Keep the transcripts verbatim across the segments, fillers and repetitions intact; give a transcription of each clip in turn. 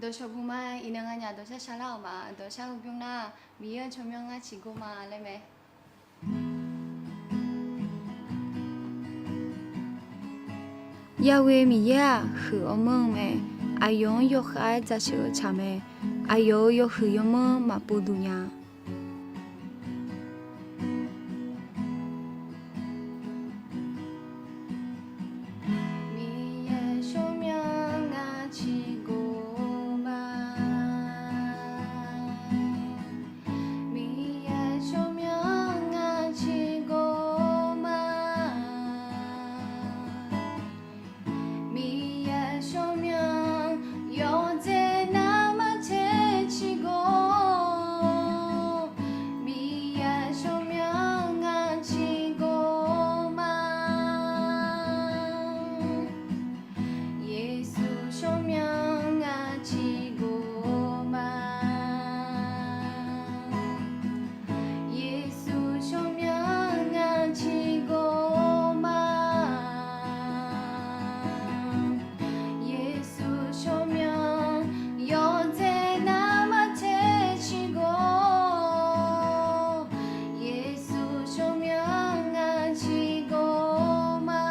Dawqshawq buq ma, iqnan nganyaf dawqshar shar lar-euq ma. Dawqshar heu bymr nar, Miqyaer-anr tsawrmyanr ngar ciqgor ma laer mae. Yaghoe Miqyaer-aq, huiq awr manr-eu mae. Aqyawf-anr yawkhav-aer dzaqsheuq-eu tsaq mae. Aqyawf-euq yawhuiq yawmanr maqpov duq nya. Miqyaer tsawrmyanr ngar ciqgor ma. Miqyaer tsawrmyanr ngar ciqgor ma. Miqyaer tsawrmyanr yawqdzae nar maqtser ciqgor. Miqyaer tsawrmyanr ngar ciqgor ma. Yeqsur tsawrmyanr ngar ciqgor ma. Yeqsur tsawrmyanr ngar ciqgor ma. Yeqsur tsawrmyanr yawqdzae nar maqtser ciqgor. Yeqsur tsawrmyanr ngar ciqgor ma.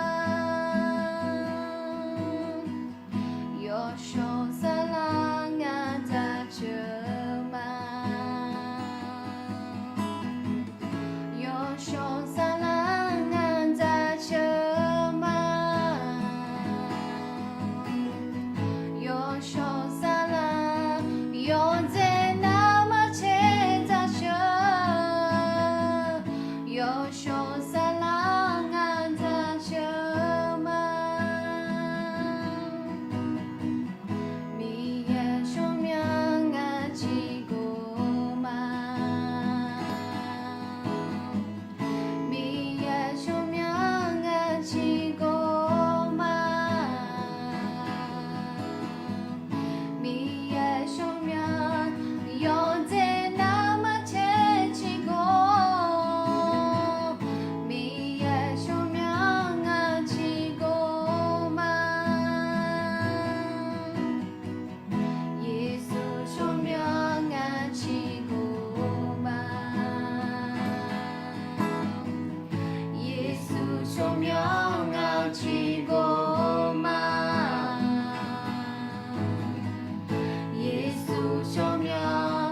Yawshawr saflar ngar dzaqceuq ma. Yawshawr saflar ngar dzaqceuq ma. Yawshawr saflar yawqdzae nar maqtser dzaqceuq. Yawshawr saflar ngar dzaqceuq ma. Miqyaer tsawrmyanr ngar ciqgor ma. Miqyaer tsawrmyanr ngar ciqgor ma. Miqyaer tsawrmyanr yawqdzae nar maqtser ciqgor. Miqyaer tsawrmyanr ngar ciqgor ma. Yeqsur tsawrmyanr ngar ciqgor ma. Yeqsur tsawrmyanr ngar ciqgor ma. Yeqsur tsawrmyanr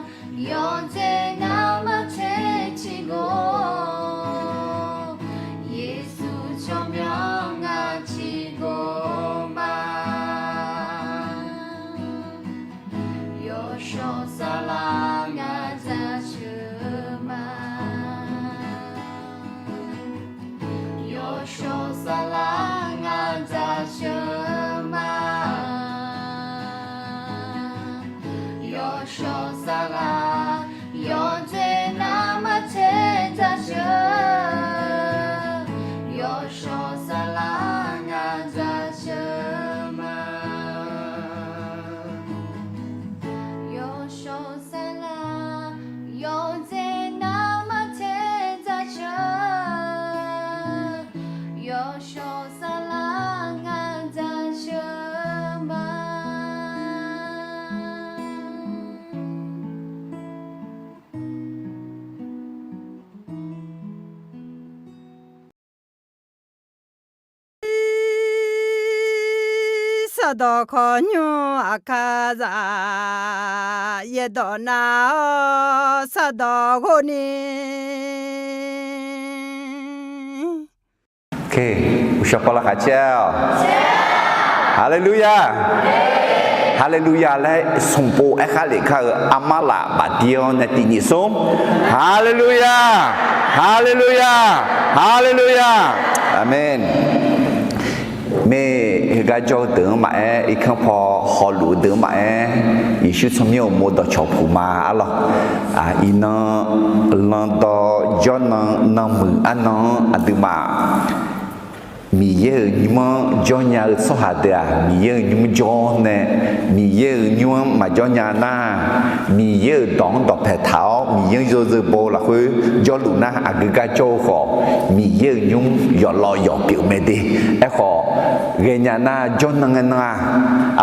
yawqdzae nar maqtser ciqgor. Yeqsur tsawrmyanr ngar ciqgor ma. Yawshawr saflar ngar dzaqceuq ma. Yawshawr saflar ngar dzaqceuq ma. Yawshawr saflar yawqdzae nar maqtser dzaqceuq. Yawshawr saflar ngar dzaqceuq ma. Yawshawr saflar yawqdzae nar maqtser dzaqceuq. Yawshawr saflar ngar dzaqceuq ma. Sardawq khawqnymr aqkaqzaq yaerdawq nav-awr sardawq ghov ni. Uqshawq pavlaq khaqcaer-awq. Haleluya. Haleluya laer sanqpov aerkhar lef kar-eu armar laf bafdir-awr nae tiq nyiq smr. Haleluya. Haleluya. Haleluya. Aqmeq. Maeq heugar jawr-eu deuq-anr maqaer, irkanr paw hawluf-eu deuq-anr maqaer, Yeqsur tsawrmyanr uqmov dawqcawq puq ma arlawq. Iqnan, landawv jawrnan nanmuiq arnan-anr aqduimaf Miqyaer-euq nymr-anr jawrnya-eu tsawrhaq deuq-aq, Miqyaer-euq nymr jawr nae, Miqyaer-euq nymr-anr maqjawr nya nar, Miqyaer-euq dawq-anr dawqpae taq-awr, Miqyaer-anr yawzeu baw-eu lafkhoer jawrluf nar, aqgeu gar jawr-eu khawf, Miqyaer-euq nymr yawqlawv yawq pyeuf mae de. Aerkhawf, ghaenya nar jawrnan ngae nan-aq,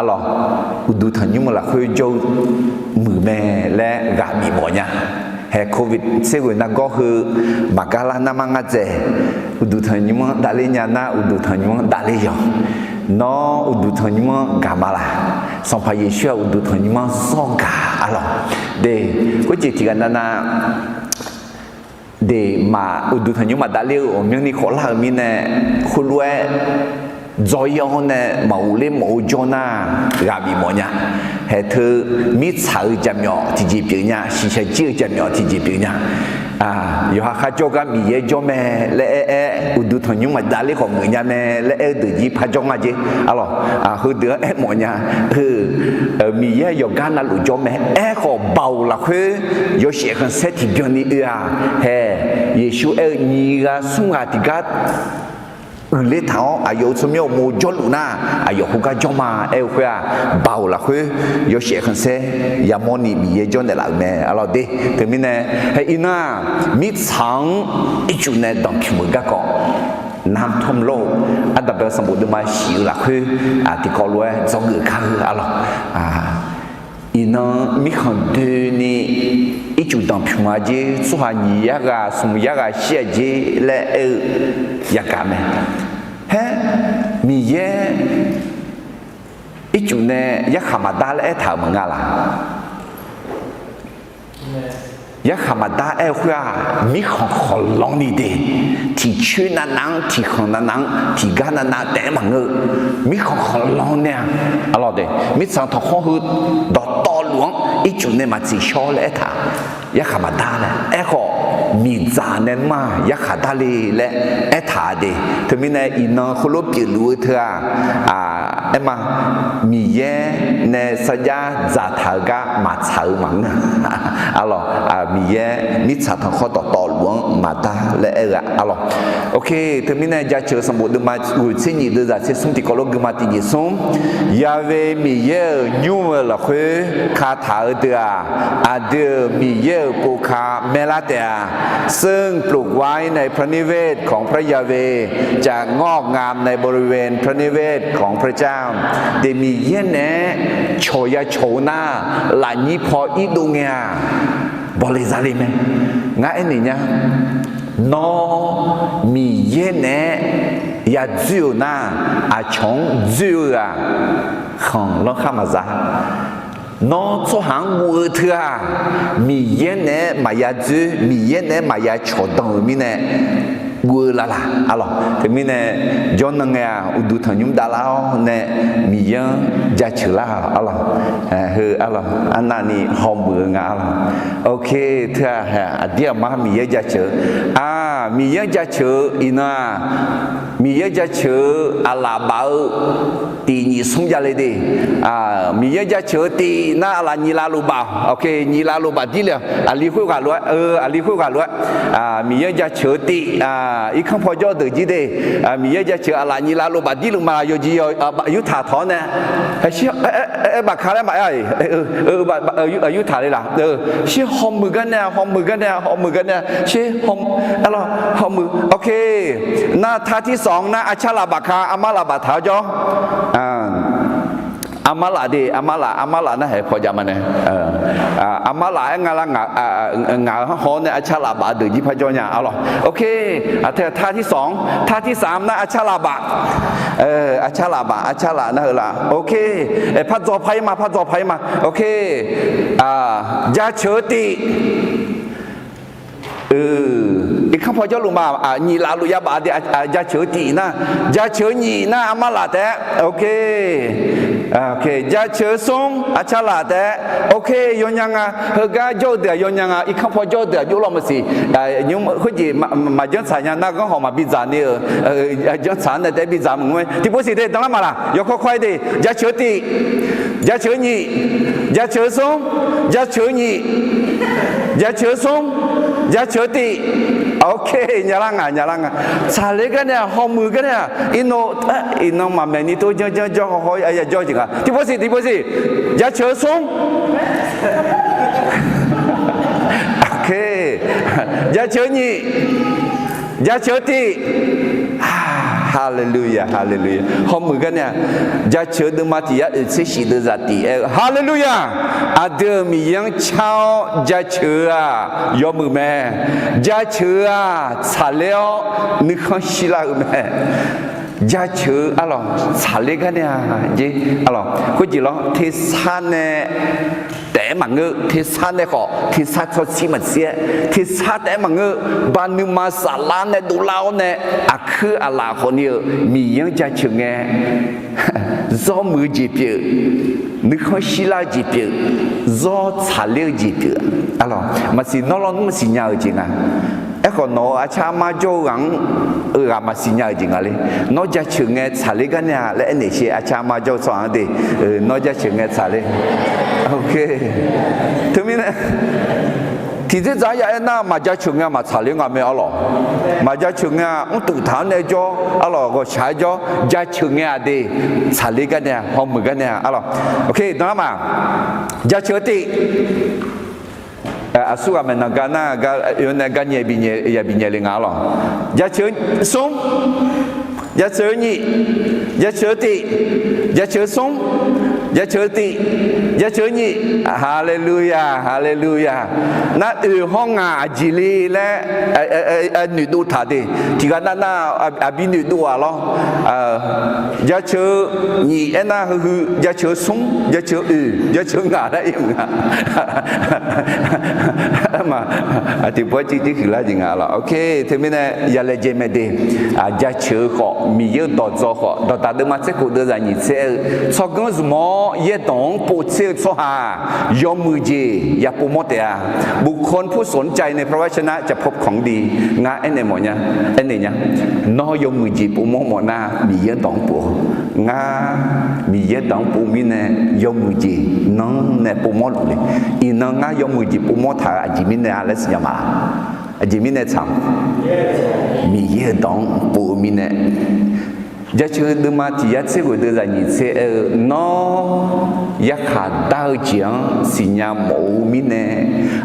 arlawq, uqduq tanqnymr-eu lafkhoer jawr-eu muiq mae laer ghaq bif mawf nya. Hae Covid tser ghoe nargawr heu maqgar lar narmar ngar dzaeq, uqduq tanqnymr-anr davler nya nar, uqduq tanqnymr-anr davler yawq. Nawr uqduq tanqnymr-anr gaq ma laq? Sanqpaq Yeqsur-aq uqduq tanqnymr-anr zawr gaq arlawq. De, khoerjeq tiqghaq navnav de, maq uqduq tanqnymr maq davler-eu ghawqmyanrni khawf lar-euq mirnae, khoerlof-aer dzaw-ir-awr nae maq ghofler mawf-eu jawr nar, ghaq bif mawf nya. Haeq teu mirtsaq-eu jaqmyawf tiqjeq pyeuf nya, shiqshaq jir-eu jaqmyawf tiqjeq pyeuf nya. Yawqha kharjawr gar Miqyaer jawr mae laer aer-aer, uqduq tanqnymr maq davler khawf geuf nya mae laer aer-eu deuq jir parjawr nga jer arlawq. Heudeuq-anr aermawf nya. Heu, Miqyaer yawqgar navluf jawr mae. Aerkhawf, baoq lafkhoer yawshaef khanqsaer tiqbyan ni oe-aq, hae, Yeqsur aer-eu nyiq ghaq smr ghaq tiqgar uiqler taq-awr, aqyawf-euq tsawrmyanr uqmov jawrluf nar, aqyawf khoergar jawr ma aer-eu khoer-aq, baoq lafkhoer yawshaef khanqsaer yamawr ni Miqyaer jawrnaeq laf-euq mae arlawq de. Teumirnae, hae iqnan-aq, mirtsaq-anr ircuf nae danqpymq-euq garkawv, น้ำท่วมโลก Aqdaq bae sanqbof deuvma shif-eu lafkhoer tiqkawv lof-aer dzawgeuf kar-eu arlawq. Iqnan mirkhanq doeni ircuf danqpymq-a jer, tsawrhaq nyiq yar ghaq smq yar ghaq shir-aq jer laer aer-eu yagaq mae. Haer, Miqyaer ircuf nae yarkhaq maqdar laer aertaq-euq maqnga laq? Yarkhaq maqdar aer-eu khoer-aq, mirkhanq khanqlanr ni de, tiqcoer navnav-anr, tiqkhanq navnav-anr, tiqgar navnav taef-aer maqngeur-eu, mirkhanq khanqlanr nae-a, arlawq de, mirtsaq tanqkhawr heu dawqtawvluf-anr ircuf nae maqtsiq shawr laer aertaq, yarkhaq maqdar laer aerkhawf, miqdzaq nae nmr-aq yarkhaq dar le laer aertaq de. Teumirnae iqnan heulof pyeufluf-eu teu-aq, aerma, Miqyaer nae sarjax dzaqtaq-eu gar maqtsaq-eu maqngeur. Arlawq, Miqyaer mirtsaq tanqkhawr dawqtawvluf-anr maqdar laer aer-eu-a arlawq. Ok, teumirnae jaceuq sanqbof deuvma ghoeq tser nyiq deuv zaq tser smr tiqkawv lof guima tiqjeq smr, Ya've Miqyaer-euq nymr-eu lafkhoer kataq-eu deuq-aq, aqdui-euq Miqyaer-euq pov ka maerlar taef-a. ซึ่งปลูกไว้ในพระนิเวศของพระยาเวห์ จะงอกงามในบริเวณพระนิเวศของพระเจ้า Deuq Miqyaer naeq-aer cawq ya cawq-eu nar, lafnyir paw irdov ngae-aq, bawle zale mae. Ngar aernaeq nya, nawr Miqyaer naeq-aer ya dzoer-euq nar, aqcawq-anr dzoer-eu-aq, khanqlanr khar maqza. Nawr tsawrhaq-anr guv-eu teu-aq, Miqyaer naeq-aer maqya dzoer, Miqyaer naeq-aer maqya cawqdanq-euq mirnae guv-eu lavlaq arlawq. Teumirnae jawrnan ngae-aq, uqduq tanqnymr davlar-awr nae Miqyaer-anr jaceuq lar-awq arlawq. Heu arlawq, arnavni hawmuiq-eu nga arlawq. Ok, teu-aq, aqdir aqmar Miqyaer jaceuq-eu, a, Miqyaer-anr jaceuq-eu iqnan-aq, Miqyaer jaceuq-eu aqlaf baf-eu tif nyiq smr javle de. Miqyaer jaceuq-eu tif nar aqlaf nyiq lav luf baf. Ok, nyiq lav luf baf dir le-awq. Aqli khoerghaq lof-aer, aqli khoerghaq lof-aer, Miqyaer jaceuq-eu tif, irkanr paw jawr deuq jir de. Miqyaer jaceuq aqlaf nyiq lav luf baf dir luf ma, yawqjeq yawq yurtaq tawq-awr nae, aer bafka laer maqaer-a, yurtaq le laq. Sher hawmuiq gar nae-a, hawmuiq gar nae-a, hawmuiq gar nae-a, sher hawmuiq, arlawq, hawmuiq. Ok, nar tar tirsanq nar arcar laf bafka, armar laf baftaq-awr jawr. Armar laf de, armar laf, armar laf nar haeq paw jav ma nae. Armar laf-aer nga lar, ngaq-euq hanrhawr nae arcar laf baf deuq jir par jawr nya arlawq. Ok, aqteu tar tirsanq, tar tirsanq nar arcar laf baf. Arcar laf baf, arcar laf nar heu laf. Ok, par dzaw par-ir ma, par dzaw par-ir ma. Ok, jaceuq-eu tif. Irkanr paw jawrluf ma, nyiq laf luf ya baf de, jaceuq-eu tif nar, jaceuq-eu nyiq nar armar laf taef-aer. Ok, jaceuq-eu smr arcar laf taef-aer. Ok, yawnya nga. Heugar jawr-eu deuq-aq yawnya nga, irkanr paw jawr-eu deuq-aq jov law maqsiq. Khoerjeq maqjanr tsaq nya nar, ghanr hawq maqbi dzaq ni-euq, janr tsaq-anr nae taef-aer bi dzaq maqngeur-a. Tiqpov siq de, danlar maqlaq, yawkawr kawr-aer de, jaceuq-eu tif, jaceuq-eu nyiq, jaceuq-eu smr, jaceuq-eu nyiq, jaceuq-eu smr, jaceuq-eu tif. Ok, nyalar nga, nyalar nga. Tsaqler gar nae-aq, hawmuiq gar nae-aq, iqnan, iqnan maqmaeq ni tov janr janr jawr haw haw-ir ya jawr jeq nga. Tiqpov siq, tiqpov siq. Jaceuq-eu smr. Ok. Jaceuq-eu nyiq. Jaceuq-eu tiq. Haleluya, haleluya. Hawmuiq gar nae-aq, jaceuq-eu deuvma tiq yar oeq tser shif deuvzaq tiq aer-eu, haleluya. Aqdui-euq Miqyaer-anr car-awr jaceuq-eu-aq yawmuiq mae. Jaceuq-eu-aq tsaqler-awr nuikhanr shirlar-eu mae. Jaceuq-eu arlawq, tsaqler gar nae-aq jer arlawq, khoerjeq lawr, tersar nae taef-aer maqngeur, tersar nae khawf, tersar tsawrshir maqshir-aer, tersar taef-aer maqngeur, ba nuima saflar nae dovlar-awr nae, aqkuir aqlaf khawfni-euq Miqyaer-anr jaceuq ngae, zawr muiq-eu jeq pyeuf, nuikhanr shirlar-eu jeq pyeuf, zawr tsaqler-eu jeq pyeuf. Arlawq, maqsiq nawr lawnmr maqsiq nya-euq jeq nga. Aerkhawf, nawq-euq arcar armar jawr-eu ghaq-anr-eu ghaq maqsiq nya-euq jeq nga le. Nawr jaceuq ngae tsaqler gar nae-a laer aernaeq sher, arcar armar jawr-eu tsawrhaq-anr de, nawr jaceuq ngae tsaqler. Ok. Teumirnae, tiqdzer dzaq-anr ya aernar, maqjaceuq ngae maqtsaqler nga mae arlawq. Maqjaceuq ngae-aq, mrtuf taq-anr nae jawr arlawq, ghawqshaq-aer jawr, jaceuq ngae-aq de, tsaqler gar nae-a, hawmuiq gar nae-a arlawq. Ok, danqlar ma. Jaceuq-eu tiq. Aqsur ghaq maeqnan gar nar, gar oe-awr nae gar nyae bifnaeq, ya bifnaeq le nga arlawq. Jaceuq-eu smr, jaceuq-eu nyiq, jaceuq-eu tiq, jaceuq-eu smr, jaceuq-eu tiq, jaceuq-eu nyiq. Haleluya, haleluya. Nar oeq hawr ngaq aqjeq le laer noeqdov taq de. Tiqghaq nav nav aqbi noeqdov-aq lawr. Jaceuq-eu nyiq aernar, heu heu, jaceuq-eu smr, jaceuq-eu oeq, jaceuq-eu ngaq laer ir-euq nga. Maq, tiqpov-aer civ civ huiqlar jeq nga lawr. Ok, teumirnae ya laejae mae de. Jaceuq-eu khawf, Miqyaer-euq dawqdzaw khawf, dawqdaq deuvma tser khof deuvzaq nyiq tser aer-eu, tsawrganr zmq-awr yaerdawq-anr pov tser-eu tsawrhaq yawmuiq jeq ya povmawr taef-a. บุคคลผู้สนใจในพระวจนะจะพบของดี. Ngar aernaeq mawf nya, aernaeq nya. Nawr yawmuiq jeq povmawr mawf nar, Miqyaer dawq-anr pov-awq. Ngar Miqyaer dawq-anr pov mirnae, yawmuiq jeq nanr nae povmawr luf le. Iqnan ngar yawmuiq jeq povmawr taq-euq aqjeq mirnae-a laer siqnya ma. Aqjeq mirnae tsaq, Miqyaer-euq dawq-anr pov-eu mirnae. Jaceuq deuvma tiq yar tser ghoeq deuvzaq nyiq tser aer-eu, nawr yarkhaq dar-eu jeq-anr siqnya mawf-eu mirnae,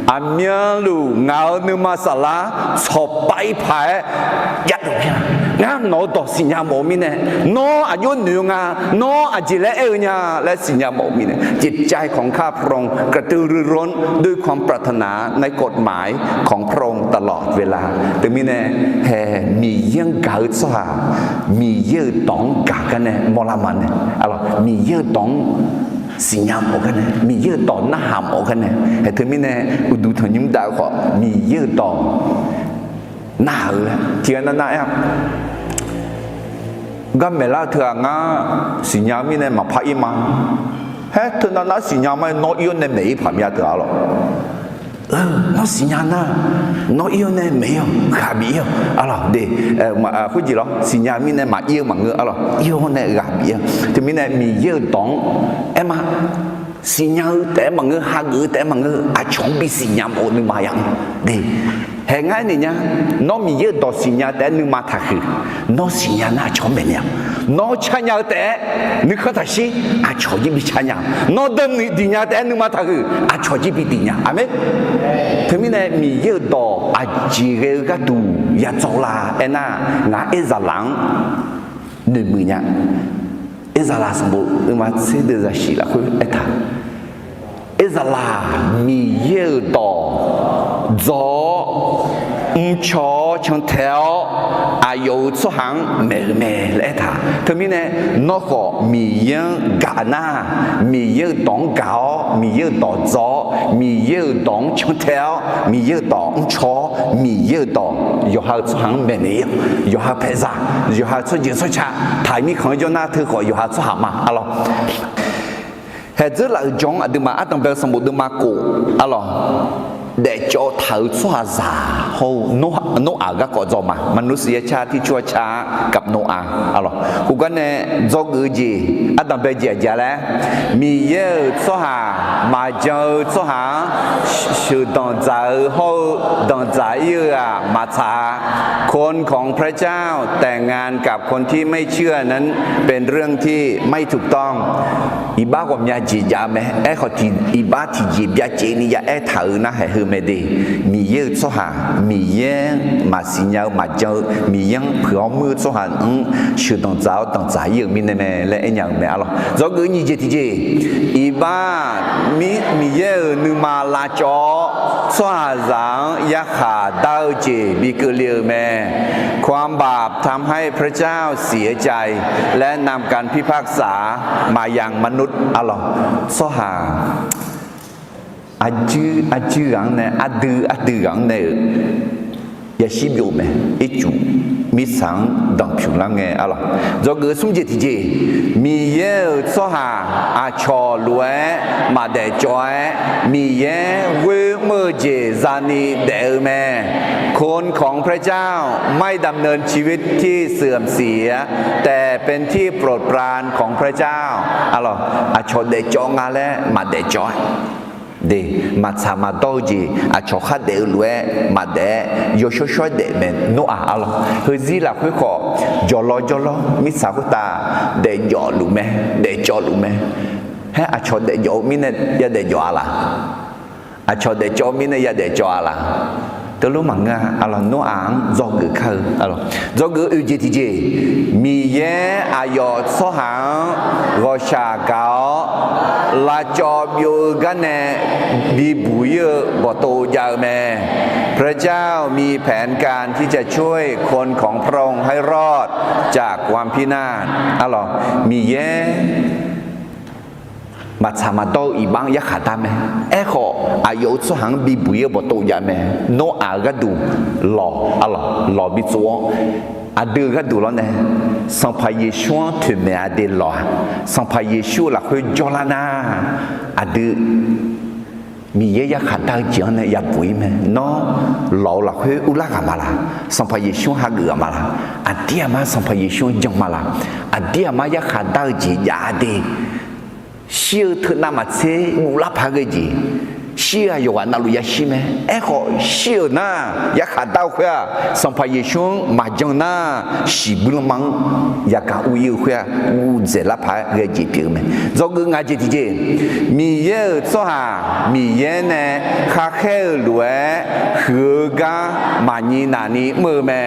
aqmyanluf ngaq-euq nuima saflar tsawqpav-ir paq-aer javluf mir-a. Ngar nawq-eu dawq siqnya mawf-eu mirnae, nawr aqjox noeq-eu nga, nawr aqjeq laer aer-eu nya laer siqnya mawf-eu mirnae, จิตใจของข้าพระองค์กระตือรือร้นด้วยความปรารถนาในกฎหมายของพระองค์ตลอดเวลา. Teumirnae, hae, Miqyaer-anr gaq-eu tsawrhaq, Miqyaer-euq dawq-anr gaq gar nae mawrlar ma nae, Miqyaer-euq dawq-anr siqnya mawf gar nae, Miqyaer-euq dawq narhaq mawf gar nae, hae, teumirnae uqduq tanqnymr dav-eu khawf, Miqyaer-euq dawq narhaq-eu laer tiqghaq nav nav aer-a. Garmaeq lar-eu teughaq ngar siqnya-eu mirnae maqpar ir ma. Haer, teunav nar siqnya ma-aer nawr ir-awr nae maeq-ir paq mya teughaq lawq. Nawr siqnya nar, nawr ir-awr nae maeq-ir-awq, ghaq bif-ir-awq arlawq de. Khoerjeq lawr, siqnya mirnae maqir-eu maqngeur arlawq, ir-awr nae ghaq bif-ir-awq. Teumirnae Miqyaer-euq dawq-anr aer ma. Siqnya-eu taef-aer maqngeur, hageuf-eu taef-aer maqngeur, aqcawq-anr bisiqnya mawf-eu nuima ya de. Hae, ngar aernaeq nya, nawr Miqyaer-euq dawq siqnya taef-aer nuima taqhuiq. Nawr siqnya nar aqcawq-anr maeqnaeq-awq. Nawr carnya-eu taef-aer nuikhanr taqshir, aqcawq jir bi carnya. Nawr deuv noeq diqnya taef-aer nuima taqhuiq, aqcawq jir bi diqnya. Aqmeq. Teumirnae Miqyaer-euq dawq aqjeq ghae-eu gharduq ya dzawr la aernar, ngaq-anr Aerzaqlaq-anr noeqmuiq nya. Aerzaqlaq sanqbof nuima tser deuv zaqsiq lafkhoer aertaq. Aerzaqlaq, Miqyaer-euq dawq dzaw-awr, mrcaw-awr cantae-awr, aqyawf-euq tsawrhaq-anr maeq-euq mae laer aertaq. Teumirnae, nawr khawf Miqyaer-anr gaq nar, Miqyaer-euq dawq-anr gaq-awr, Miqyaer-euq dawq dzaw-awr, Miqyaer-euq dawq-anr cantae-awr, Miqyaer-euq dawq mrcaw-awr, Miqyaer-euq dawq yawqha-euq tsawrhaq-anr maeqnaeq-ir-awq. Yawqha paeqzaq, yawqha tsawrjeuq tsawrca taq-euq mirkhanq-anr jawr nar, teu khawf yawqha tsawrhaq ma arlawq. Haeqdzeur laf-euq jawr-anr aqduimaf ardanqbae-eu sanqbof deuvma kof arlawq. daefcawv taq-euq tsawrhaqzaq hawr-eu Noraq-euq garkawv dzaw ma. มนุษยชาติที่ชั่วช้ากับโนอาห์ arlawq. Khoergar nae dzawgeuf-eu jeq ardanq bae jeq aqjeq laer, Miqyaer-euq tsawrhaq maqjan-eu tsawrhaq-anr sheuqdanq dzaq-eu hawr-eu danqdzaq ir-eu-aq maqtsaq-a. คนของพระเจ้าแต่งงานกับคนที่ไม่เชื่อนั้นเป็นเรื่องที่ไม่ถูกต้อง Iqbax ghawqmya jeq jav-eu mae. Aerkhawf tiq iqbax tiqjeq byacaevni ya aertaq-euq nar haeq heu mae de. Miqyaer-euq tsawrhaq, Miqyaer-anr maqsiq nya-eu maqjan-eu, Miqyaer-anr puiq-awr muir-eu tsawrhaq-anr sheuqdanq dzaq-awr danqdzaq ir-euq mirnae mae laer aernya-eu mae arlawq. Dzawgeuf nyiq jeq tiqjeq, iqbax Miqyaer-euq nuima lavcawv-awr tsawrhaqzaq-anr yarkhaq dar-eu jeq bi keuvle-euq mae. ความบาปทำให้พระเจ้าเสียใจ และนำการพิพากษามายังมนุษย์ arlawq. Tsawrhaq aqjuir aqjuir ghaq-anr nae, ardui ardui ghaq-anr nae-euq yashir byov-eu mae. Ircuf mirtsaq-anr danqpymq lar ngae arlawq. Dzawgeuf smr jeq tiqjeq, Miqyaer-euq tsawrhaq aqcawq lof-aer maqdaef cawv-aer, Miqyaer ghoer mr-eu jeq zani daef-eu mae. คนของพระเจ้าไม่ดำเนินชีวิตที่เสื่อมเสีย แต่เป็นที่โปรดปรานของพระเจ้า arlawq. Aqcawq daef cawv nga laer maqdaef cawv-aer de, maqtsaq maqdawr-eu jeq aqcawq khar daef-eu lof-aer maqdaef-aer yawshawr shawr-aer daef mae. Noraq arlawq, heuzir lafkhoer khawf jawrlawr jawrlawr mirtsaq khoertav daef jawf luf mae, daef cawv luf mae. Haer aqcawq daef jawf-eu mirnae yadaef jawf-a laq? Aqcawq daef cawv-eu mirnae yadaef cawv-a laq? Teulof maqngeur-a arlawq. Noraq-anr dzawgeuf kar-eu arlawq. Dzawgeuf oeq jeq tiqjeq, Miqyaer aqyawf tsawrhaq-anr ghawqshaq gaq-awr lavcawv byov-eu gar nae bibuq ir-eu bawqtov jav-eu mae. พระเจ้ามีแผนการที่จะช่วยคนของพระองค์ให้รอดจากความพินาศ arlawq. Miqyaer maqtsaq maqdawr-eu iqbax-anr yarkhaq dar mae. Aerkhawf aqyawf-euq tsawrhaq-anr bibuq ir-eu bawqtov jav mae. Noraq-euq gharduq lawq arlawq, lawq bitsov-awr aqdui-euq gharduq lawrnae, Sanqpaq Yeqsur-anr toeqmaeq-a de lawq-aq, Sanqpaq Yeqsur-euq lafkhoer jawrlar nar, aqdui Miqyaer yarkhaq dar-eu jeq-anr nae yabuq ir mae. Nawr lawq-eu lafkhoer urlar ghaq ma laq? Sanqpaq Yeqsur-anr hageuf ghaq ma laq? Aqdir aqmar Sanqpaq Yeqsur-anr jan ma laq? Aqdir aqmar yarkhaq dar-eu jeq jav-a de. Shir-eu teunav maqtser guvlar paq ghae jeq, shir-eu aqyawf ghaq navluf yashir mae. Aerkhawf shir-euq nar, yarkhaq dar-eu khoer-aq, Sanqpaq Yeqsur-anr maqjan nar, shiqbuir lanma-anr yagaq ur ir-eu khoer-aq, guv dzaeqlar paq-aer ghae jeq pyeuf-eu mae. Dzawgeuf ngaq jeq tiqjeq, Miqyaer-euq tsawrhaq Miqyaer nae khakhaer-euq lof-aer huiq-eu gar maqnyi nafni mr-eu mae.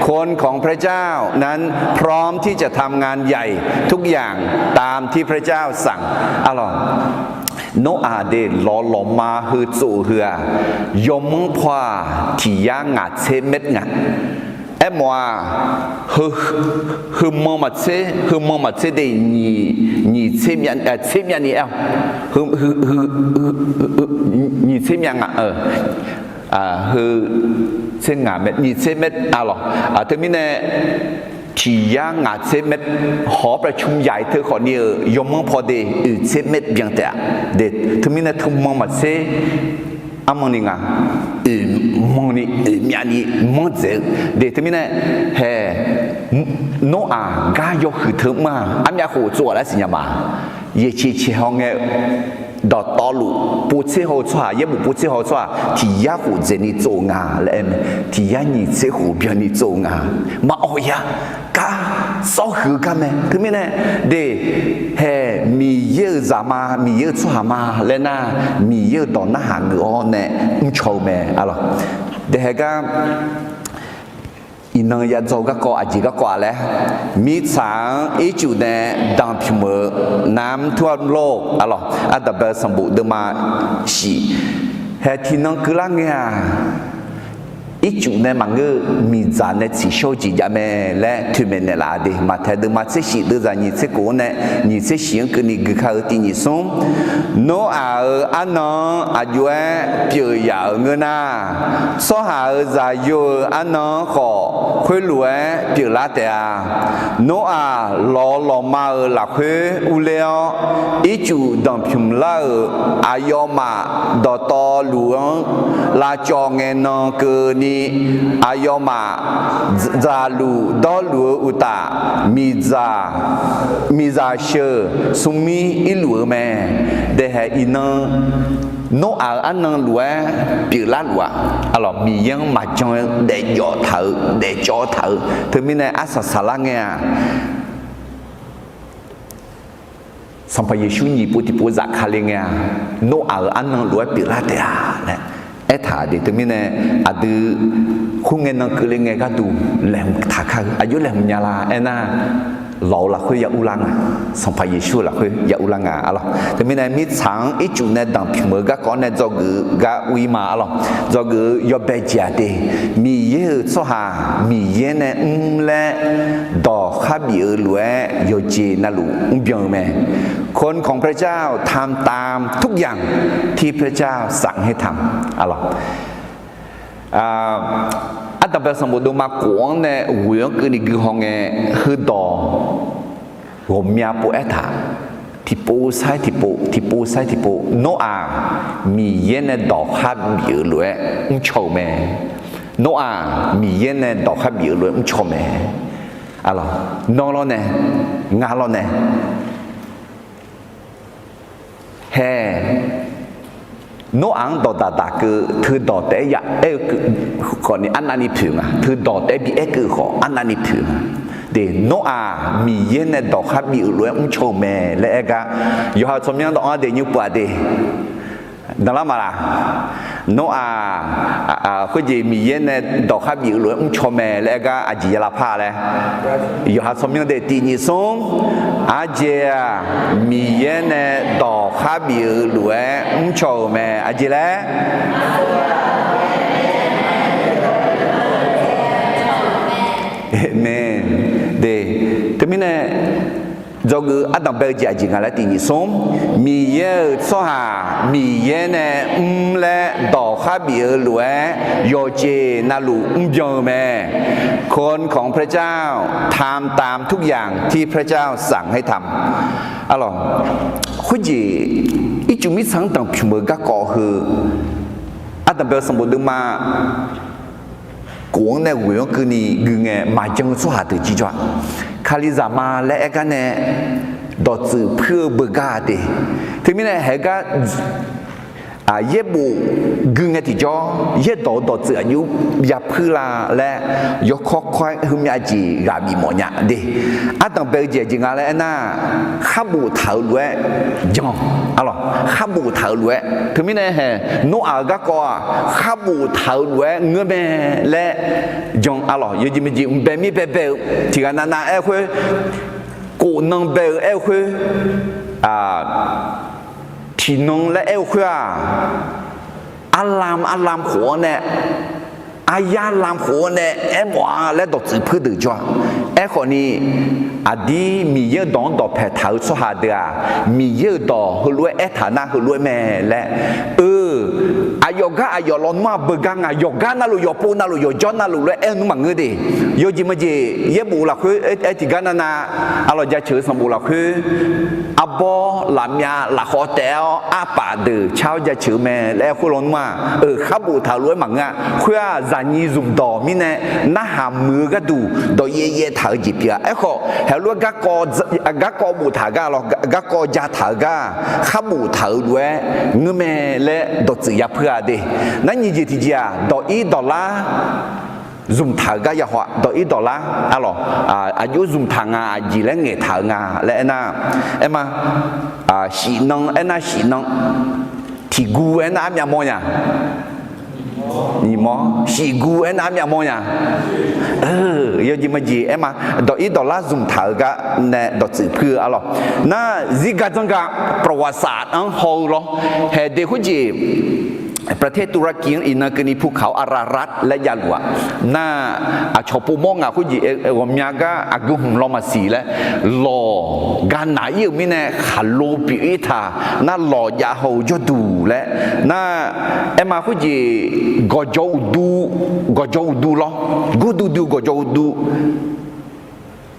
คนของพระเจ้านั้นพร้อมที่จะทำงานใหญ่ทุกอย่างตามที่พระเจ้าสั่ง Arlawq, Noraq de lawq lawqma heu tsov-eu heu-aq, yawmanr paw-aq tiq yar ngaq tser maer nga. Aermawf-aq, heu, heu manq maqtser, heu manq maqtser de nyiq, nyiq tser myav, tser myavni aer-awq. Nyiq tser myav nga, heu tser ngaq mae, nyiq tser maer arlawq. Teumirnae tiq yar ngaq tser maer, hawq-awr ประชุมใหญ่ teu khawfni-euq yawmanr paw de oeq tser maer byan taef-a. De, teumirnae teu manq maqtser armanni nga, oeq manqni oeq myavni manr dzaeq-eu. De, teumirnae hae, Noraq gar yawhuiq teu mr-aq, armyav khof tsov-aq laer siqnya ma. Yaeqceq ceq haw ngae-eu dawqtawvluf povtser haw-eu tsawrhaq, yaerbof povtser haw-eu tsawrhaq tiq yar khof dzaeqni tsov-eu nga laer aer mae. Tiq yar nyiq tser khof byanni tsov-eu nga. Maqawq ya, gar sawr huiq-eu gar mae. Teumirnae de, hae, Miqyaer-euq zaqma, Miqyaer-euq tsawrhaq ma laer nar, Miqyaer-euq dawq narhaq geuf-awr nae mrcaw-eu mae arlawq. De hae gar iqnan ya dzaw-eu garkawv aqjeq garkawv-aq laer, mirtsaq-anr ircuf nae danqpymq-eu น้ำท่วมโลก arlawq, ardanqbae-eu sanqbof deuvma shif, hae tiqnan keuvlar ngae-aq, ircuf nae maqngeur-eu miqdzaq nae tsiqshawr-eu jeq jav mae laer toeqmaeq naeqlaf-a de. Maqtaeq deuvma tser shif deuvzaq nyiq tser kof-anr nae nyiq tser shif-anr keuvni gui kar-eu tiq nyiq smr. Noraq-euq arnan-anr aqjox-aer pyeuf yaf-euq ngeur nar, tsawrhaq-euq zaqyo-euq arnan-anr khawf khoerlof-aer pyeuflar taef-a. Noraq lawq lawqma-euq lafkhoer urler-awr, ircuf danqpymq lar-euq aqyawfmaf dawqtawvluf-anr lavcawv ngae nan keuvni, aqyawfmaf dzaqluf dawrluf-eu uqtaf, miqdzaq sheuq smrmir irluf-eu mae. Daehaeq iqnan Noraq-euq arnan lof-aer pyeuflar luf-aq, Miqyaer-anr maqjan-eu daefjawf taq-eu daefcawv taq-eu teumirnae arsaq saqlar ngae-aq, Sanqpaq Yeqsur nyiq pov tiqpov zafkale ngae-aq, Noraq-euq arnan lof-aer pyeuflar taef-a laer aertaq de. Teumirnae aqdui khoerngae nan keuvle ngae gharduq laeqhmq taq kar-eu aqjox laeqhmq nya la aernar, lawq-euq lafkhoer ya urlar nga, Sanqpaq Yeqsur-euq lafkhoer ya urlar nga arlawq. Teumirnae mirtsaq-anr ircuf nae danqpymq-eu garkawv nae dzawgeuf-eu gar ur-ir ma arlawq. Dzawgeuf-eu yawbae jeq-aq de, Miqyaer-euq tsawrhaq Miqyaer nae mr laer dawq khar bif-eu lof-aer yawqjeq navluf mrbyan-eu mae. คนของพระเจ้าทำตามทุกอย่างที่พระเจ้าสั่งให้ทำ arlawq. Ardanqbae sanqbof deuvma kof-anr nae ghoeq-anr keuvni gui haw ngae, heudawq ghawqmya pov aertaq, tiqpov sar-aer tiqpov, tiqpov sar-aer tiqpov, Noraq Miqyaer nae dawq khar bif-eu lof-aer mrcaw-euq mae. Noraq Miqyaer nae dawq khar bif-eu lof-aer mrcaw mae. Nawr lawrnae, ngar lawrnae, hae, Noraq-anr dawqdaq daq keuv teudawq taef-aer ya aer-eu keuv khawfni arnavni poeq nga. Teudawq taef-aer bi aer keuv khawf arnavni poeq nga. De, Noraq Miqyaer nae dawq khar bif-eu lof-aer mrcaw-euq mae laer aer gar, yawqha tsawrmyanr dawq-anr daef nymr pov-aq de. Danqlar maqlaq? Nawr-aq, khoerjeq Miqyaer nae dawq khar bif-eu lof-aer mrcaw mae laer aer gar aqjeq ya lavpar laer. Yawqha tsawrmyanr daef tiq nyiq smr. Aqjeq-aq, Miqyaer nae dawq khar bif-eu lof-aer mrcaw-euq mae. Aqjeq laer? Aqmeq. De, teumirnae dzawgeuf-eu ardanqbae-eu jeq aqjeq nga laer tiq nyiq smr. Miqyaer-euq tsawrhaq Miqyaer nae mr laer dawq khar bif-eu lof-aer yawqjeq navluf mrbyan-eu mae. คนของพระเจ้าทำตามทุกอย่างที่พระเจ้าสั่งให้ทำ arlawq. Khoerjeq ircuf mirtsaq-anr danqpymq-eu garkawv heu, ardanqbae-eu sanqbof deuvma kof-anr nae ghoeq-anr keuvni gui ngae maqjan-eu tsawrhaq deuq jir jawr-aq, Kalizaq ma laer aer gar nae dawqtsuif puir-eu beugar-a de. Teumirnae haegar yaerbof gui ngae tiqjawr yaerdawq-eu dawqtsuif aqjox ya puir la laer yawkawr kawr-aer heumyav jeq ghaq bif mawf nya de. Ardanqbae-eu jeq aqjeq nga laer aernar, khar boftaq-euq lof-aer jan, arlawq, khar boftaq-euq lof-aer. Teumirnae hae, Noraq-euq garkawv-aq, khar boftaq-euq lof-aer ngeur mae laer jan, arlawq. Yawjeq maqjeq mq bae mir bae bae-eu tiqghaq navnav aer-eu khoer, kof nan bae-eu aer-eu khoer, tiqnan laer aer-eu khoer-aq, arlam arlam khof-anr nae, aryar lam khof-anr nae aermawf-a laer dawqtsuif puir deuq jawr-a. Aerkhawfni, aqdir Miqyaer-euq dawq-anr dawqpae taq-eu tsawrhaq deuq-aq, Miqyaer-euq dawq heulof-aer aertaq nar heulof-aer mae laer, eu, aqyawf gar aqyawf lawnmr-aq beugar nga, yawqgar navluf yawqpov navluf yawqjawr navluf laer aer-eu nmr maqngeur de. Yawjeq maqjeq yaerbof lafkhoer aer tiqgar navnav, arlawq, jaceuq-eu sanqbof lafkhoer, arbawr lafmyav lafkhawv taef-awr arpaf deuq car-awr jaceuq-eu mae laer aer khoer lawnmr-aq, eu, khar boftaq-euq lof-aer maqngeur-a. Khoer-aq, zaqnyiq zmqdawq mirnae narhaq muiq-eu gharduq dawqyaev yaev taq-eu jeq pyeuf-a. Aerkhawf, heulof-aer garkawv boftaq-eu gar, garkawv jataq-eu gar, khar boftaq-euq lof-aer ngeur mae laer dawqtsuif ya puir-a de. Nar nyiq jeq tiqjeq-aq, dawq ir dawq lar zmqtaq-eu gar ya haw-a. Dawq ir dawq lar, arlawq, aqjox zmqtaq nga, aqjeq laer ngaeqtaq-euq nga laer aernar, aerma, shif nan aernar shif nan, tiq gu aernar armyav mawr nya, nyiq mawr, shif gu aernar armyav mawr nya. Yawjeq maqjeq aerma, dawq ir dawq lar zmqtaq-eu gar nae dawqtsuif puir-eu arlawq. Nar zirgar dzanr gar ประวัติศาสตร์-anr haw-eu lawr, haeq de khoerjeq ประเทศตุรกี-anr iqnan keuvni ภูเขาอารารัต laer javluf-aq, nar, aqcawq povmawr ngaq khoerjeq ghawqmya gar aqgeu hmq law maqsiq laer, lawq ganaq-ir-euq mirnae khaqlo pyeuf-ir taq, nar lawq jav haw-eu jawrduq laer, nar, aerma khoerjeq gawqjawq uqdu, gawqjawq uqdu lawr, gordui dui-eu gawqjawq uqdu,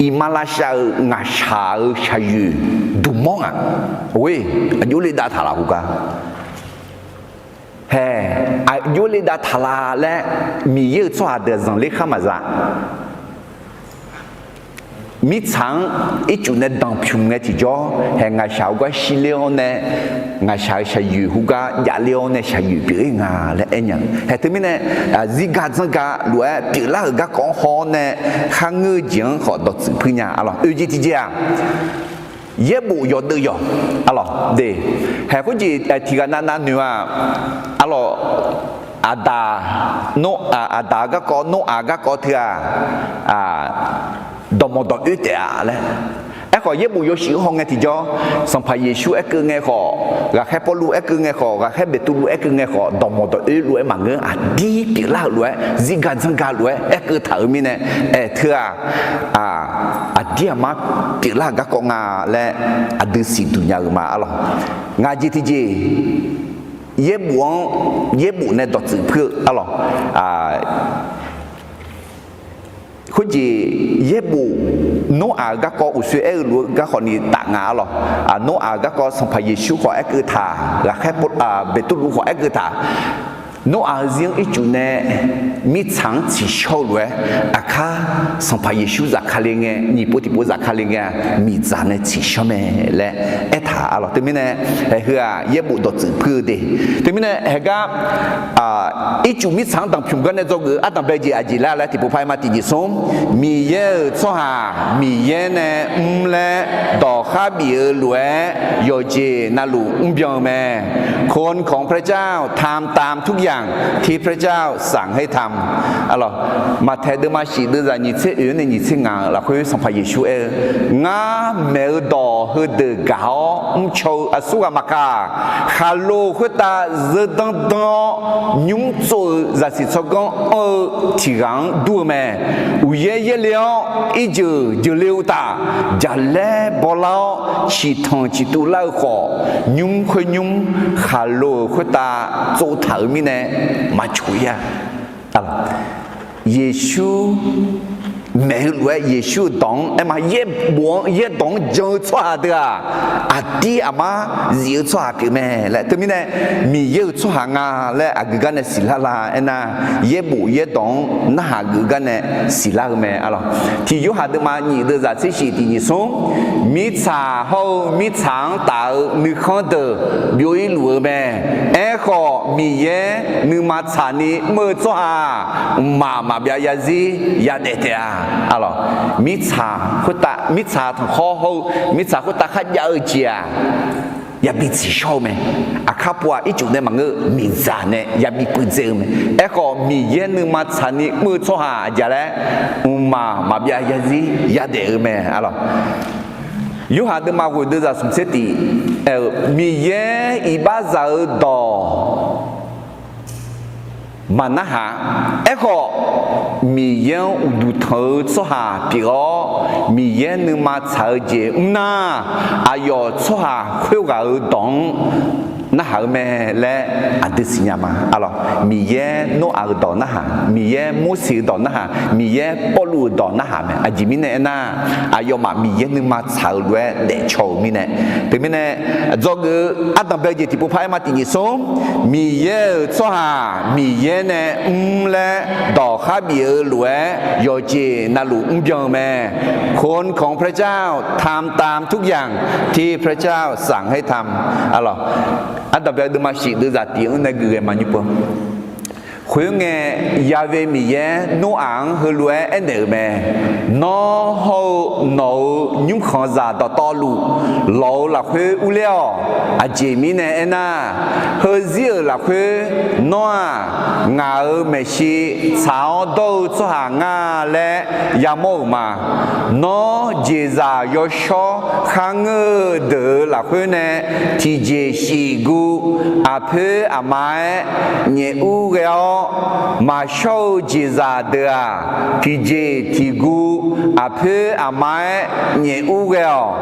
iqmalavshav-euq ngaqshaq-euq shaqyoeq duqmawr ngaq, or, aqjox le dav taq laf heugar hae, aqjox le dav taq laf laer, Miqyaer-euq tsawrhaq deuq zanqler khar maqza. Mirtsaq-anr ircuf nae danqpymq ngae tiqjawr hae, ngaqshaq-eu gar shirler-awr nae, ngaqshaq-euq shaqyoeq heugar javler-awr nae shaqyoeq pyeuf-ir nga laer aernya-eu hae. Teumirnae, zirga dzanrga lof-aer pyeuflar-euq garkawv-anr haw-awr nae, kharngeur-eu jeq-anr khawf dawqtsuif puir nya. Arlawq, oeq jeq tiqjeq-aq, yaerbof yawqdeuv yawq, arlawq de, hae khoerjeq tiqghaq navnav noeq-aq, arlawq, Aqdaq, Nor-, Aqdaq-eu garkawv, Noraq garkawv teu-aq, dawqmawq dawq oer taef-a laer. Aerkhawf yaerbof yawshuif-anr haw ngae tiqjawr, Sanqpaq Yeqsur aerkeuv ngae khawf, ghaqkhaer Pawrluv aerkeuv ngae khawf, ghaqkhaer Beqtuvluv aerkeuv ngae khawf, dawqmawq dawq oer lof-aer maqngeur, aqdir pyeuflar-euq lof-aer zirga dzanrga lof-aer aerkeuv taq-euq mirnae, aer teu-aq, aqdir aqmar pyeuflar-euq garkawv nga laer aqdui siqduq nya-euq ma. Arlawq, ngaq jeq tiqjeq, yaerbof-anr, yaerbof nae dawqtsuif puir-eu, arlawq, khoerjeq yaerbof, Noraq-euq garkawv uqsoer aer-eu lof-eu garkawv ni taf nga. Arlawq, Noraq-euq garkawv Sanqpaq Yeqsur khawf aerkeuv taq, ghaqkhaer Pawr-, Beqtuvluv khawf aerkeuv taq, Noraq-euq zir-anr ircuf nae mirtsaq-anr tsiqshawr-eu lof-aer, aqkar Sanqpaq Yeqsur zafkale ngae, nyiq pov tiqpov zafkale ngae-aq, miqdzaq nae tsiqshawr mae laer aertaq. Arlawq, teumirnae, hae heu-aq yaerbof dawqtsuif puir-eu de. Teumirnae haegar ircuf mirtsaq-anr danqpymq gar nae dzawgeuf-eu ardanqbae jeq aqjeq lar laer tiqpov par-aer ma tiqjeq smr, Miqyaer-euq tsawrhaq Miqyaer nae mr laer dawqkhar bif-eu lof-aer yawqjeq navluf mrbyan-eu mae. คนของพระเจ้าทำตามทุกอย่างที่พระเจ้าสั่งให้ทำ Arlawq, Maqtaeq deuvma shif deuvzaq nyiq tser oeq-anr nae nyiq tser ngaq-euq lafkhoer Sanqpaq Yeqsur aer-eu, Ngar maeq-eu dawq heudeuq gaq-awr mrcaw-eu aqsurghaq maqkaq, khaqlo khoertav zeur danr danr-awr nymr tsov-eu zaqsiq tsawrganr anr-eu tiq ghaq-anr dur-eu mae. Uqyaer yaerle-awr irjeuq jeuqle-eu uqtaf, jaqlaer bawlar-awr ciqtanq ciqtuv lar-eu khawf, nymr khoer nymr khaqlo-euq khoertav tsovtaq-euq mirnae maqcoq-ir-a. Yeqsur maeq-eu lof-aer Yeqsur-euq dawq-anr aerma yaerbof-anr yaerdawq-anr jan-eu tsawrhaq deuq-aq, aqdir aqmar zif-eu tsawrhaq pyeuf mae laer. Teumirnae Miqyaer-euq tsawrhaq nga laer aqgeu gar nae siqlar la aernar, yaerbof yaerdawq-anr narhaq geuf gar nae siqlar-eu mae. Arlawq, tiq Yorhaq deuvma nyiq deuvzaq tser shif tiq nyiq smr, mirtsaq hawr-eu mirtsaq-anr taf-eu nuikhanr deuq byov-ir luf-eu mae. Aerkhawf Miqyaer nuima tsaqni mr-eu tsawrhaq-aq, mqmaq maqbyav yarzir yadaef taef-a. Arlawq, mirtsaq khoertav, mirtsaq tanqkhawr hawr-eu mirtsaq khoertav kharjav-eu jeq-aq, yabi tsiqshawr-eu mae. Aqkar pov-aq ircuf nae maqngeur, miqdzaq nae yabi puivdzae-eu mae. Aerkhawf Miqyaer nuima tsaqni mr-eu tsawrhaq aqjeq laer, mqmaq maqbyav yarzir yadaef-eu mae. Arlawq, Yorhaq deuvma ghoeq deuvzaq smq tser tiq, Miqyaer iqbaxzaq-eu dawq maqnarhaq. Aerkhawf Miqyaer-anr uqduq tanq-eu tsawrhaq pyeuf-awr, Miqyaer nuima tsaq-eu jeq mr nar, aqyawf tsawrhaq khoerghaq-euq dawq-anr narhaq-eu mae laer aqdui siqnya ma. Arlawq, Miqyaer Noraq-euq dawq narhaq, Miqyaer Morseq-euq dawq narhaq, Miqyaer Pawrluv-euq dawq narhaq mae. Aqjeq mirnae aernar, aqyawfmaf Miqyaer nuima tsaq-eu lof-aer daefcaw-euq mirnae. Teumirnae, dzawgeuf-eu ardanqbae jeq tiqpov par-aer ma tiq nyiq smr, Miqyaer-euq tsawrhaq Miqyaer nae mr laer dawqkhar bif-eu lof-aer yawqjeq navluf mrbyan-eu mae. คนของพระเจ้าทำตามทุกอย่างที่พระเจ้าสั่งให้ทำ Arlawq, ardanqbae deuvma shif deuvzaq tiq-anr nae geufghae maqnymr pov. Khoerngae, Ya've Miqyaer Noraq-anr heulof-aer aernaeq-euq mae. Nawr hawr-eu nawq-euq nymrkhanqzaq dawqtawvluf lawq-eu lafkhoer urler-awq. Aqjeq mirnae aernar, heuzir-euq lafkhoer nawr-aq, ngaq-euq maeqshi tsaq-awr dawr-eu tsawrhaq ngar laer yamawr-euq ma. Nawr jeqzaq yawshawr kharngeur-eu deuq-euq lafkhoer nae tiqjeq shif guv aqpoer aqma-aer nyaef ur ghae-awr, maqshawr-eu jeqzaq deuq-aq, tiqjeq tiqguv aqpoer aqma-aer nyaef ur ghae-awq.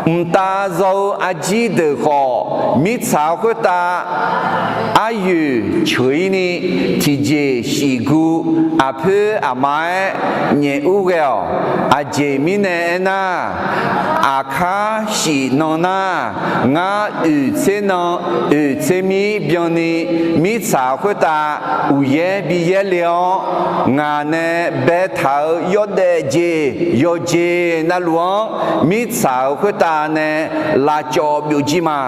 Mqtav zaw-eu arjir deuq khawf, mirtsaq-eu khoertav aryoeq ceuq-ir ni, tiqjeq shif guv aqpoer aqma-aer nyaef ur ghae-awq. Aqjeq mirnae aernar, aqkar shif nan nar, ngar oeq tser nan, oeq tser mir byanni, mirtsaq-eu khoertav uqyaer bi yaerle-awr, ngaq nae baetaq-euq yawdaef jeq yawqjeq navluf-anr mirtsaq-euq khoertav nae lavcawv byovjir ma.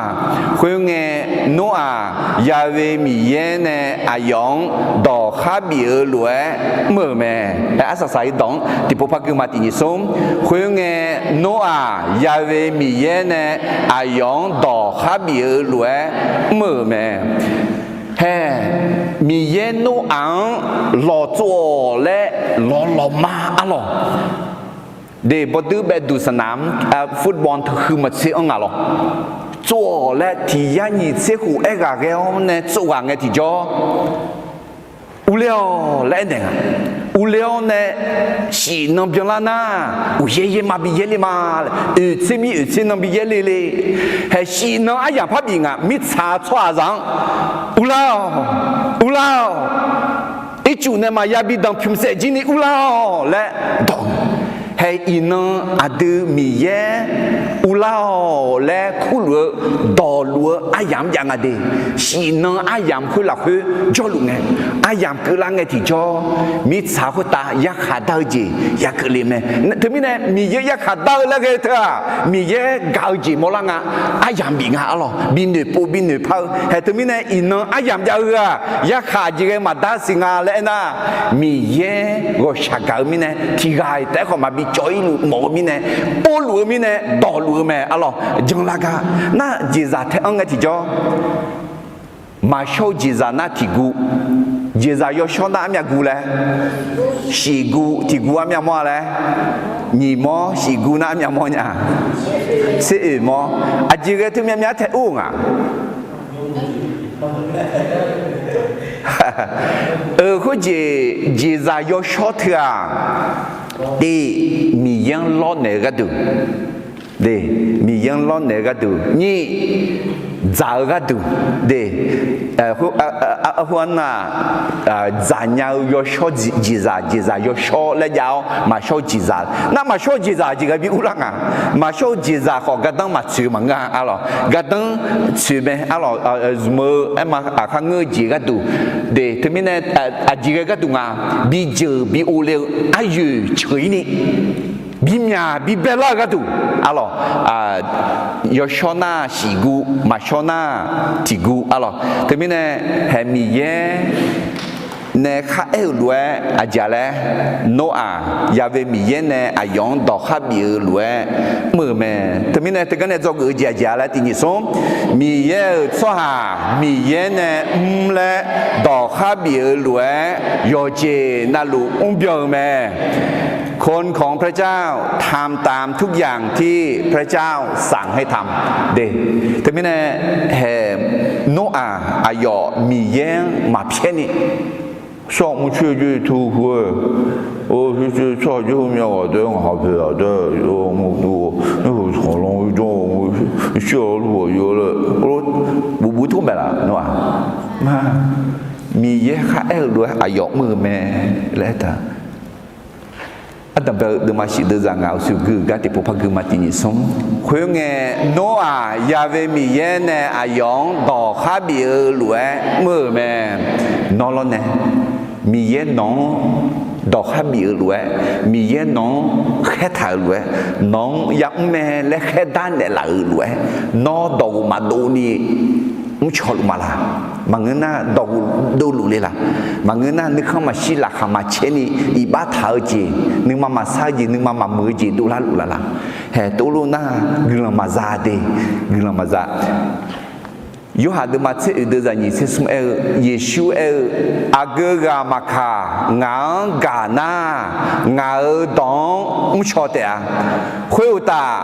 Khoerngae, Noraq yawe Miqyaer nae aqyawf-anr dawq khar bif-eu lof-aer mr-euq mae. Aer, arsaq saq-ir dawq-anr tiqpov par gui ma, tiqnyif smr. Khoerngae, Noraq yawe Miqyaer nae aqyawf-anr dawq khar bif-eu lof-aer mr-euq mae. Hae, Miqyaer Noraq-anr lawqtsov-awq laer lawqlawqma arlawq. De, bawduir baevduq saqnaq-anr football teuhuiq maqtser-anr ngaq lawq. Tsov-awq laer tiq yar nyiq tser khof aerghaq ghae-awr nae tsov ghaq ngae tiqjawr, urler-awq laer aernaeq nga. Urler-awr nae, shif nan byanlar nar, uqyaer yaer ma bi yaerle ma. Oeq tser mir oeq tser nan bi yaerle le. Hae, shif nan aryamq par bif nga, mirtsaq tsawrhaqzaq-anr, urlar-awq, urlar-awq, ircuf nae maqya bi danqpymq saef jir ni urlar-awq laer dawq. Hae, iqnan aqdui Miqyaer urlar-awq laer kurluf-eu dawqluf-eu aryamq-anr jav nga de. Shif nan aryamq khoer lafkhoer jawrluf ngae, aryamq keuvlar ngae tiqjawr, mirtsaq khoertav yarkhaq dar-eu jeq yakeuvle mae. Teumirnae Miqyaer yarkhaq dar-eu laer ghae-eu teu-aq, Miqyaer gaq-eu jeq mawrlar nga. Aryamq bif nga arlawq, bi noeqpov bi noeqpar-eu. Hae, teumirnae iqnan aryamq jav-eu heu-aq, yarkhaq jeq ghae maqdar siq nga laer aernar, Miqyaer ghawqshaq gaq-eu mirnae, tiq ghaq-iq taef-aer khawf maqbi cawv-ir luf mawf-eu mirnae, povluf-eu mirnae dawqluf-eu mae arlawq. Janlar gar nar, jeqzaq tae-anr ngae tiqjawr, maqshawr-eu jeqzaq nar tiq guv, jeqzaq yawshawr nar armyav guv laer, shif guv tiq guv armyav mawr-a laer, nyiq mawr shif guv nar armyav mawr nya, tser oeq mawr, aqjeq ghae teu myav myav tae ur-eu nga. Euq khoerjeq, jeqzaq yawshawr teu-aq, tiq, Miqyaer-anr lawrnaeq-eu gharduq, Miqyaer-anr lawrnaeq-eu gharduq, nyiq, dzaq-eu gharduq, de, arhu-anr nar, dzaqnya-eu yawshawr jeqzaq, jeqzaq yawshawr laer jav-awr maqshawr-eu jeqzaq nar, maqshawr-eu jeqzaq jeq ghae bi urlar nga. Maqshawr-eu jeqzaq khawf gardanr maqtsoeq-eu maqngeur-a arlawq, gardanr tsoeq mae arlawq, zmq-eu aerma aqkar ngeur-eu jeq gharduq, de, teumirnae aqjeq ghae gharduq nga, bi jeuq bi ovle-eu aryoeq ceuq-ir ni, bi myaq bi baelar-eu gharduq arlawq, yawshawr nar shif guv, maqshawr nar tiq guv arlawq. Teumirnae hae Miqyaer nae kharaer-euq lof-aer aqjeq laer, Noraq yawe Miqyaer nae aqyawf-anr dawq khar bif-eu lof-aer mr-euq mae. Teumirnae teugar nae dzawgeuf-eu jeq aqjeq laer tiq nyiq smr, Miqyaer-euq tsawrhaq Miqyaer nae mr laer dawq khar bif-eu lof-aer yawqjeq navluf mrbyan-eu mae. คนของพระเจ้า ทำตามทุกอย่างที่พระเจ้าสั่งให้ทำ de. Teumirnae hae Noraq aqyawf Miqyaer-anr maqpyaer ni, 上不去就一头灰，哦，这这这就没有的，好肥啊，这我我那个可能一种，我去了路我有了，我我不痛快了，是吧？ Miqyaer kharaer-eu lof-aer aqyawf mr-eu mae laer aertaq. Ardanqbae-eu deuvma shif deuvzaq ngaq-euq suqgui-eu gar tiqpov par gui ma tiq nyiq smr. Khoerngae, Noraq yawe Miqyaer nae aqyawf-anr dawq khar bif-eu lof-aer mr-euq mae. Nawr lawrnae, Miqyaer nawq-anr dawq khar bif-eu lof-aer, Miqyaer nawq-anr khaertaq-euq lof-aer, nawq-anr yamr mae laer khaerdar naeqlaf-euq lof-aer, nawr dawqghof maqdov ni mrcaw luf ma laq? Maqngeur nar dawqghof dovluf le laq? Maqngeur nar nuikhanr maqshir laqkhaq maqcaer ni iqbax taq-eu jeq, nuima maqsar-eu jeq, nuima maqmuiq-eu jeq dovlar luf laf laq? Hae tov lof nar guiqlanq maqza de, guiqlanq maqza. Yorhaq deuvma tser oeq deuv zaqnyiq tser smr aer-eu, Yeqsur aer-eu, Aqgeu ghaq maqkaq, ngaq-anr gaq nar, ngaq-euq dawq-anr mrcaw taef-a. Khoeruqtaf,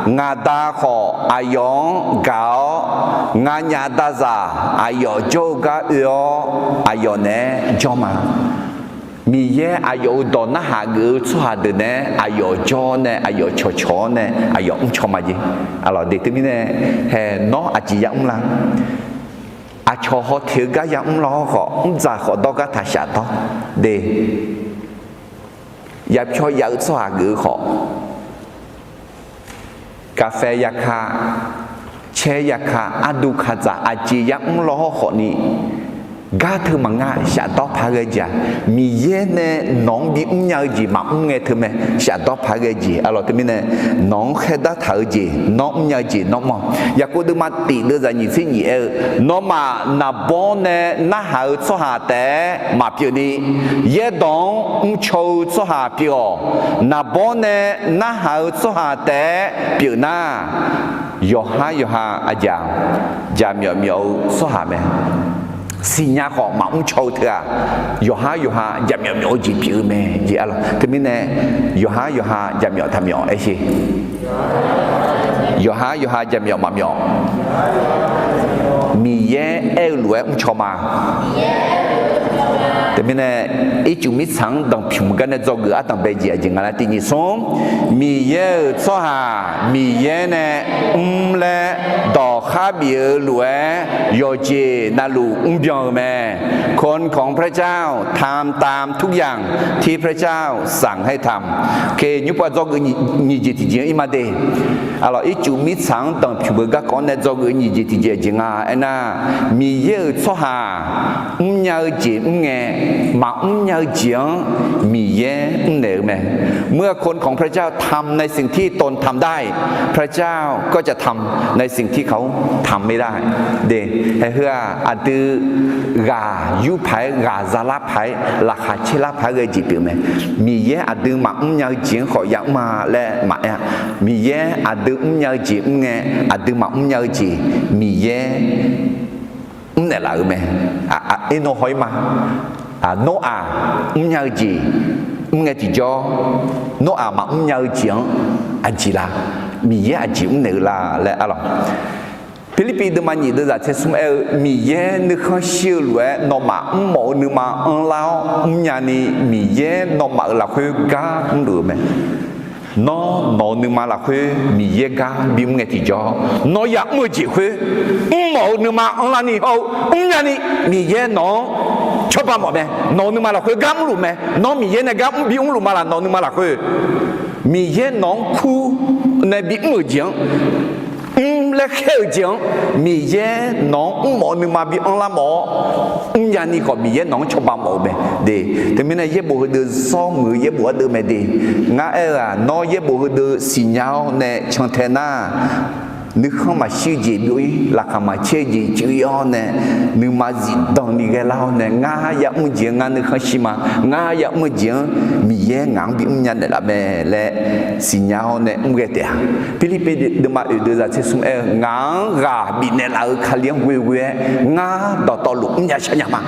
ngaq Da khawf aqyawf-anr gaq-awr, nganyaf dazaq aqyawf jawr-eu gar oe-awr, aqyawf naeq-aer jawr ma. Miqyaer aqyawf-euq dawq narhaq geuf-eu tsawrhaq deuq nae aqyawf jawr-awr nae, aqyawf cawqcawq-awr nae, aqyawf mrcaw ma jeq. Aqlawq de teumirnae, hae nawr aqjeq yamr la? Aqcawq haw teq-eu gar yamr lawr khawf, mrdzaq khawf dawr gar taq shafdawr de. Yapyawr yav-eu tsawrhaq geuf-eu khawf, kaqfae yaka, caer yaka, ardu kadzaq aqjeq yamr lawr khawfni, gar teu maqnga shafdawr paq-aer ghae jeq-aq, Miqyaer nae nawq-anr bimr nya-eu jeq maqmr ngae teumae shafdawr paq-aer ghae jeq. Aqlawq teumirnae, nawq-anr khaerdar taq-eu jeq nawr mrnya-eu jeq nawr mr-awq. Yaqkov deuvma tiq deuv zaqnyiq tser nyiq aer-eu, Nawmaf naqbawr nae narhaq-eu tsawrhaq taef-aer maqpyeuf ni, yaerdawq-anr mrcaw-eu tsawrhaq pyeuf-awq. Naqbawr nae narhaq-eu tsawrhaq taef-aer pyeuf nar, yawqhar yawqha aqjeq-aq, jaqmyawf myawf-eu tsawrhaq mae. Siqnya khawf maqmr caw-eu teu-aq, yawqhar yawqha jaqmyawf myawf-eu jeq pyeuf-eu mae jeq. Aqlawq teumirnae, yawqhar yawqha jaqmyawf taqmyawf aer sher. Yawqhar yawqha jaqmyawf maqmyawf. Miqyaer aer-eu lof-aer mrcaw ma. Teumirnae, ircuf mirtsaq-anr danqpymq gar nae dzawgeuf ardanq bae jeq aqjeq nga laer tiq nyiq smr, Miqyaer-euq tsawrhaq Miqyaer nae mr laer dawqkhar bif-eu lof-aer yawqjeq navluf mrbyan-eu mae. คนของพระเจ้าทำตามทุกอย่างที่พระเจ้าสั่งให้ทำ Ke nymrpav dzawgeuf nyiq jeq tiqjeq-anr ir ma de. Aqlawq ircuf mirtsaq-anr danqpymq-eu garkawv-anr nae dzawgeuf nyiq jeq tiqjeq jeq nga aernar, Miqyaer-euq tsawrhaq mrnya-eu jeq mr ngae, maqmr nya-eu jeq-anr Miqyaer mrnaeq-eu mae. เมื่อคนของพระเจ้าทำในสิ่งที่ตนทำได้ พระเจ้าก็จะทำในสิ่งที่เขาทำไม่ได้ de. Haeheu-aq aqdui ghaq yur paq-aer ghaq zalar paq-aer laqkhaq caerlar paq-aer ghae jeq pyeuf mae. Miqyaer aqdui maqmr nya-eu jeq-anr khawf yamr ma laer maqaer-a. Miqyaer aqdui mrnya-eu jeq mr ngae, aqdui maqmr nya-eu jeq Miqyaer mrnaeq laf-euq mae. Aqnawr haw-ir ma. Noraq mrnya-eu jeq mr ngae tiqjawr, Noraq maqmr nya-eu jeq-anr aqjeq la? Miqyaer aqjeq mrnaeq-eu la laer arlawq. Pirlirpiv deuvma nyiq deuv zaq tser smr aer-eu, Miqyaer nuikhanr shir-eu lof-aer nawmaf mrmawf-eu nuima anrlar-awr mrnya ni, Miqyaer nawmaf-euq lafkhoer gar mrluf-eu mae. Nawr nawq-eu nuima lafkhoer Miqyaer gar bimr ngae tiqjawr, nawr yamr-eu jeq khoer mrmawf-eu nuima anrlar ni hawr-eu mrnya ni, Miqyaer nawq-anr cawba mawf mae. Nawq-eu nuima lafkhoer gar mrluf mae. Nawr Miqyaer nae gar mr bimr luf ma laf? Nawq-eu nuima lafkhoer Miqyaer nawq-anr kur nae bimr-euq jeq-anr, mr laer khaer-euq jeq-anr, Miqyaer nawq-anr mrmawf-eu nuima bi anrlar mawf-awr mrnya ni khawf, Miqyaer nawq-anr cawba mawf-eu mae de. Teumirnae yaerbof heudeuv zawr muiq-eu yaerbof ardeuv mae de. Ngar aer-eu-aq, nawr yaerbof heudeuv siqnya-awr nae cantae nar, nuikhanr maqshir-eu jeq byov-ir, laqkhaq maqcaer-eu jeq cuiv-ir-awr nae, nuima zifdan ni ghaelar-awr nae, ngar yamr-eu jeq-anr ngar nuikhanr shir ma. Ngar yamr-eu jeq-anr Miqyaer ngaq-anr bimr nya naeqlaf mae laer siqnya-awr nae mr ghae taef-a. Pirlirpiv deuvma oeq deuv zaq tser smr aer-eu, Ngaq-anr ghaq bifnaeq laf-euq Kali-anr ghoe ghoe-aer ngar dawqtawvluf mrnya shar nya ma.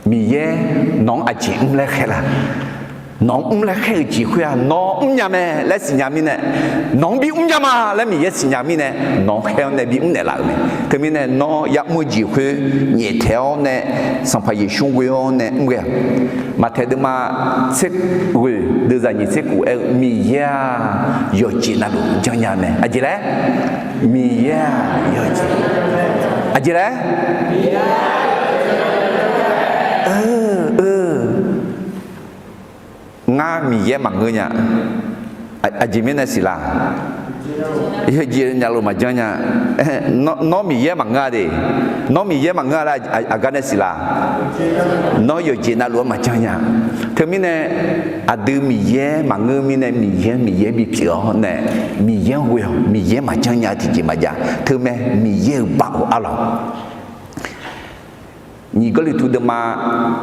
Miqyaer nawq-anr aqjeq mr laer khaer la? Nawq-anr mr laer khaer-euq jeq khoer-aq, nawr mrnya mae laer siqnya mirnae, nawq-anr bimr nya ma laer Miqyaer siqnya mirnae, nawq-anr khaer-awr nae bimr naeqlaf-euq mae. Teumirnae nawr yamr-eu jeq khoer nyaeftaeq-awr nae, Sanqpaq Yeqsur ghoe-awr nae mr ghae-a. Maqtaeq deuvma tser ghoeq deuv zaq nyiq tser kuf aer-eu, Miqyaer-aq yawqjeq navluf janrnya mae. Aqjeq laer? Miqyaer-aq yawqjeq, aqjeq laer? Ngar Miqyaer maqngeur nya. Aqjeq mirnae siq la? Yawqjeq navluf maqjanr nya. Nawr Miqyaer maqngeur-a de. Nawr Miqyaer maqngeur-a laer aqgar nae siq la? Nawr yawqjeq navluf-anr maqjanr nya. Teumirnae aqdui Miqyaer maqngeur mirnae, Miqyaer Miqyaer bipyeuf-awr nae, Miqyaer-anr ghoe-awq. Miqyaer maqjanr nya tiqjeq maqjav. Teumae Miqyaer-euq baoq arlawq. Nyiq Gawrliqtu deuvma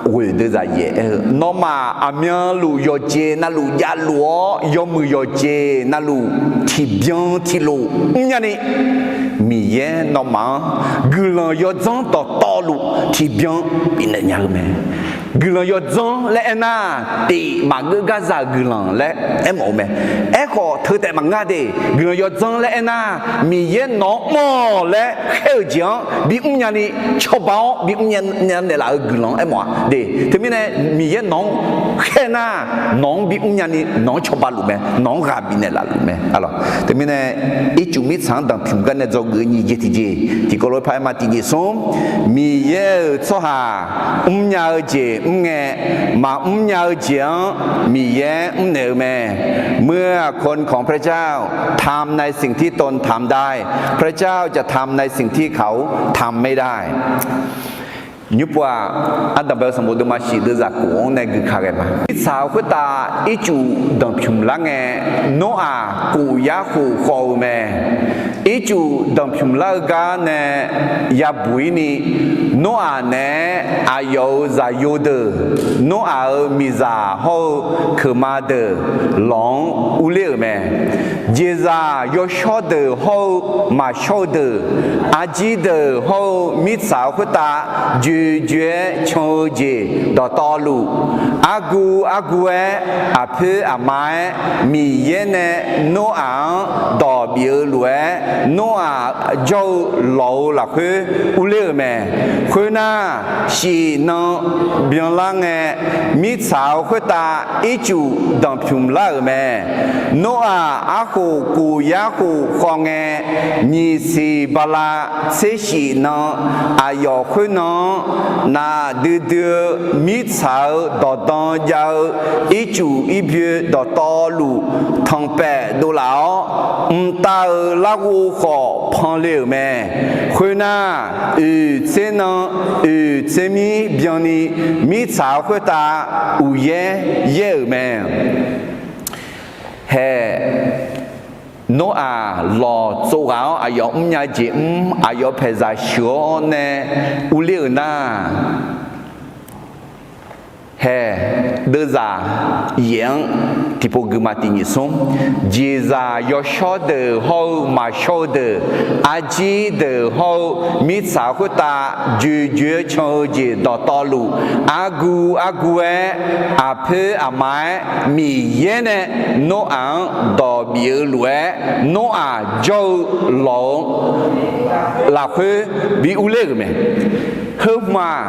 ghoeq deuvzaq yaef aer-eu, nawmaf aqmyanluf yawqjeq navluf javluf-awr, yawmuiq yawqjeq navluf tiqbyan tiqlof mrnya ni, Miqyaer nawmaf-anr guiqlanq yawdzanr dawqtawvluf tiqbyan bifnaeq nya-eu mae. Guiqlanq yawdzanr laer aernar, tif maqgeur garzaq-euq guiqlanq laer aermawf-eu mae. Aerkhawf, teu taef maqngeur de. Guiqlanq yawdzanr laer aernar, Miqyaer nawq-anr mr-awq laer khaer-euq jeq-anr bimr nyani, cawba-awr bimr nya naeqlaf-euq guiqlanq-anr aermawf-a de. Teumirnae, Miqyaer nawq-anr khaer nar, nawq-anr bimr nyani, nawq-anr cawba luf mae, nawq-anr ghaq bifnaeq laf luf mae. Teumirnae, ircuf mirtsaq-anr danqpymq gar nae dzawgeuf-eu nyiq jeq tiqjeq, tiqkawv lof-aer paq-aer ma tiqjeq smr, Miqyaer-euq tsawrhaq mrnya-eu jeq mr ngae, maqmr nya-eu jeq-anr Miqyaer mrnaeq-eu mae. เมื่อคนของพระเจ้าทำในสิ่งที่ตนทำได้ พระเจ้าจะทำในสิ่งที่เขาทำไม่ได้ Nymrpov-aq, ardanqbae-eu sanqbof deuvma shif deuvzaq kof-anr nae guika ghae ma. Mirtsaq-euq khoertav ircuf danqpymq lar ngae, Noraq kof yar khof khawv-eu mae. Ircuf danqpymq lar-eu gar nae yabuq-ir ni, Noraq naeq-aer aqyawf-euq zaqyo deuq, Noraq-euq miqzaq hawr-eu keuqma deuq lawq-anr urler-euq mae. Jeqzaq yawshawr deuq hawr-eu maqshawr-eu deuq, arjir deuq hawr-eu mirtsaq-euq khoertav joeqjoeq-aer can-eu jeq dawqtawvluf, argu argu-aer, aqpoer aqma-aer, Miqyaer nae Noraq-anr dawq bif-eu lof-aer, Noraq jawr-eu lawq-euq lafkhoer urler-euq mae. Khoernar, shif nan byanlar ngae, mirtsaq-euq khoertav ircuf danqpymq lar-euq mae. Noraq arkhof kof yar khof khawv ngae, nyiq siq bala tser shif nan, aqyawf khoernan-anr naqdui dui-eu mirtsaq-euq dawqdan jav-eu ircuf irbyoe dawqtawvluf tanqpaef dovlaf-awr, mqtav-euq larghov khawf panle-euq mae. Khoernar, oeq tser nan oeq tser mir byanni, mirtsaq-euq khoertav uqyaer yaer-euq mae. Hae, Noraq lawq tsov ghaq-awr aqyawf mrnya jeq mr, aqyawf paeqzaq sheuq-awr nae urler-euq nar, hae, deuvzaq yaef-anr tiqpov guima tiq nyiq smr, jeqzaq yawshawr deuq hawr-eu maqshawr-eu deuq, arjir deuq hawr-eu mirtsaq khoertav joeqjoeq-aer can-eu jeq dawqtawvluf, argu argu-aer, aqpoer aqma-aer, Miqyaer nae Noraq-anr dawq bif-eu lof-aer, Noraq jawr-eu lawq-eu lafkhoer bi urler-euq mae. Heumaf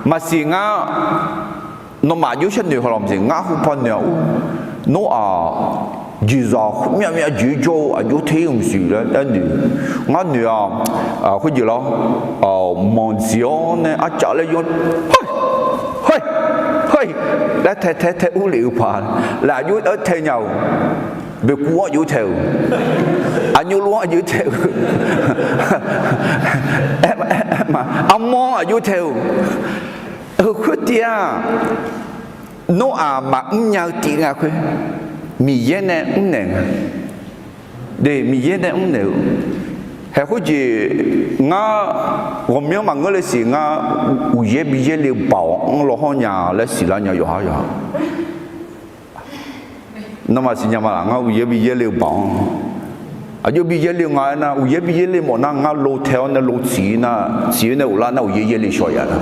maqsiq ngar, nawmaf aqjox sharnoeq haw lawq maqsiq, ngar hu paq noeq-a ur, Noraq jeqzaq khoermyav myav jeq jawr-eu aqjox te-ir-euq maqsiq laer aer noeq. Ngar noeq-a, khoerjeq lawr, manqdziq-awr nae arcav laer yawr, hoi, hoi, hoi laer tae tae tae urlef-eu paq laer aqjox-aer tae nya-euq, boeqkuv-anr aqjox tae-euq, aqnyoq lof-anr aqjox tae-euq, armawr-anr aqjox tae-euq, heu khoertiv-aq, Noraq maqmr nya-eu tiv nga khoer, Miqyaer nae mrnaeq nga. De, Miqyaer nae mrnaeq-eu. Hae khoerjeq ngar ghawqmyanr maqngeur le siq, ngar uqyaer biyaer le-eu baoq-anr lawhawr nya laer siqlar nya yawqha yawqha. Nawmaf siqnya ma laf, ngar uqyaer biyaer le-eu baoq-anr. Aqjox biyaer le-eu nga aernar, uqyaer biyaer le mawf nar ngar lo tae-awr nae lo tsiq nar, tsiq-aer nae ghoflar nar uqyaer yaer le shawq ya nar.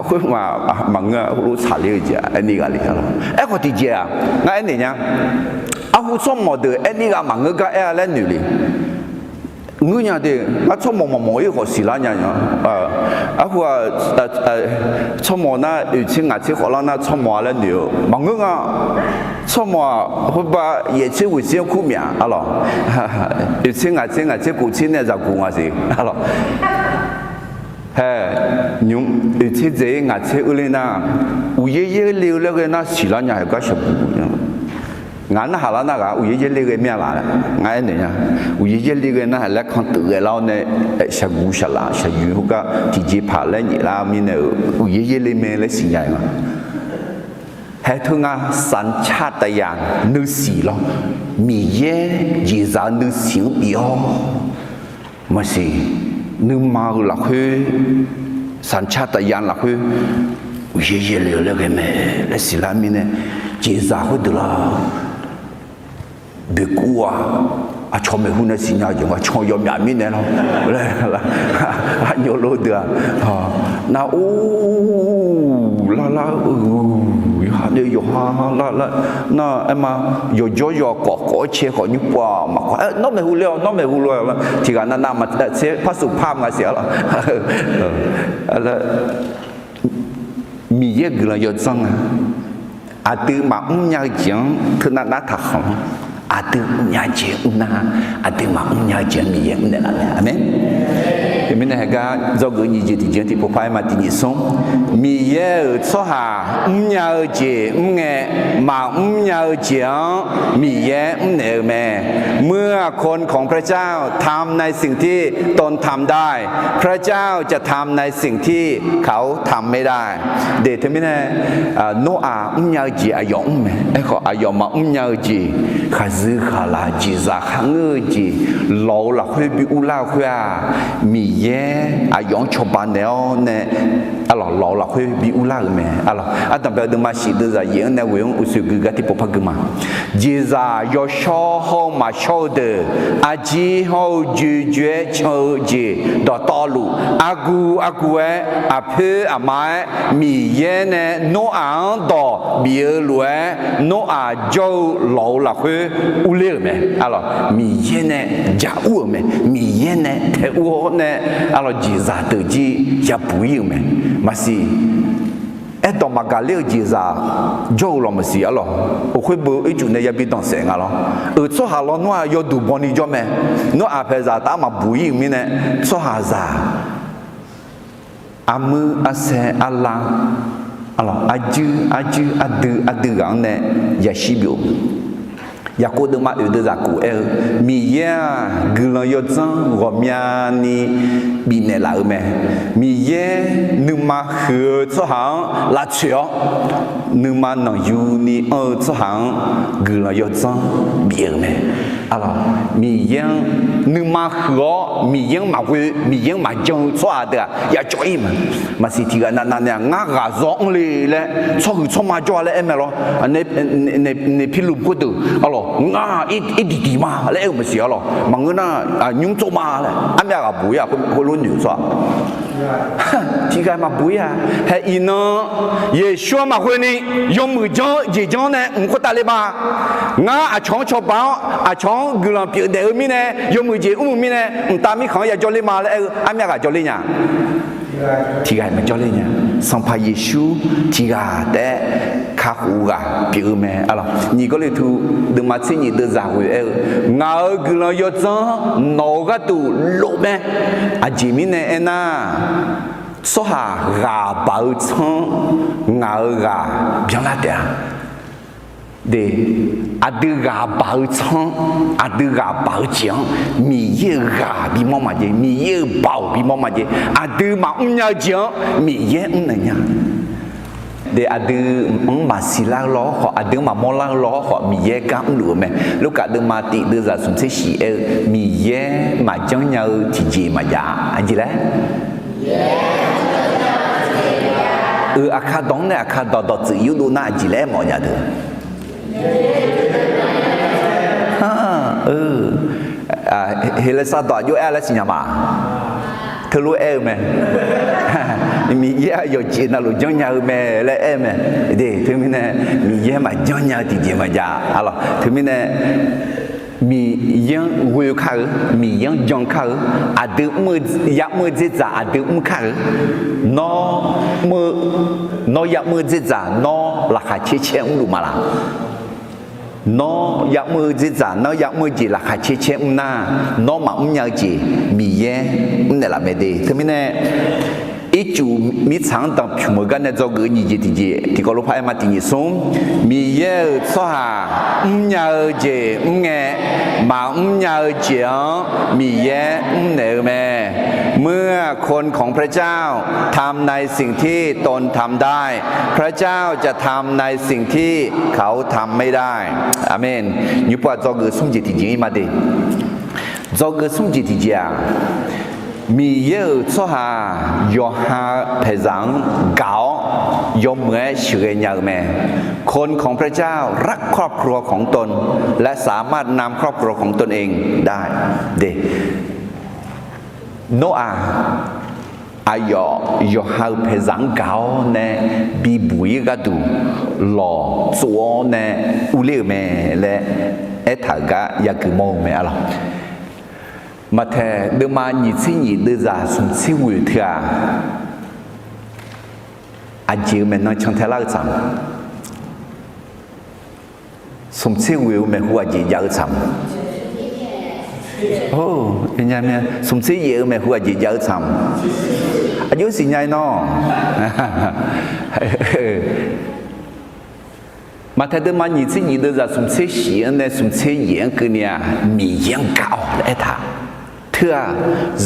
Khoer maqngeur, heulof tsaqler-eu jeq-aq aerni ghaq le-a lawq. Aerkhawf tiqjeq-aq, ngar aernaeq nya. Arhu tsawrmawq deuq aerni ghaq maqngeur gar aer-a laer noeq le. Ngeur nya de, ngar tsawrmawq maqmawq-ir khawf siqlar nya nya. Arhu-aq, tsawrmawq nar oeq tser ngaq tser khawflar nar tsawrmawq-a laer noeq-eu maqngeur nga. Tsawrmawq-aq, khoerbar yaef tser ghoeq tser-anr kur myaq-a lawq. Oeq tser ngaq tser ngaq tser kof tser nae zaqguq nga siq-a lawq. Hae, nymq oeq tser dzaeq-ir ngaq tser eur ler nar, uqyaer yaer le-eu laer ghae nar siqlar nya haeq gar shaqguq nya. Ngaq narhaq lar nar ghaq uqyaer yaer le ghae mir-a laf, ngar aernaeq nya. Uqyaer yaer le ghae nar haeq laer kan teuf ghae lar-awr nae, shaqguq shaqlaf shaqyoeq heugar tiqjeqpaq laer nyaef lar mirnae-euq uqyaer yaer le mae laer siqnya-eu nga. Haeq teu nga, สัญชาตญาณ nuisiq lawr, Miqyaer jeqzaq-eu nuisiq-anr bif-awr maqsiq. nuima-euq lafkhoer, สัญชาตญาณ lafkhoer uqyaer yaerle-eu laer ghae mae laer siqlar mirnae, jeqzaq khoerdeuq lar boeqkuv-aq, aqcawq maeqhu nae siqnya jeq nga, aqcawq yawmyaf mirnae lawr laer, aqnyawf lor deuq-aq, nar or lar lar-eu, yawqha nae yawqha lar lar, nar aerma, yawqjawr yawqkawv kawv-aer cae khawf nymr pov-aq maqkawv-aer, nawr maeqhu le-awq, nawr maeqhu lof-aer lar, tiqghaq navnav maqtser par suf par-eu nga siq-a lawr. Miqyaer guiqlanq yawdzanr nga. Aqdui maqmr nya-eu jeq-anr teunav nar taqkhanq-anr, aqdui mrnya jeq mrnar, aqdui maqmr nya-eu jeq-anr Miqyaer mrnaeq laf mae. Aqmeq. Teumirnae heugar dzawgeuf nyiq jeq tiqjeq-anr tiqpov par-aer ma tiq nyiq smr. Miqyaer-euq tsawrhaq mrnya-eu jeq mrngae, maqmr nya-eu jeq-anr Miqyaer mrnaeq-eu mae. เมื่อคนของพระเจ้าทำในสิ่งที่ตนทำได้ พระเจ้าจะทำในสิ่งที่เขาทำไม่ได้ De teumirnae, Noraq mrnya-eu jeq aqyawf mr mae. Aerkhawf aqyawf maqmr nya-eu jeq, khaqzuikhaqlaq jeqzaq kharngeur-eu jeq, lawq-euq lafkhoer bi urlar-eu khoer-aq, Miqyaer aqyawf-anr cawba naeq-awr nae, arlawq, lawq-euq lafkhoer bi urlar-euq mae. Arlawq, ardanqbae-eu deuvma shif deuvzaq yaef-anr nae ghoe-anr uqsoeq gui gar tiqpov par gui ma. Jeqzaq yawshawr hawr-eu maqshawr-eu deuq, arjir hawr-eu joejoe-aer can-eu jeq dawqtawvluf, argu argu-aer, aqpoer aqma-aer, Miqyaer nae Noraq-anr dawq bif-eu lof-aer, Noraq jawr-eu lawq-euq lafkhoer urler-euq mae. Arlawq, Miqyaer nae jaq ur-euq mae. Miqyaer nae tae ur-awr nae, arlawq, jeqzaq deuq jir yabuq ir-euq mae. Maqsiq, aerdawq maqgaqler-eu jeqzaq jawr-eu lawq maqsiq arlawq. Oq khoer beu ircuf nae yabi danqsaef nga lawr. Euq tsawrhaq lawnmr-aq yawduq bawni jawr mae. Noraq paeqzaq taf-aer maqbuq ir-euq mirnae, tsawrhaqzaq armuir arsaer arlar, arlawq, arjuir arjuir ardui ardui ghaq-anr nae yashir byov. Yaqkov deuvma oeq deuvzaq kof aer-eu, Miqyaer-aq guiqlanq yawdzanr ghawqmyani bifnaeq laf-eu mae. Miqyaer nuima huiq-eu tsawrhaq-anr lavtsoeq-awr, nuima nanqyuni anr-eu tsawrhaq-anr guiqlanq yawdzanr bif-euq mae. Arlawq, Miqyaer-anr nuima huiq-awr Miqyaer-anr maqghoe, Miqyaer-anr maqjan-eu tsawrhaq deuq-aq yacawv ir mae. Maqsiq tiqghaq navnav nae-aq, ngar ghaq zawr anr le laer tsawrhuiq tsawrma jawr-a laer aer mae lawr. Nae, nae, nae, nae pilum khoerdeuq arlawq, ngar ir, irdiq diq ma laer aer-eu maqsiq arlawq. Maqngeur nar, nymr tsov ma laer armyav ghaq buq ir-aq, khoerlof noeq-eu tsawrhaq tiqghaq maqbuq ir-a. Hae iqnan Yeqsur-anr maqghoeni yawmuiq janr-eu jeq janr nae mq khoertav le ma. Ngar aqcawq-anr cawba-awr aqcawq-anr guiqlanq pyeuf daef-eu mirnae, yawmuiq jeq mr-eu mirnae, mqtav mirkhanq-anr yajawr le ma laer aer-eu armyav ghaq jawr ler nya. Tiqghaq maqjawr ler nya. Sanqpaq Yeqsur tiqghaq taef-aer kakhof-eu ghaq pyeuf-eu mae arlawq. Nyiq Gawrliqtu deuvma tser nyiq deuvzaq ghoe aer-eu, ngaq-euq guiqlanq yawdzanr nawq-euq gharduq lof mae. Aqjeq mirnae aernar, tsawrhaq ghaq baq-eu tsanr ngaq-euq ghaq byanlar taef-a. De, aqdui ghaq baq-eu tsanr, aqdui ghaq baq-eu jeq-anr Miqyaer-euq ghaq bimawr maqjae, Miqyaer-euq baoq bimawr maqjae, aqdui maqmr nya-eu jeq-anr Miqyaer mrnaeq nya. De, aqdui-anr maqsiq lar-eu lawr khawf, aqdui-anr maqmawr lar-eu lawr khawf, Miqyaer gar mrluf-eu mae. Lurkaf deuvma tif deuvzaq smq tser shif aer-eu, Miqyaer maqjanr nya-eu tiqjeq maqjav-a. Aqjeq laer? Euq aqkar dawq-anr nae aqkar dawq dawqtsuif yurdov nar aqjeq laer aer mawf nya deuq. Heqlesar dawq aqjox aer-a laer siqnya ma. Teulof aer-eu mae. Miqyaer-aq yawqjeq navluf janrnya-eu mae laer aer-eu mae. De, teumirnae Miqyaer maqjanrnya-eu tiqjeq maqjav arlawq. Teumirnae Miqyaer-anr ghoe kar-eu, Miqyaer-anr jan kar-eu, aqdui mr-eu, ya'mr-eu dzerdzaq aqdui mr kar-eu. Nawr mr-eu, nawr ya'mr-eu dzerdzaq nawr laqkhaq caer caer mrluf ma laq? Nawr ya'mr-eu dzerdzaq, nawr ya'mr-eu jeq laqkhaq caer caer mr nar, nawr maqmr nya-eu jeq Miqyaer mrnaeq laf mae de. Teumirnae ircuf mirtsaq-anr danqpymq-eu gar nae dzawgeuf-eu nyiq jeq tiqjeq tiqkawv lof par aer ma tiq nyiq smr. Miqyaer-euq tsawrhaq mrnya-eu jeq mrngae, maqmr nya-eu jeq-anr Miqyaer mrnaeq-eu mae. เมื่อคนของพระเจ้าทำในสิ่งที่ตนทำได้ พระเจ้าจะทำในสิ่งที่เขาทำไม่ได้ Aqmeq. Nymr pov-aq dzawgeuf smr jeq tiqjeq ir ma de. Dzawgeuf smr jeq tiqjeq-aq, Miqyaer-euq tsawrhaq yawqha paeqzaq-anr gaq-awr yawmuiq-aer sheuqghae nya-eu mae. คนของพระเจ้ารักครอบครัวของตน และสามารถนำครอบครัวของตนเองได้ Noraq aqyawf yawqha-euq paeqzaq-anr gaq-awr nae bibuq-ir gharduq lawqtsov-awr nae urler-euq mae laer aertaq-euq gar yagui mawr-eu mae arlawq. Maqtaeq deuvma nyiq tser nyiq deuvzaq smq tser ghoeq teu-aq, aqjeq-eu maeqnan cantae lar-eu tsaq. Smq tser ghoeq-eu maeqhu aqjeq jav-eu tsaq. Smq tser yaef-eu maeqhu aqjeq jav-eu tsaq. Aqjox siqnya-ir nawr. Maqtaeq deuvma nyiq tser nyiq deuvzaq smq tser shif-anr nae smq tser yaef-anr keuvni-aq, Miqyaer-anr gaq-awq laer aertaq. Teu-aq,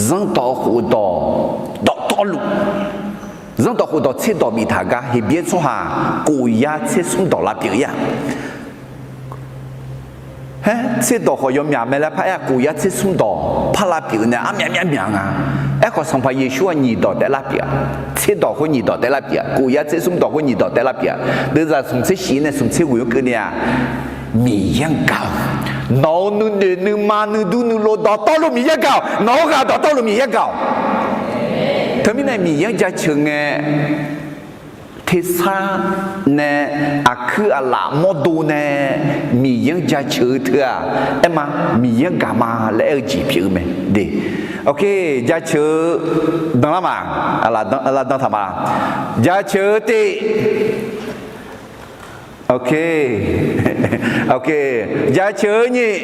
zanrdawq khofdawq dawqtawvluf, zanrdawq khofdawq tserdawq biftaq gar Heqbyaer tsawrhaq kof yar tser smr dawq lavpyeuf-ir-aq, haer tserdawq khawf yawmyaq mae laer par-aer-aq, kof yar tser smr dawq par lavpyeuf nae armyaf myaf myaq nga. Aerkhawf, Sanqpaq Yeqsur-aq nyiq dawq taef lavpyeuf-a. Tserdawq khoer nyiq dawq taef lavpyeuf-a. Kof yar tser smr dawq khoer nyiq dawq taef lavpyeuf-a. Deuvzaq smq tser shif nae smq tser ghoeq-anr keuvni-aq, Miqyaer-anr gaq-awq. Nawq-euq nuinoeq nuima nuidur nuilov dawqtawvluf Miqyaer gaq-awq. Nawq-euq ghaq dawqtawvluf Miqyaer gaq-awq. Teumirnae Miqyaer-anr jaceuq ngae, tersar nae aqkuir aqlaf mawrdo nae Miqyaer-anr jaceuq-eu teu-aq, aer ma, Miqyaer-anr gaq ma laer aer-eu jeq pyeuf-eu mae. De, ok, jaceuq-eu danlar ma, lavdan taq ma. Jaceuq-eu tiv, ok, ok, jaceuq-eu nyiq,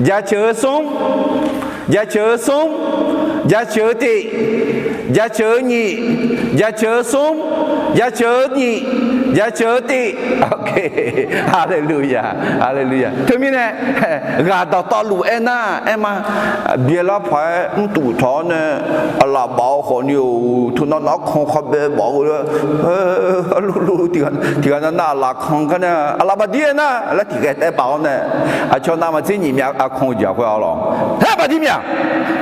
jaceuq-eu smr, jaceuq-eu smr, jaceuq-eu tiv, jaceuq-eu nyiq, jaceuq-eu smr, jaceuq-eu nyiq, jaceuq-eu tiv. Ok, haleluya, haleluya. Teumirnae ghaq dawqtawvluf aernar, aer ma, byaelar paq-aer mrtuf tawq-awr nae, aqlaf baf-eu khawfni-or, teunav nav-anr kan khabae baf-eu, lulu tiqghaq nav nav aqlaf kan gar nae, aqlaf bafdir aernar laer tiqghae taev baf-awr nae, aqcawq navmaqtser nyiq myav aqkan-eu jeq khoer-a lawq. Haer bafdir myav.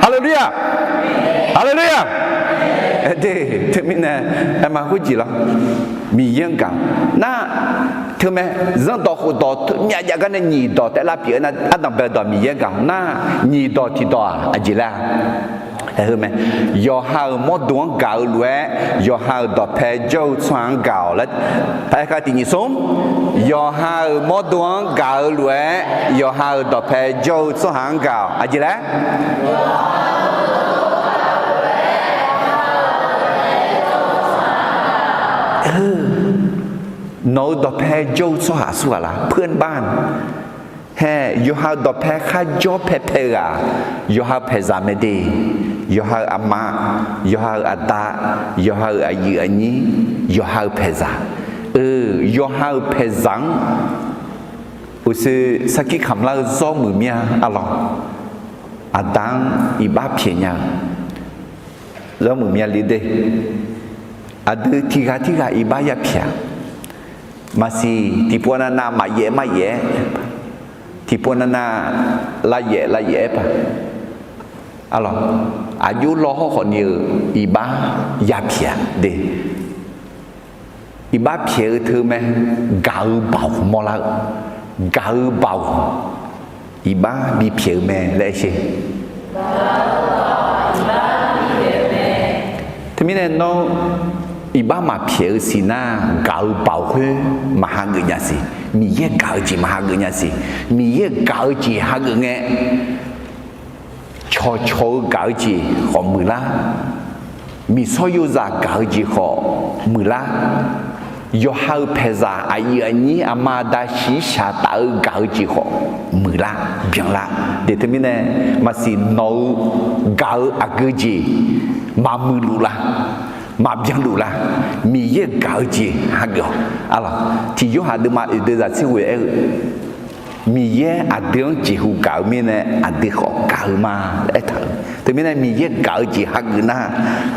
Haleluya, haleluya. De, teumirnae aer ma khoerjeq lawr. Miqyaer-anr gaq nar, teumae, zanrdawq khofdawq teu myav jav gar nae nyiq dawq taef lavpyeuf-eu nar, ardanqbae dawq Miqyaer gaq nar, nyiq dawq tiqdawq-aq aqjeq laer-a? Aer-eu mae, yawqha-euq mawrdo-anr gaq-eu lof-aer yawqha-euq dawqpae jawr-eu tsawrhaq-anr gaq-awq laer, aer ka tiq nyiq smr, yawqha-euq mawrdo-anr gaq-eu lof-aer yawqha-euq dawqpae jawr-eu tsawrhaq-anr gaq-awq. Aqjeq laer? Nawq-euq dawqpae jawr-eu tsawrhaq aqsurghaq lar, เพื่อนบ้าน hae, yawqha-euq dawqpae kharjawr paepae-eu-aq, yawqha-euq paeqzaq mae de. Yawqha-euq aqma, yawqha-euq aqda, yawqha-euq aqyuif aqnyir, yawqha-euq paeqzaq. Eu, yawqha-euq paeqzaq-anr uqshoe sarkir kamq lar-eu zawr muiq mir-a arlawq. Aqda-anr iqbax pyaeq nya-eu zawr muiq mir-a li de. Aqdui tiqghaq tirghaq iqbax yapyaeq-a. Maqsiq tiqpov nav nav maqyaef maryaef-aer, tiqpov nav nav lavyaef lavyaef-aer paq. Arlawq, aqjox law hawrkhawf ni-euq iqbax yapyaeq-a de. Iqbax pyaeq-eu teu mae, gaq-eu baoq mawrlar-eu, gaq-eu baoq iqbax bipyaeq-eu mae laer aer sher. Teumirnae nawr iqbax maqpyaeq-eu siqnar, gaq-eu baoq khoer maqhageuf nya siq. Miqyaer gaq-eu jeq maqhageuf nya siq. Miqyaer gaq-eu jeq hageuf ngae, cawqcawq-eu gaq-eu jeq khawf muiqlar. Miqsawr yozaq gaq-eu jeq khawf muiqlar. Yawqha-euq paeqzaq aqyuif aqnyir aqma aqda shiqshaq taf-eu gaq-eu jeq khawf muiqlar, byanlar. De teumirnae maqsiq nawq-eu gaq-eu aqgeu jeq maqmuiqluf lar, maqbyanluf lar. Miqyaer gaq-eu jeq hageuf-awq. Arlawq, tiq Yorhaq deuvma oeq deuvzaq tser ghoe aer-eu, Miqyaer aqdui-anr jeqhu gaq-eu mirnae aqdui khawf gaq-eu ma laer aertaq-eu. Teumirnae Miqyaer gaq-eu jeq hageuf nar,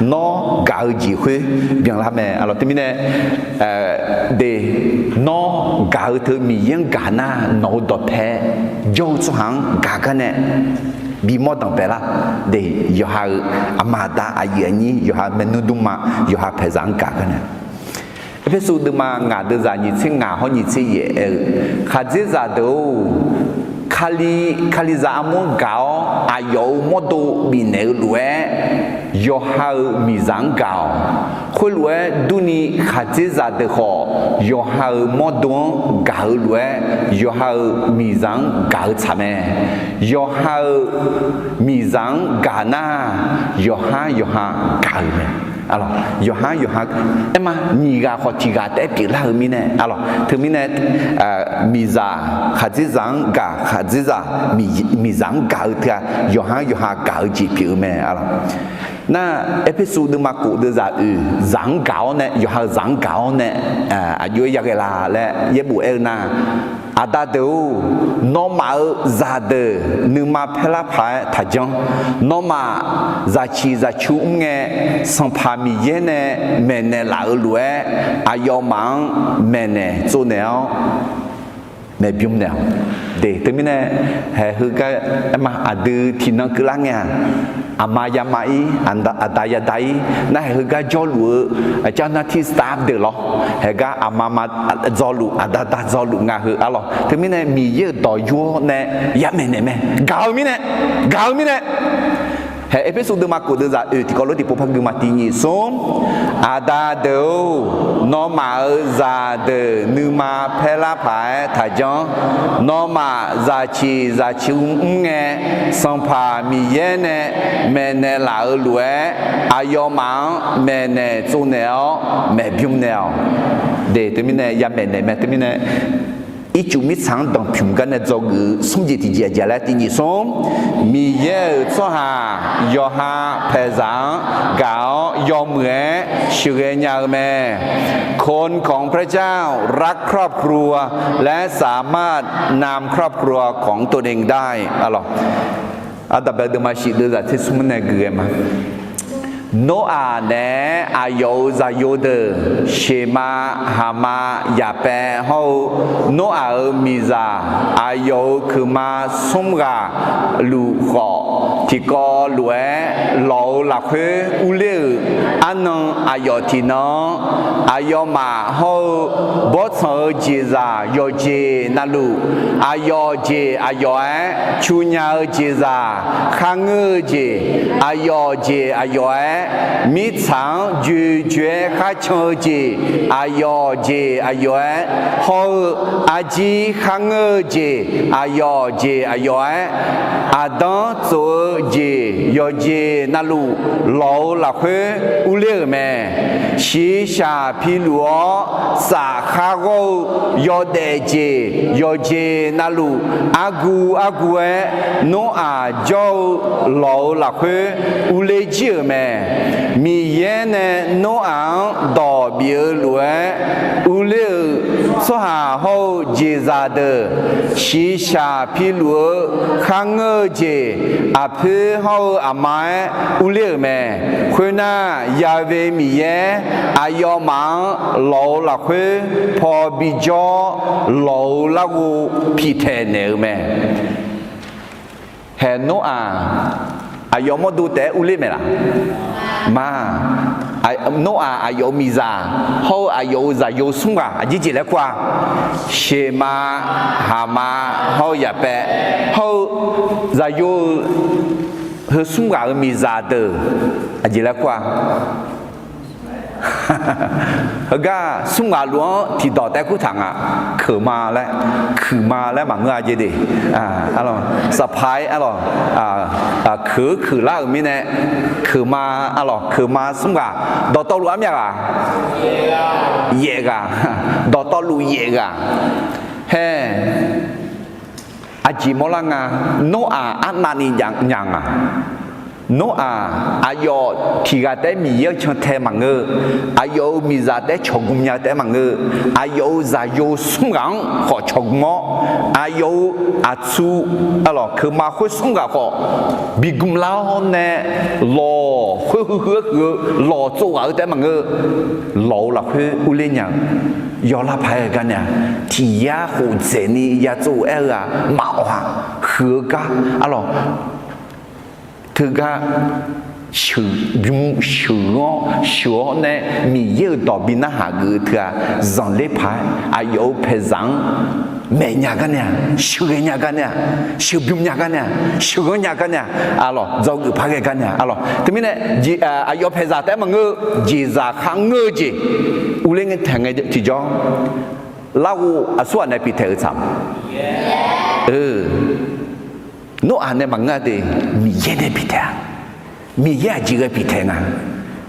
nawr gaq-eu jeq khoer byanlar mae. Arlawq, teumirnae de, nawr gaq-eu teu Miqyaer-anr gaq nar, nawq-eu dawqpae jawr-eu tsawrhaq-anr gaq gar nae bimawr danqbae lar. De, yawqha-euq aqma aqda aqyuif aqnyir, yawqha maernmr dmrma, yawqha paeqzaq-anr gaq-eu gar nae, Erpersu deuvma ngaq deuvzaq nyiq tser ngaq hawr nyiq tser yaef aer-eu, khaqdzerzaq deuq-or, Kali, Kalizaq armur-anr gaq-awr aqyawf-euq mawrdo bifnaeq-eu lof-aer, yawqha-euq miqzaq-anr gaq-awq. Khoerlof-aer durni, khaqdzerzaq deuq khawf yawqha-euq mawrdo-anr gaq-eu lof-aer, yawqha-euq miqzaq-anr gaq-eu tsaq mae. Yawqha-euq miqzaq-anr gaq nar, yawqhar yawqha gaq-euq mae. Arlawq, yawqhar yawqha, aerma nyiq ghaq khawf tiq ghaq taef-aer pyeuflar-euq mirnae, arlawq, teumirnae, miqzaq khaqdzerzaq-anr gaq, khaqdzerzaq miqzaq-anr gaq-eu teu-aq, yawqhar yawqha gaq-eu jeq pyeuf-eu mae, arlawq. Nar, Erpersu deuvma kof deuvzaq oeq, zaq-anr gaq-awr nae, yawqha-euq zaq-anr gaq-awr nae, aqjox-aer yaghae la laer yaerbof aer-eu nar, Aqda deuq-or, nawmaf-euq zaqdeuq nuima paerlar paq-aer taqjanr. Nawmaf zaqciq zaqcu mr ngae, Sanqpaq Miqyaer nae maeqnaeq laf-eu lof-aer, aqyawfmaf-anr maeqnaeq tsovnaeq-awr maeqbymr naeq-awq. De, teumirnae, haeq heugar, aerma aqdui tiqnan keuvlar ngae-aq, aqma yama-ir, aqda yada-ir, nar haeq heugar jawrluf-eu เจ้าหน้าที่ staff deuq lawr, haeq gar aqma ma dzawluf, aqda da dzawluf nga heu, arlawq. Teumirnae Miqyaer-euq dawq yur-awr nae yamaeq naeq mae. Gaq-eu mirnae, gaq-eu mirnae. Haeq Erpersu deuvma kof deuvzaq oeq tiqkawv lof tiqpov par gui ma. Tiq nyiq smr. Aqda deuq-or, nawmaf-euq zaqdeuq nuima paerlar paq-aer taqjanr. Nawmaf zaqciq zaqcu mr ngae, Sanqpaq Miqyaer nae maeqnaeq laf-eu lof-aer, aqyawfmaf-anr maeqnaeq tsovnaeq-awr maeqbymr naeq-awq. De, teumirnae yamaeq naeq mae. Teumirnae ircuf mirtsaq-anr danqpymq gar nae dzawgeuf-eu smr jeq tiqjeq aqjeq laer tiq nyiq smr. Miqyaer-euq tsawrhaq yawqha paeqzaq-anr gaq-awr yawmuiq-aer sheuqghae nya-eu mae. คนของพระเจ้ารักครอบครัวและสามารถนำครอบครัวของตนเองได้ Arlawq, Aqda bae deuvma shif deuvzaq tser smr nae gui ghae ma. Noraq naeq-aer aqyawf-euq zaqyo deuq, Sheqma, Haqma, Yaqpaev hawr-eu Noraq-euq miqzaq aqyawf-euq keuqma smr ghaq luf khawf, tiqkawv lof-aer lawq-eu lafkhoer urler-euq arnan aqyawf tiqnan-anr, aqyawfmaf hawr-eu bawrtsanq-eu jeqzaq yawqjeq navluf, aqyawf jeq aqyawf-aer cu nya-eu jeqzaq, kharngeur-eu jeq aqyawf jeq aqyawf-aer, mirtsaq-anr joejoe-aer kharcan-eu jeq aqyawf jeq aqyawf-aer, hawr-eu arjir kharngeur-eu jeq aqyawf jeq aqyawf-aer, aqdanr tsof-eu jeq yawqjeq navluf lawq-eu lafkhoer urler-euq mae. Shiqshaq piluf-awr safkhar ghawr-eu yawdaef jeq yawqjeq navluf argu argu-aer, Noraq jawr-eu lawq-eu lafkhoer urler jir-euq mae. Miqyaer nae Noraq-anr dawq bif-eu lof-aer urler-euq tsawrhaq hawr-eu jeqzaq deuq, shiqshaq piluf-eu kharngeur-eu jeq aqpoer hawr-eu aqma-aer urler-euq mae. Khoernar, Ya've Miqyaer aqyawfmaf-anr lawq-eu lafkhoer paw bijawr, lawq-eu larghov piqtaeq naeq-eu mae. Haeq Noraq aqyawf mawrdo taef-aer urler maeq laf? Ma. Noraq aqyawf-euq miqzaq hawr-eu aqyawf-euq zaqyo smr ghaq aqjeq jeq laer kur-a? Sheqma, Haqma, hawr-eu Yaqpaev hawr-eu zaqyo-eu heu smr ghaq-euq miqzaq deuq aqjeq laer kur-a? Heugar smr ghaq luf-anr tiqdawq taef-aer kurtaq nga. Keuqma laer, kuiqma laer maqngeur-a jeq de. Saqpaq-aer arlawq, keuq-eu keuq lar-euq mirnae, keuqma arlawq, keuqma smr ghaq dawqtawvluf armyav ghaq? Yaef ghaq. Dawqtawvluf yaef ghaq. Hae, aqjeq mawrlar nga. Noraq arnavni jav nya nga. Noraq aqyawf tiq ghaq taef-aer Miqyaer-anr cantae maqngeur-eu, aqyawf-euq miqzaq taef-aer cawqgm nya-eu taef-aer maqngeur-eu, aqyawf-euq zaqyo smr ghaq-anr khawf cawqgm-awr, aqyawf-euq aqtsu, arlawq, keuqma khoer smr ghaq khawf bigm lar-awr nae, lawq khoer huiq huiq-aer huiq-eu lawq tsov ghaq-eu taef-aer maqngeur-eu, lawq-eu lafkhoer urler nya-eu, yawqlar paq-aer gar nae-a, tiq yar khof dzaeqni ya tsov-eu aer-eu-aq maqawq-a. Huiq-eu gar, arlawq, Teugar sheuqbym sheuq-awr sheuq-awr nae Miqyaer-euq dawq bi narhaq geuf-eu teu-aq, zanqler paq-aer aqyawf-euq paeqzaq-anr maeq nya gar nae-aq, sheuqghae nya gar nae-aq, sheuqbym nya gar nae-aq, sheuqghanr nya gar nae-aq, arlawq, dzawgeuf paq ghae gar nae-aq, arlawq. Teumirnae aqyawf paeqzaq taef-aer maqngeur-eu jeqzaq kharngeur-eu jeq urler ngae taeq ngae tiqjawr, larghov aqsurghaq nae pitaeq-eu tsaq-a. Noraq nae maqngeur-a de, Miqyaer nae pitaeq-a. Miqyaer aqjeq ghae pitaeq nga.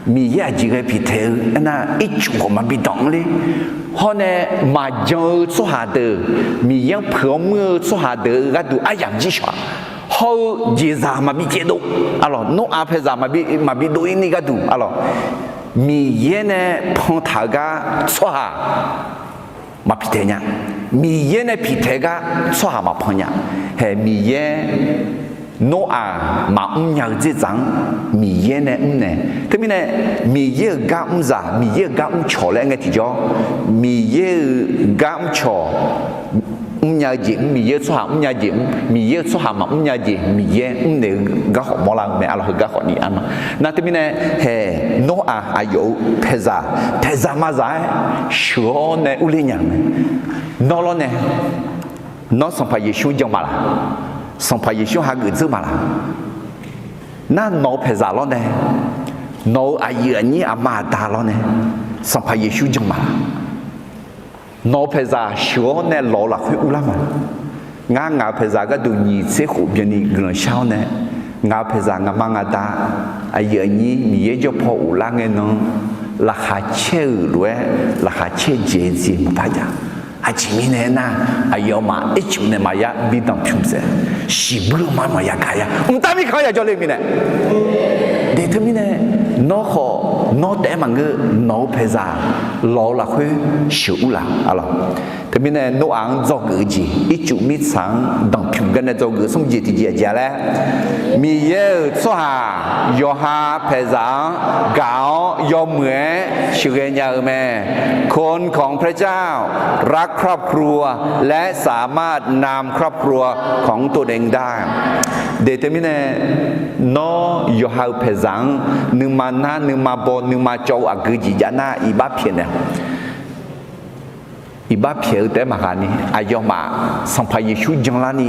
Miqyaer aqjeq ghae pitaeq-eu aernar, ircuf khawf maqbi danq-anr ler. Hawr nae maqjan-eu tsawrhaq deuq, Miqyaer-anr puiq-awr muir-eu tsawrhaq deuq-eu gharduq aryamq jir shawq-a. Hawr-eu jeqzaq maqbi caevdov, arlawq, Noraq paeqzaq maqbi dov-ir ni gharduq, arlawq, Miqyaer nae pantaq-eu gar tsawrhaq maq pitaeq nya. Miqyaer nae pitaeq-eu gar tsawrhaq maqpan nya. Hae Miqyaer Noraq maqmr nya-eu dzerdzaq-anr Miqyaer nae mrnaeq. Teumirnae Miqyaer-euq gar mrzaq, Miqyaer-euq gar mrcawq laer aer ngae tiqjawr, Miqyaer-euq gar mrcawq mrnya-eu jeq mr, Miqyaer-euq tsawrhaq mrnya jeq mr, Miqyaer-euq tsawrhaq maqmr nya jeq Miqyaer mrnaeq-eu garkhawf mawrlar-eu mae, arlawq, heu garkhawf ni arma. Nar teumirnae hae Noraq aqyawf-euq paeqzaq, paeqzaq mazaq-aer sheuq-awr nae urler nya-eu mae. Nawr lawrnae, nawr Sanqpaq Yeqsur jan maqlaq? Sanqpaq Yeqsur hageuf dzeur maqlaq? Nar nawq-eu paeqzaq lawrnae, nawq-euq aqyuif aqnyir aqma aqda lawrnae, Sanqpaq Yeqsur jan maqlaq? Nawq-eu paeqzaq sheuq-awr nae lawq-eu lafkhoer urlar ma. Ngar ngaq-euq paeqzaq gharduq nyiq tser khof byanni guiqlanq shar-awr nae, ngaq-euq paeqzaq ngaqma ngaqda, aqyuif aqnyir Miqyaer jawr paw ghoflar ngae nan, laqkhaq caer-euq lof-aer laqkhaq caer dzaeq-eu jeq maqpar jav. Aqjeq mirnae aernar, aqyawfmaf ircuf nae maqya bi danqpymq saef, shiqbuir-eu ma maqya gaq ya, mqtav mirkhanq-anr yajawr le mirnae. De teumirnae, nawr khawf nawr taef-aer maqngeur, nawq-eu paeqzaq lawq-eu lafkhoer sheuq urlaf, arlawq. Teumirnae Noraq-anr dzawgeuf-eu jeq, ircuf mirtsaq-anr danqpymq garnae dzawgeuf smr jeq tiqjeq aqjeq-a laer, Miqyaer-euq tsawrhaq yawqha paeqzaq-anr gaq-awr yawmuiq-aer sheuqghae nya-eu mae. คนของพระเจ้า รักครอบครัว และสามารถนำครอบครัวของตัวเองได้ De teumirnae, nawr yawqha-euq paeqzaq-anr nuima nar, nuima baw, nuima cawv-eu aqgeu jeq jav nar, iqbax pyaeqnaeq iqbax pyaeq-eu taef-aer maqghaq ni, aqyawfmaf Sanqpaq Yeqsur janlarni,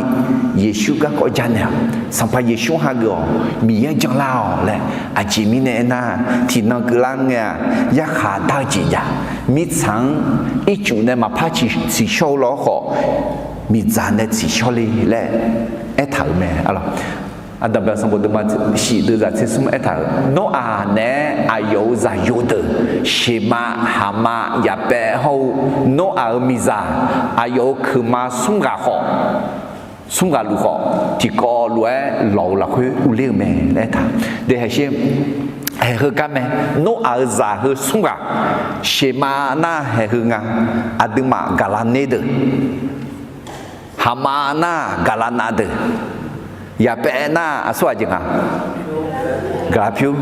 Yeqsur garkawv janaeq-awq. Sanqpaq Yeqsur hageuf-awq, Miqyaer janlar-awq laer. Aqjeq mirnae aernar, tiqnan keuvlar ngae-aq, yarkhaq dar-eu jeq jav. Mirtsaq-anr ircuf nae maqpar tsiqshawr-eu lawr khawf, miqdzaq nae tsiqshawr le laer aertaq-euq mae, arlawq. Aqdanqbae sanqbof deuvma shif deuvzaq tser smr aertaq-euq, Noraq naeq-aer aqyawf-euq zaqyo deuq, Sheqmav, Haqmav, Yaqpaev hawr-eu Noraq-euq miqzaq, aqyawf-euq keuqma smr ghaq khawf, smr ghaq luf khawf, tiqkawv lof-aer lawq-eu lafkhoer urler-eu mae laer aertaq. De haeq sher, haeq heu gar mae. Noraq-euq zaq heu smr ghaq, Sheqmav nar haeq heu nga, aqduimaf gaqlaq ner deuq, Haqmav nar gaqlaq nav deuq, Yaqpaev nar aqsur aqjeq nga, gaqlaq pyur.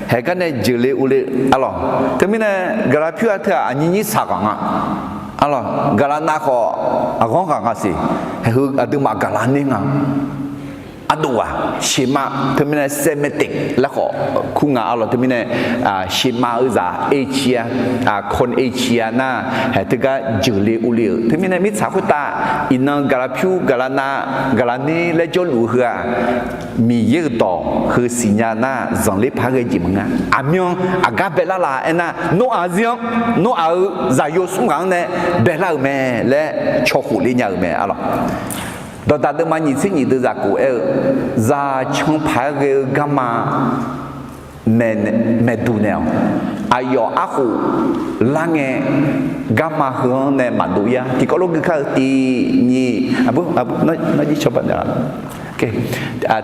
Haeq gar nae jeuqle urle, arlawq. Teumirnae gaqlaq pyur-aq teu-aq aqnyir nyir tsaq ghaq nga, arlawq. Gaqlaq nav khawf aqghanr ghaq nga siq. Haeq heu aqduimaf gaqlaq ner nga. Ardov ghaq, Sheqmav teumirnae Semitic laer khawf kur nga, arlawq. Teumirnae Sheqmav-eu zaq Asia, คนเอเชีย nar haeq teugar jeuqle urle-euq. Teumirnae mirtsaq khoertav iqnan gaqlaq pyur, gaqlaq nav, gaqlaq ner laer jawrluf-eu heu-aq, Miqyaer-euq dawq heu siqnya nar zanqler paq-aer ghae jeq maqngeur. Aqmyan aqgar baelar la aernar, Noraq zir-anr, Noraq-euq zaqyo smr ghaq-anr nae baelar-euq mae laer cawqkhof ler nya-euq mae, arlawq. Dawqdaq deuvma nyiq tser nyiq deuvzaq kof aer-eu, zaq can paq-aer ghae-eu garma maeqduq naeq-awq. Aqyawf arkhof lar ngae, garma heu-anr nae maqdov yar. Tiqkawv lof gui kar-eu tiq nyiq, aqbur, aqbur, nar jir cawba naeq-a.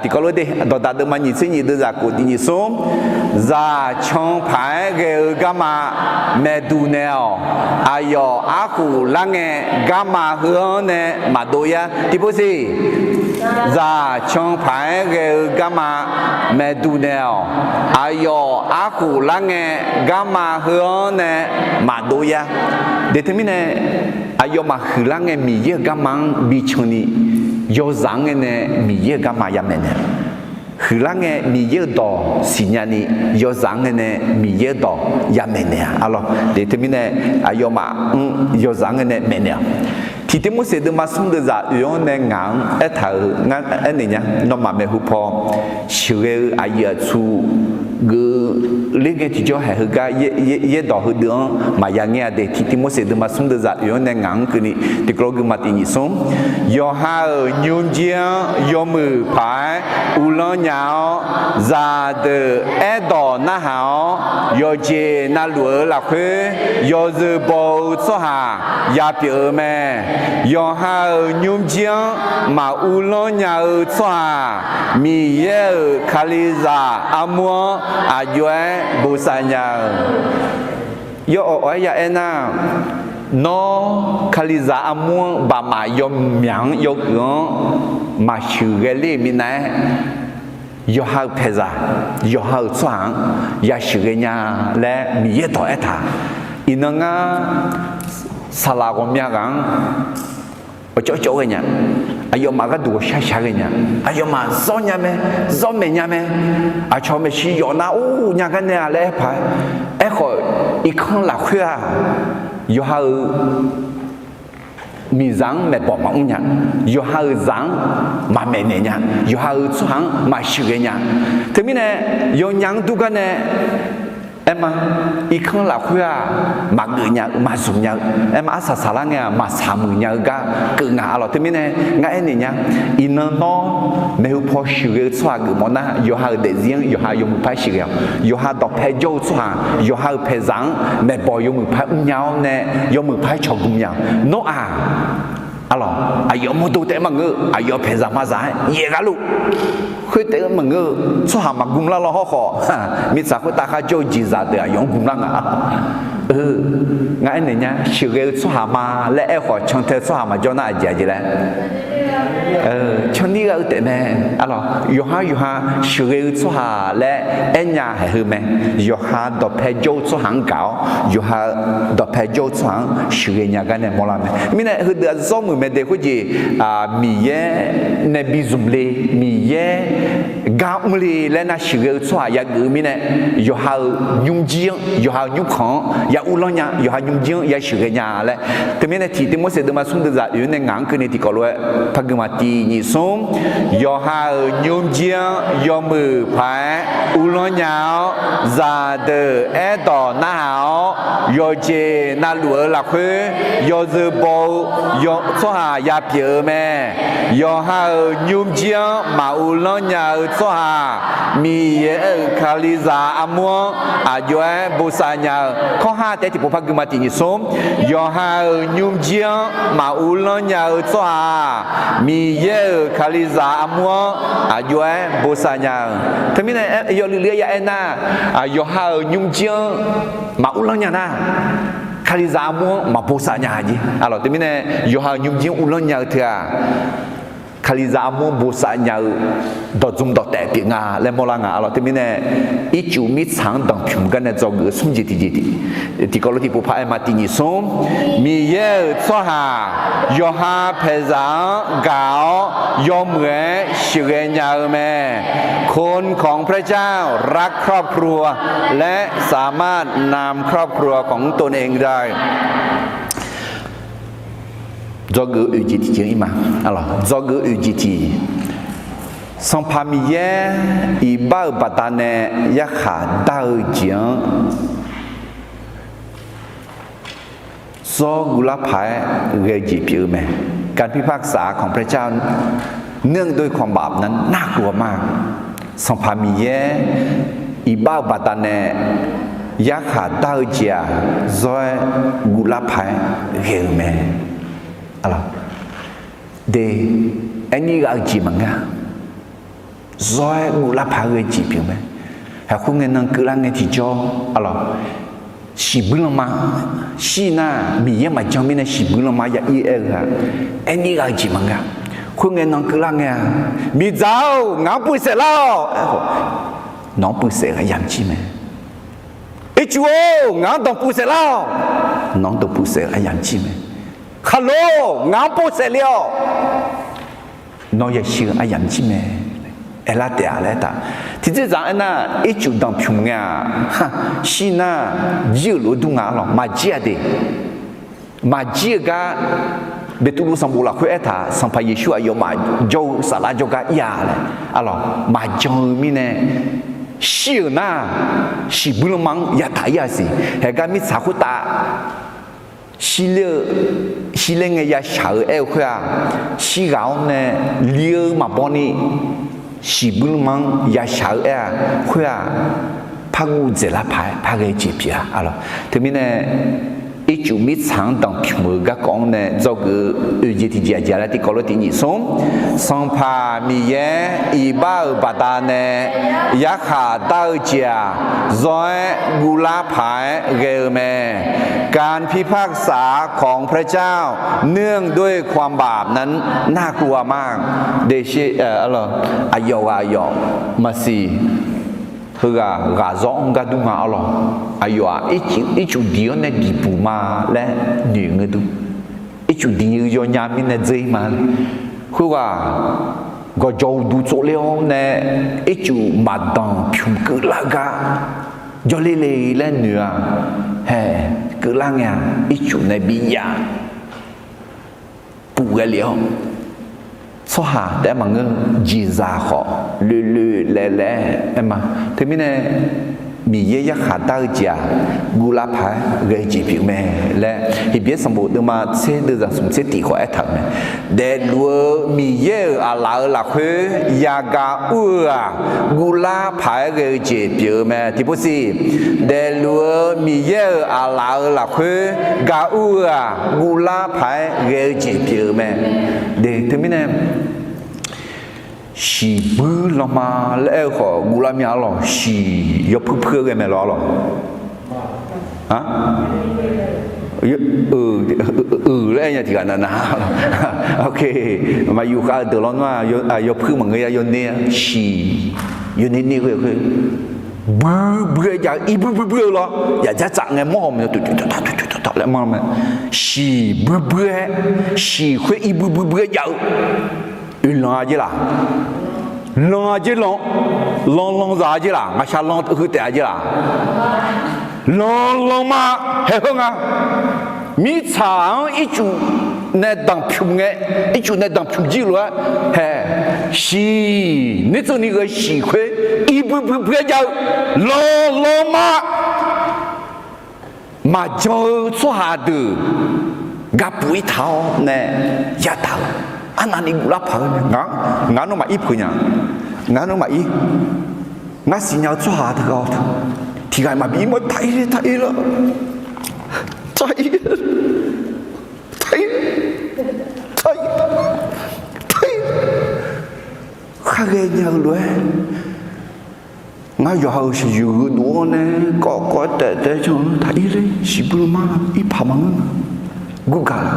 Tiqkawv lof de, Dawqdaq deuvma nyiq tser nyiq deuvzaq kof tiq nyiq smr, zaq can paq-aer ghae-eu garma maeqduq naeq-awq. Aqyawf arkhof lar ngae, garma heu-anr nae maqdov yar. Tiqpov siq, zaq can paq-aer ghae-eu garma maeqduq naeq-awq. Aqyawf arkhof lar ngae, garma heu-anr nae maqdov yar. De teumirnae, aqyawfmaf huiqlar ngae Miqyaer-euq garma-anr bican ni, yawzaq-anr ngae nae Miqyaer-euq garma yamaeq naeq huiqlar ngae Miqyaer-euq dawq siqnya ni, yawzaq-anr ngae nae Miqyaer-euq dawq ya maeqnaeq-a. Arlawr, teumirnae aqyawfmaf-anr yawzaq-anr ngae nae maeqnaeq-awq. Tiqtiv Morseq deuvma smr deuvzaq oeq-anr nae ngaq-anr aertaq-euq ngar aernaeq nya, nawmaf maeqhu paw sheuqghae-eu aqyuif aqtsu geuf ler ngae tiqjawr haeq heugar yaerdawq heudeuv-anr maqya ngaer-a de. Tiqtiv Morseq deuvma smr deuvzaq oeq-anr nae ngaq-anr keuvni tiqkawv lof guima tiq nyiq smr. Yawqha-euq nymrjir-anr yawmuiq paq-aer uvlanr nya-awr, zaqdeuq aerdawq narhaq-awr, yawqjeq navluf-eu lafkhoer yawzeu baw-eu tsawrhaq ya pyeuf-eu mae. Yawqha-euq nymrjir-anr maquvlanr nya-eu tsawrhaq, Miqyaer-euq Kalizaq armur-anr aqjox-aer bosav nya-eu. Yawawq-aer ya aernar, nawr Kalizaq armur-anr baqmaf yawmyaq-anr yawhuiq-anr maqsheuqghae ler-euq minav-aer, yawqha-euq paeqzaq, yawqha-euq tsawrhaq-anr yasheuqghae nya laer Miqyaer dawq aertaq. Iqnan ngar saqlaq ghawqmya ghaq-anr awqcawv cawv ghae nya, aqyawfmaf gharduq ghawqshar shar ghae nya, aqyawfmaf zawr nya mae, zawr maeq nya mae, aqcawq maeqshi yawf nar or nya gar nae-a laer aer paq-aer, aerkhawf irkanr lafkhoer-aq, yawqha-euq miqzaq-anr maeqbawq maqmr nya, yawqha-euq zaq-anr maqmaeqnaeq nya, yawqha-euq tsawrhaq-anr maqsheuqghae nya. Teumirnae yawnya-anr dur gar nae aerma, irkanr lafkhoer-aq, maqgeuf nya-eu maqzmq nya-eu, aerma arsaq saqlar ngae-aq maqsaq muiq nya-eu gar keuv nga. Arlawq teumirnae ngar aernaeq nya, iqnan nawr maeqhu paw sheuqghae-eu tsawrhaq geufmawf nar, yawqha-euq daefzir-anr yawqha yawmuiq par sheuqghae-awq. Yawqha dawqpae jawr-eu tsawrhaq, yawqha-euq paeqzaq-anr maeqbawq yawmuiq par mrnya-awr nae, yawmuiq par-aer cawqgm nya-awq. Nawr-aq, arlawq, aqyawf mawrdo taef-aer maqngeur-eu, aqyawf paeqzaq mazaq-aer yaef gharluf khoertaef-aer maqngeur-eu tsawrhaq maqgm lar law hawrkhawf, mirtsaq khoertav kharjawr-eu jeqzaq deuq aqyawf-anr gm lar nga. Ngar aernaeq nya, sheuqghae-eu tsawrhaq ma laer aerkhawf cantae tsawrhaq maqjawr nar aqjeq aqjeq laer, canir gha-eu taef mae. Arlawq, yawqha yawqha sheuqghae-eu tsawrhaq laer aernya haeq heu mae. Yawqha dawqpae jawr-eu tsawrhaq-anr gaq-awr, yawqha dawqpae jawr-eu tsawrhaq-anr sheuqghae nya gar nae mawrlar mae. Mirnae heudeuq-aq zawr muiq mae de khoerjeq, Miqyaer nae bi zmq le, Miqyaer gar mr le laer nar sheuqghae-eu tsawrhaq yageuf-eu mirnae, yawqha-euq nymrjir-anr, yawqha-euq nymrkhanq-anr ya uvlanr nya, yawqha nymrjir-anr ya sheuqghae nya laer. Teumirnae tiqtiv Morseq deuvma smr deuvzaq oeq-anr nae ngaq-anr keuvni tiqkawv lof-aer par guima tiq nyiq smr. Yawqha-euq nymrjir-anr yawmuiq paq-aer uvlanr nya-awr, zaqdeuq aerdawq narhaq-awr, yawqjeq navluf-eu lafkhoer yawzeu baw-eu tsawrhaq ya pyeuf-eu mae. Yawqha-euq nymrjir-anr maquvlanr nya-eu tsawrhaq, Miqyaer-euq Kalizaq armur-anr aqjox-aer bosav nya-eu. Kawrha taef-aer tiqpov par guima tiq nyiq smr. Yawqha-euq nymrjir-anr maquvlanr nya-eu tsawrhaq, Miqyaer-euq Kalizaq armur-anr aqjox-aer bosav nya-eu. Teumirnae yawluiv luiv-aer ya aernar, yawqha-euq nymrjir-anr maquvlanr nya nar, Kalizaq armur-anr maqbosav nya-a jeq. Arlawq teumirnae yawqha-euq nymrjir-anr uvlanr nya-eu teu-aq, Kalizaq armur-anr bosav nya-eu dawqdzmq dawqtaef pyeuf nga laer mawrlar nga. Arlawq teumirnae ircuf mirtsaq-anr danqpymq gar nae dzawgeuf-eu smr jeq tiqjeq tiqkawv lof tiqpov par aer ma tiq nyiq smr. Miqyaer-euq tsawrhaq yawqha paeqzaq-anr gaq-awr yawmuiq-aer sheuqghae nya-eu mae. คนของพระเจ้ารักครอบครัว และสามารถนำครอบครัวของตนเองได้ Dzawgeuf-eu oeq jeq tiq jeq ir ma. Dzawgeuf-eu oeq jeq tiq, Sanqpaq Miqyaer iqbax-euq baqdanae yarkhaq dar-eu jeq-anr zawr guvlar paq-aer ghae-eu jeq pyeuf-eu mae. การพิพากษาของพระเจ้า เนื่องด้วยความบาปนั้นน่ากลัวมาก Sanqpaq Miqyaer iqbax-euq baqdanae yarkhaq dar-eu jeq-aq, zawr-aer guvlar paq-aer ghae-eu mae. De, aerni ghav-eu jeq maqngeur-a. Zawr-aer guvlar paq-aer ghae-eu jeq pyeuf mae. Haiq khoerngae nan keuvlar ngae tiqjawr, arlawq, siqbuir lanma shir nar, Miqyaer maqjan mirnae siqbuir lanma ya ir-aer-eu-aq, aerni ghav-eu jeq maqngeur-a. Khoerngae nan keuvlar ngae-a, Miqdzaq-or, ngaq-anr puiv saef lar-awq. Nawq-anr puiv saef-eu aryamq jir mae. Ircuf-or, ngaq-anr danqpuiv saef lar-awq. Nawq-anr danqpuiv saef-eu aryamq jir mae. Khaqlo-or, ngaq-anr pov saef le-awq. Nawr yashir-eu aryamq jir mae. aerlar taef-a laer aertaq. Tiqjeqzaq aernar, ircuf danqpymq ngae-aq, shir nar, jir-euq lof-aer dur nga arlawq, maqjir-a de. Maqjir-eu gar, Beqtuvluv sanqbof lafkhoer aertaq, Sanqpaq Yeqsur aqyawfmaf jawr-eu saflar jawrgar ir-a laer arlawq, maqjan-eu mirnae, shir-euq nar, shiqbuir lanma-anr yataq ir-a siq. Haeqgar mirtsaq khoertav shirler-eu, shirler ngae yashaq-eu aer-eu khoer-aq, shirghaq-awr nae li-eu maqbaw ni, shiqbuir lanma-anr yashaq-eu aer-a, khoer-aq, par guv dzaeqlar paq-aer par ghae-eu jeq pyeuf-a arlawq. Teumirnae, ircuf mirtsaq-anr danqpymq-eu garkawv-anr nae dzawgeuf-eu oeq jeq tiqjeq aqjeq laer tiqkawv lof tiq nyiq smr, Sanqpaq Miqyaer iqbax-euq baqdanae yarkhaq dar-eu jeq-aq, zawr-aer guvlar paq-aer ghae-eu mae. การพิพากษาของพระเจ้าเนื่องด้วยความบาปนั้นน่ากลัวมาก Aqyawf ghaq aqyawf maqsiq, heughaq ghaq zawr-anr gar dur nga arlawq. Aqyawf-aq, ircuf diq-anr nae diqbuq ma laer noeq ngeur dur. Ircuf diq-eu yawnya mirnae dzeur-ir ma. Khoerghaq gawqjawq uqduq tsovler-awr nae, ircuf maqdanqpymq keuvlar-eu gar jawrler le laer noeq-a. Hae, keuvlar ngae-aq, ircuf nae bi jav puf ghae lef-awr, tsawrhaq taef-aer maqngeur, jeqzaq khawf loeloe laev laev-aer aer ma. Teumirnae, Miqyaer yarkhaq dar-eu jeq-aq, guvlar paq-aer ghae-eu jeq pyeuf mae laer, Heqbyaer sanqbof deuvma tser deuvzaq smq tser tiq khawf aertaq-euq mae. Daefluf-eu Miqyaer-euq aqlaf-euq lafkhoer yagaq ur-eu-aq, guvlar paq-aer ghae-eu jeq pyeuf-eu mae. Tiqpov siq, daefluf-eu Miqyaer-euq aqlaf-euq lafkhoer gaq ur-eu-aq, guvlar paq-aer ghae-eu jeq pyeuf-eu mae. Teumirnae, shiqbuir lanma laer aer-eu khawf guvlar mya arlawq, shiq yawpuir puir-aer ghae mae lawr arlawq. Euq laer aer nya tiq ghaq nav nav. Maqyuf khav-eu deuq lawr nar, yawpuir maqngeur ya yawner-a shiq, yawner ner ghae khoer, buir buir-aer jav-eu, irbuir buir buir-eu lawr, yaqdzar tsaf ngae mawr haw ma, laer manr mae. Shiq buir buir-aer, shiq khoer irbuir buir buir-aer jav-eu, oeqlanq-a jer laq? Lanq-a jer lanq, lanq lanqzaq-a jer laq? Ngaqshaq lanq heu taef-a jer laq? Lanq lanqma, haeq heu nga. Mirtsaq-anr ircuf nae danqpymq ngae, ircuf nae danqpymq jir lof-aer hae, shiq, nertseuvni ghae shiq khoer irbuir buir buir-aer jav-eu, lanq lanqma maqjan-eu tsawrhaq deuq gapuf-ir taq-awr nae yadaq-eu, arnavni guvlar paq-eu, ngaq nawmaf ir peuq nya, ngaq nawmaf ir, ngar siqnya-eu tsawrhaq teughaq-awr teu, tiq ghaq maqbi ir ma, taq ir le, taq ir la, taq ir, taq ir, taq ir, taq ir, khar ghae nya-eu lof-aer, ngar yawqha-euq shaqyoeq gheudov-awr nae kawv kawv-aer taef taef-aer can-eu taq ir le, shiqbuir lanma, ir paq maqngeur, gurgaq la.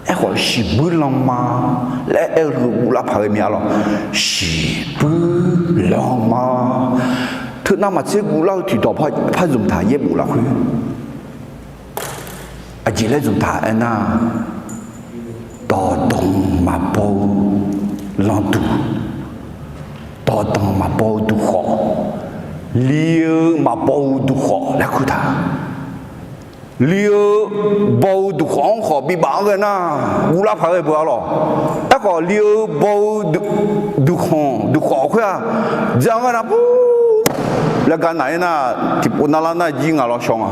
Aerkhawf shiqbuir lanma laer aer-eu guvlar paq ghae mya lawq. Shiqbuir lanma, teunav maqtser guvlar-eu tiqdawq par zmq taq yaerbof lafkhoer. Aqjeq laer zmq taq aernar, dawqdanq maqbaw-eu landuq, dawqdanq maqbaw-eu duqkhawf, li-eu maqbaw-eu duqkhawf laer kur taq. Li-eu baw-eu duqkhawf-anr khawf bibaf-anr ghae nar, guvlar paq ghae beu-a lawq. Aerkhawf li-eu baw-eu duqkhanq duqkhawf khoer-aq, dzae-anr ghae nar, laer gar naq-aer nar, tiqpov narlar nar jir ngaq lawr shaw nga.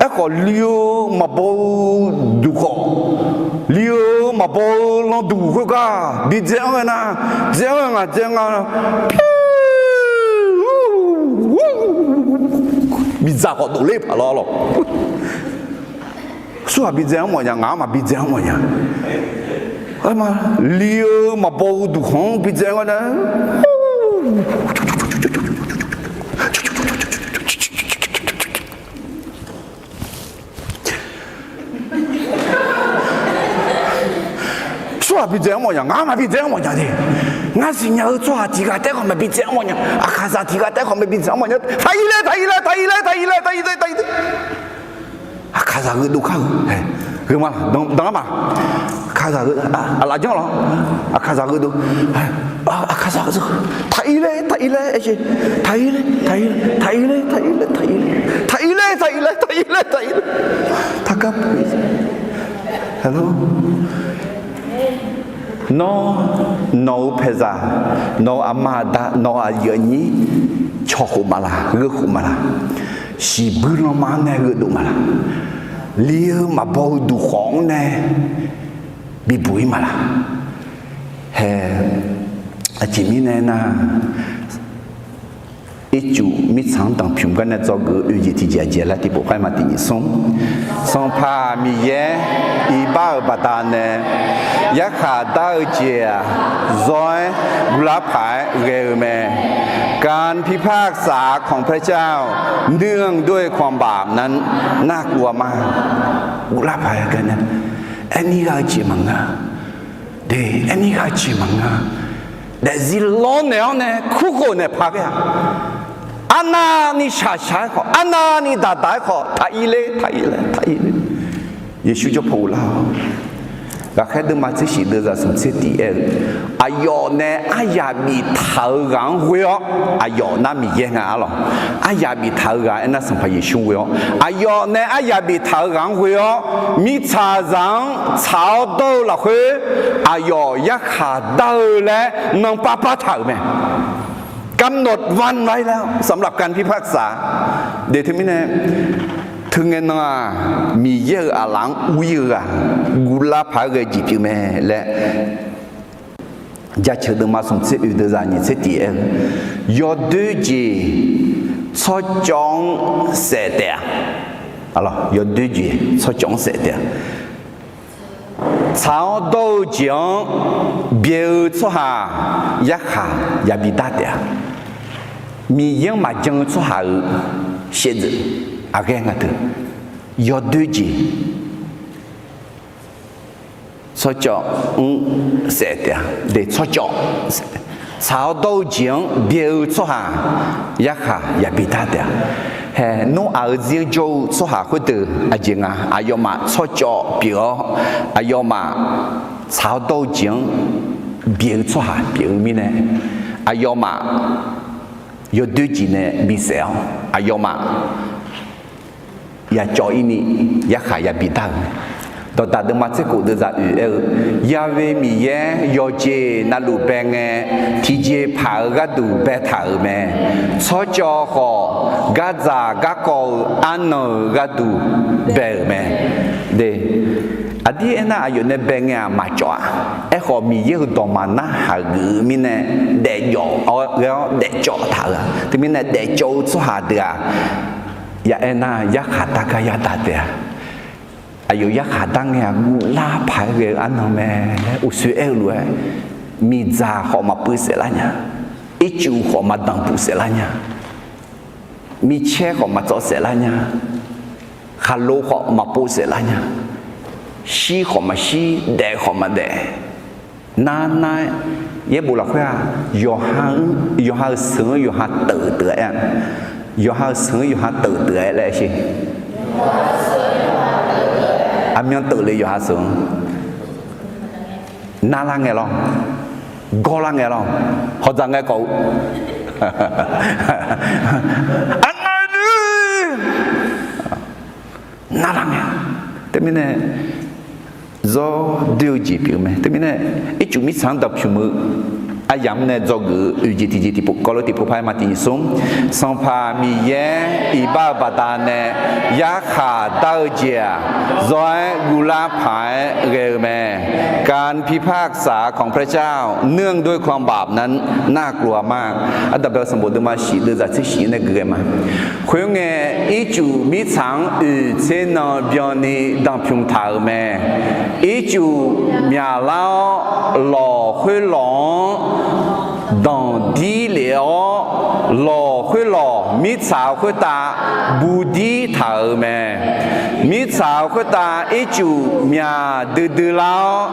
Aerkhawf li-eu maqbaw-eu duqkhawf, li-eu maqbaw-eu landuq khoergar bidzae-anr ghae nar, dzae-anr ghae ngaq dzae nga, bidzaq khawf dovler paq lawr lawq. Surhaq bidzae-anr mawfnya, ngaq-anr maqbidzae-anr mawfnya. Li-eu maqbaw-eu duqkhanq-anr bidzae-anr ghae nar, Tsawrhaq bidzae-anr mawfnya, ngaq-anr maqbidzae-anr mawfnya de. Ngar siqnya-eu tsawrhaq tiq ghaq taef khawf maqbidzae-anr mawfnya, aqkaqzaq tiq ghaq taef khawf maqbidzae-anr mawfnya. Taq ir laer, taq ir laer, taq ir laer, taq ir laer, taq ir laer, taq ir laer. Aqkaqzaq gheudov kar-eu, gheuma, danqar ma. Aqkaqzaq gheudov, aqlaf janr lawr. Aqkaqzaq gheudov, aqkaq Taqir laer, taqir laer, aer jeq. Taqir laer, taqir laer, taqir laer, taqir laer, taqir laer, taqir laer, taqir laer, taqir laer, taqir laer. Taqgar puq-ir. Hello. Nawr, nawq-euq paeqzaq, nawq-euq aqma aqda, nawq-euq aqyuif aqnyir cawq khof maqlaq, gheu khof maqlaq. Siqbuir lanma-anr nae gheudov maqlaq. Li-eu maqbaw-eu duqkhawf-anr nae bibuq-ir maqlaq. Hae, aqjeq mirnae aernar, ircuf mirtsaq-anr danqpymq gar nae dzawgeuf-eu oe jeq tiqjeq aqjeq laer tiqpov khaer ma tiqnyif smr. Sanqpaq Miqyaer iqbax-euq baqdanae yarkhaq dar-eu jeq-aq, zawr-aer guvlar paq-aer ghae-eu mae. การพิพากษาของพระเจ้า เนื่องด้วยความบาปนั้น น่ากลัวมาก. Guvlar paq-aer ghae nae, aermir ghaq-eu jeq maqngeur. De, aermir ghaq-eu jeq maqngeur. Daefzir lawrnaeq-awr nae kurkhof naeq paq ghae-aq, arnavni shaqshaq-aer khawf, arnavni daqdaq-aer khawf, taqir ler, taqir ler, taqir ler. Yeqsur jawr paw uvlar-awq. Ghaqkhaer deuvma tser shif deuvzaq smq tser tiq aer-eu, aqyawf nae aryaq biftaq-eu ghaq-anr ghoe-awr, aqyawf nar Miqyaer nga arlawq. Aryaq biftaq-eu ghaq aernar Sanqpaq Yeqsur ghoe-awr, aqyawf nae aryaq biftaq-eu ghaq-anr ghoe-awr, mirtsaqzaq-anr tsaq-awr dawr-eu lafkhoer aqyawf yarkhaq dar-eu laer nanrpav par taq-euq mae. กำหนดวันไว้แล้ว สำหรับการพิพากษา. De teumirnae, teungae nan-aq, Miqyaer-euq aqlaf-anr ur-ir-eu ghaq, guvlar paq-aer ghae jeq pyeuf mae laer, Jaceuq deuvma smq tser oe deuvzaq nyiq tser tiq aer-eu, yawdoer jeq tsawrcawv-anr saef taef-a. Yawdoer jeq tsawrcawv-anr saef taef-a. Tsaq-awr dawr-eu jeq-anr byaeq-eu tsawrhaq yarkhaq yabi dar taef-a. Miqyaer-anr maqjan-eu tsawrhaq-euq shaevdzeuf aqghaer nga teu, yawdoer jeq tsawrcawv-anr saef taef-a. De tsawrcawv, tsaq-awr dawr-eu jeq-anr byaeq-eu tsawrhaq yarkhaq yabi dar taef-a. Hae, Noraq-euq zir-anr jawr-eu tsawrhaq khoerdeuq aqjeq nga, aqyawfmaf tsawrcawv pyeuf-awr, aqyawfmaf tsaq-awr dawr-eu jeq-anr byaeq-eu tsawrhaq pyeuf-eu mirnae, aqyawfmaf yawdoer jeq nae bisaef-awr, aqyawfmaf yacawv-ir ni yarkhaq yabi dar-euq mae. Dawqdaq deuvma tser khof deuvzaq oe aer-eu, Ya'we Miqyaer yawqjeq navluf bae ngae, tiqjeqpaq-eu gharduq baetaq-euq mae. Tsawrcawv khawf, gardzaq garkawv-eu arnan-euq gharduq bae-euq mae. De, aqdir aernar, aqyawf nae bae ngae-aq maqcawv-a. Aerkhawf, Miqyaer-euq dawqma narhaq geuf-eu mirnae, daefjawf-awr ghae-awr daefcawv taq-euq-a. Teumirnae daefcawv-eu tsawrhaq deuq-aq, ya aernar, yarkhaq dar gar yadaq taef-a. Aqyawf yarkhaq dar ngae-aq, guvlar paq-aer ghae-eu arnan mae laer uqshoe aer-eu lof-aer, miqdzaq khawf maqpuiv saeflar nya, ircuf khawf maqdanqpuq saeflar nya, micaer khawf maqtsawv saeflar nya, khaqlo khawf maqpov saeflar nya, shir khawf maqshir, daef khawf maqdaef, nar nar-aer, yaerbof lafkhoer-aq, yawqha-euq seuq-anr yawqha teuf deuq-aer-a, yawqha-euq seuq-anr yawqha teuf deuq-aer laer sher. Aqmyan teuf le yawqha seuq-anr. Narlar ngae lawr, gawrlar ngae lawr, hawdzaq ngae kawf-eu, aqnav-eu deuq narlar ngae. Teumirnae zawr doer-eu jeq pyeuf-eu mae. Teumirnae ircuf mirtsaq-anr dawqpymq-eu aryamq-anr nae dzawgeuf-eu oeq jeq tiqjeq tiqpov kawv lof tiqpov paq-aer ma tiqnyif smr. Sanqpaq Miqyaer iqbax-euq baqdanae yarkhaq dar-eu jeq-aq, zawr-aer guvlar paq-aer ghae-eu mae. การพิพากษาของพระเจ้า เนื่องด้วยความบาปนั้น น่ากลัวมาก. Ardanqbae-eu sanqbof deuvma shif deuvzaq tser shif nae gui ghae ma. Khoerngae, ircuf mirtsaq-anr oeq tser nan byanni danqpymq taq-euq mae. Ircuf myaqlar-awr, lawq khoerlawq-anr danqdir lef-awr, lawq khoerlawq mirtsaq khoertav budir taq-euq mae. Mirtsaq khoertav ircuf myaq duidui lar-awr,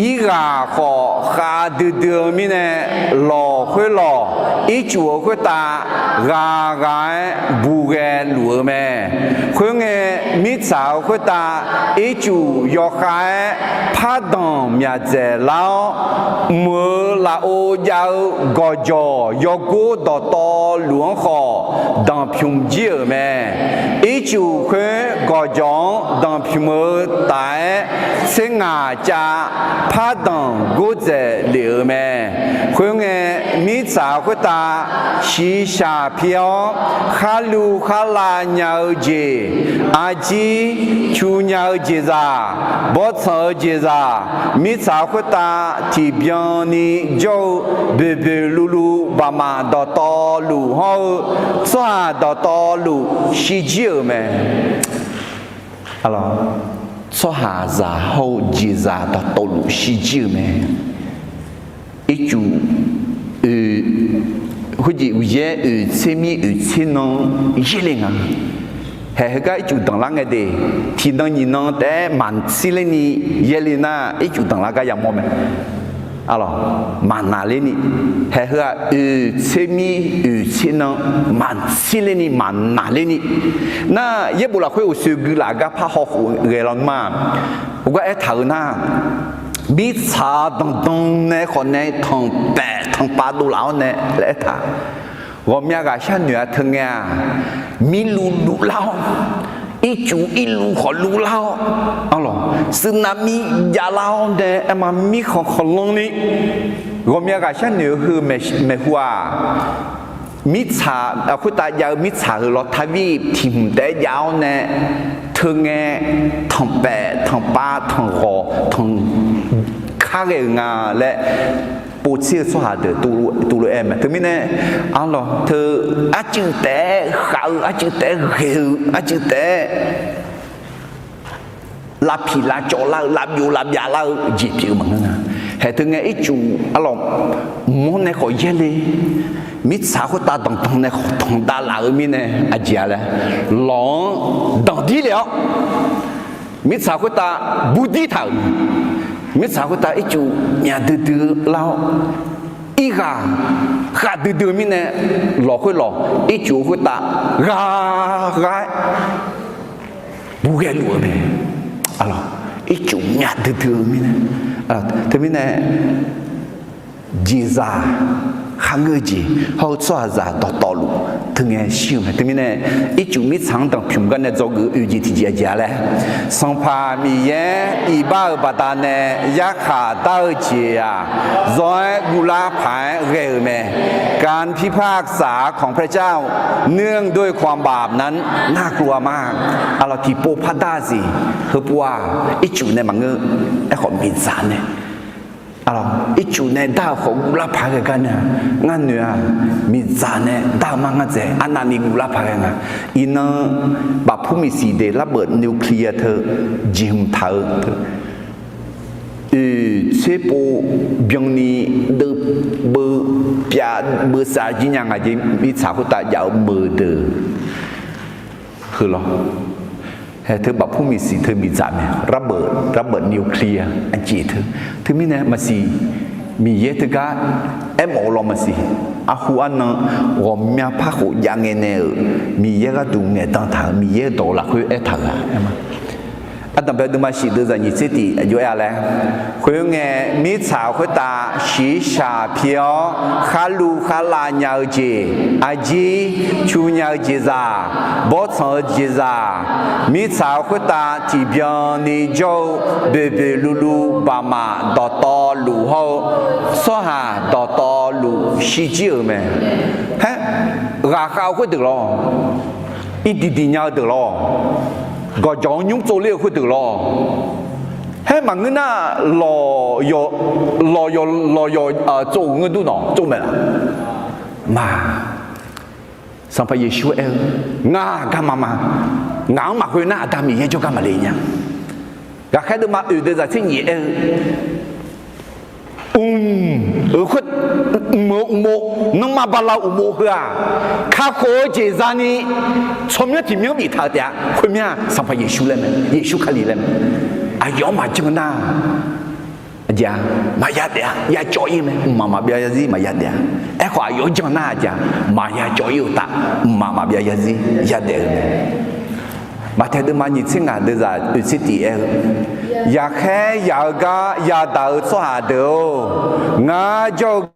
irghaq khawf khav duidui-eu mirnae, lawq khoerlawq, ircuf-euq khoertav ghaq ghaq-aer bughae luf-eu mae. Khoerngae, mirtsaq-euq khoertav ircuf yawkhav-aer pardanq myaq dzaeqlar-awr, mq-euq lafov jav-eu gawqjawq yawgor dawqtawvluf-anr khawf danqpymq jir-euq mae. Ircuf khoer gawqjawq-anr danqpymq-eu taf-aer, tser ngaq cav pardanq gordzaeq lef-euq mae. Khoerngae, mirtsaq khoertav shiqshaq pi-awr, kharluv kharlav nya-eu jeq, arjir cu nya-eu jeqzaq, bawrtsanq-eu jeqzaq, mirtsaq khoertav tiqbyan ni jawr-eu boeqboeq luvluv baqmaf dawqtawvluf hawr-eu tsawrhaq dawqtawvluf shirjir-euq mae. Tsawrhaqzaq hawr-eu jeqzaq dawqtawvluf shirjir-euq mae. Ircuf oe, khoerjeq uqyaer oeq tser mir oeq tser nan yaerle nga. Haeq heugar ircuf danqlar ngae de, tiqnan nyiqnan taef-aer maqtsirlerni yaerle nar, ircuf danqlar gar yamawr mae. Arlawq, maqnaqlerni, haeq heu-aq oeq tser mir oeq tser nan maqtsirlerni maqnaqlerni. Nar yaerbof lafkhoer uqsoeq gui laf gar parhaw khof ghae lawnmr-aq, heugar aertaq-euq nar, mirtsaq danqdan nae khawf nae tanqpaef tanqpav dovlaf-awr nae laer aertaq. Ghawqmya ghaqshar noeq-a teu ngae-aq, mirluv luvlar-awr, ircuf irluv khawf luvlar-awr, arlawq, suinav mir javlar-awr nae aerma mirkhanq khanqlanr ni, ghawqmya ghaqshar noeq-eu heu maeqhu-aq, mirtsaq khoertav jav-eu mirtsaq heu law tarvir tiq hmq taef-aer jav-awr nae, teu ngae tanqpaef tanqpav tanqghawq tanq kar ghae-euq nga laer, povtser-eu tsawrhaq deuq tuvlof aer mae. Teumirnae, arlawq, teu arcuiv taef-aer khav-eu, arcuiv taef-aer ghae-eu, arcuiv taef-aer lavpiq lavcawv lar-eu, lavbyov lavbyav lar-eu jeq pyeuf-eu maqngeur nga. Haeq teu ngae ircuf arlawq, mawr nae khawf yaerle, mirtsaq khoertav danqdan nae khawf tanqdav laf-eu mirnae aqjeq-a laer, lawq-anr danqdir le-awr, mirtsaq khoertav burdir taq-euq, mirtsaq khoertav ircuf myaq duidui lar-awr, irghaq khaq duidui-eu mirnae, lawq khoerlawq ircuf khoertav ghaq ghaq-aer bughae luf-eu mae. Arlawq, ircuf myaq duidui-eu mirnae, teumirnae jeqzaq kharngeur-eu jeq hawr-eu tsawrhaqzaq dawqtawvluf teu ngae shir-eu mae. Teumirnae ircuf mirtsaq-anr danqpymq gar nae dzawgeuf-eu oeq jeq tiqjeq aqjeq-a laer, Sanqpaq Miqyaer iqbax-euq baqdanae yarkhaq dar-eu jeq-aq, zawr-aer guvlar paq-aer ghae-euq mae. การพิพากษาของพระเจ้าเนื่องด้วยความบาปนั้นน่ากลัวมาก. Arlawq, tiqpov pardar-a siq, heupov-aq ircuf nae maqngeur. Aerkhawf miqdzaq nae, arlawq, ircuf nae dar-euq khawf guvlar paq-aer ghae gar nae-aq, ngar noeq-aq, miqdzaq nae dar-eu mar ngar dzaeq arnavni guvlar paq ghae nga. Iqnan, bafpur miqsiq de ระเบิดนิวเคลียร์ teu jeqhmq taq-eu teu, oeq tser pov byanni deuvbeu pyav beusav jir nya ngaq jeq mirtsaq khoertav jav-eu meuq deuq heu lawr. Haeq teu bafpur miqsiq teu miqdzaq mae, ระเบิด นิวเคลียร์ aqjeq teu. Teumirnae maqsiq, Miqyaer teugar aermawf-eu lawr maqsiq, arhu arnan ghawqmya par khof jav ngae nae-euq Miqyaer gharduq ngaeqdan taq-euq Miqyaer-eu dawq lafkhoer aertaq-euq-a. Ardanqbae deuvma shif deuvzaq nyiq tser tiq aqjox aer-a laer, khoerngae mirtsaq khoertav shiqshaq pi-awr kharluv kharlav nya-eu jeq, arjir cu nya-eu jeqzaq, bawrtsanq-eu jeqzaq, mirtsaq khoertav tiqbyan ni jawr-eu boeqboeq luvluv baqmaf dawqtawvluf hawr-eu tsawrhaq dawqtawvluf shirjir-euq mae. Haer, ghaqkhav-eu khoerdeuq lawr, irdiq diq nya-eu deuq lawr, gawqjawq-anr nymr tsovler-eu khoerdeuq lawr, haer maqngeur nar, lawq yawq lawq yawq tsov-euq ngeur dur nawq tsov maeq laf ma. Sanqpaq Yeqsur aer-eu, Ngar garma ma. Ngaq-anr maqkhoer nar Aqda Miqyaer jawrgar maqle nya. Ghaqkhaer deuvma oeq deuvzaq tser nyiq aer-eu, mq-euq khoer, mq-euq uqmov, nanrma bala uqmov heu-aq, kakhof-eu jeq zani tsawrmyanr tiqmyanr biftaq-eu taef-a. Khoermyanr-aq Sanqpaq Yeqsur laer mae, Yeqsur Kali laer mae. Aqyawf-anr maqjan nar Aqjeq-a, maqya daef-a, ya cawv-ir mae. Mqmaq maqbyav zarzir maqya daef-a. Aerkhawf, aqyawf-anr jan nar aqjeq-a, maqya cawv-ir-eu uqtaf, mqmaq maqbyav zarzir ya daef-eu mae. Maqtaeq deuvma nyiq tser ngaq deuvzaq oeq tser tiq aer-eu, yaqkhaer yaq-eu gar yadaq-eu tsawrhaq deuq-or, ngar jawr-eu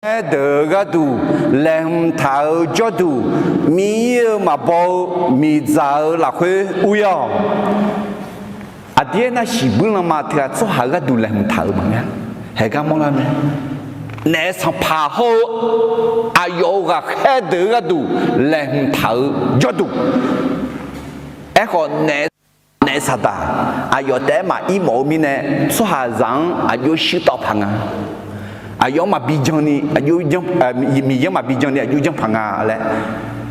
khaer deuq-eu gharduq laeqhmq taq-eu jawrduq, mir-ir-eu maqbaw-eu miqdzaq-eu lafkhoer ur-ir-awq. Aqdir aernar, shiqbuir lanma teughaq tsawrhaq-eu gharduq laeqhmq taq-euq maqngeur. Haeqgar mawrlar mae. Naef sanqpaq hawr-eu aqyawf-euq ghaqkhaer deuq-eu gharduq laeqhmq taq-eu jawrduq. Aerkhawf, naef naef saqdaq aqyawf taef-aer maqir mawf-eu mirnae, tsawrhaqzaq-anr aqjox shuir tawv paq nga. Aqyawf-anr maqbi jan ni, Miqyaer-anr maqbi jan ni aqjox janr paq nga laer,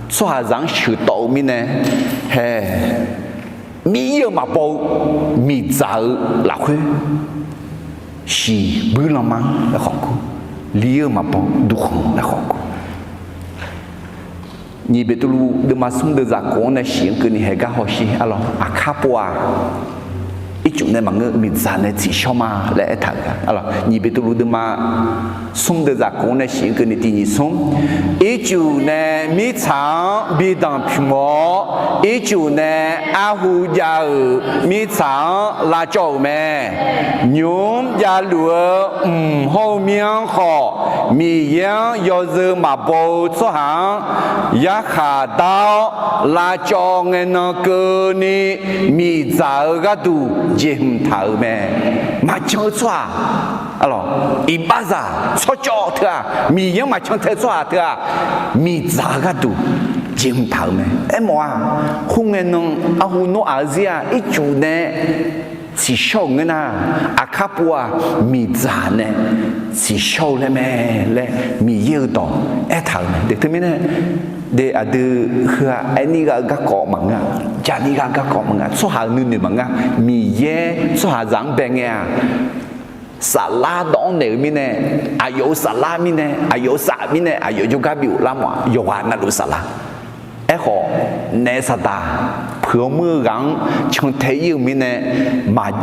tsawrhaqzaq-anr sheuq tawv-eu mirnae, hae, mir-ir-eu maqbaw-eu miqdzaq-eu lafkhoer, shiqbuir lanma-anr aerkhawf kur, lir-eu maqbaw duqkhanq aerkhawf kur. Nyiq Beqtuvluv deuvma smr deuvzaq kof-anr nae shiq-anr keuvni haeqgar hawsher arlawq. Aqkar pov-aq, ircuf nae maqngeur, miqdzaq nae tsiqshawr ma laer aertaq-euq gar arlawq. Nyiq Beqtuvluv deuvma smr deuvzaq kof-anr nae shiq-anr keuvni tiq nyiq smr, ircuf nae mirtsaq-anr bi danqpymq-awr, ircuf nae arhu jav-euq mirtsaq-anr lavcawv-euq mae. Nymq-mr javluf-eu mq hawr-eu mir-anr khawf, Miqyaer-anr yawzeu maqbaw-eu tsawrhaq-anr yarkhaq dar-awr lavcawv ngae nan keuvni, miqdzaq-eu gharduq jeqhmq taq-euq mae. Maqjan-eu tsawrhaq, arlawq, iqbaxzaq tsawrcawv teu-aq, Miqyaer-anr maqcan tae-eu tsawrhaq teu-aq, miqdzaq-eu gharduq jeqhmq taq-euq mae. Aermawf-aq, khoerngae nan arhu Noraq-eu zir-aq, ircuf nae tsiqshawr-euq ngeur nar, aqkar pov-aq, miqdzaq nae tsiqshawr-eu laer mae laer Miqyaer-euq dawq aertaq-euq mae. Teumirnae, de aqdui heu-aq, aerni gha-eu garkawv maqngeur-a, jaqni gha-eu garkawv maqngeur-a, tsawrhaq-euq nuinoeq maqngeur-a, Miqyaer tsawrhaqzaq-anr bae ngae-aq, saflar dawv-anr naeq-euq mirnae, aqyawf-euq saflar mirnae, aqyawf-euq saf mirnae, aqyawf jawrgar bif-euq lar mawf-aq, yawqghaq navluf saflar. Aerkhawf, naef saqdaq puiq-awr muir-eu ghaq-anr cantae-ir-euq mirnae,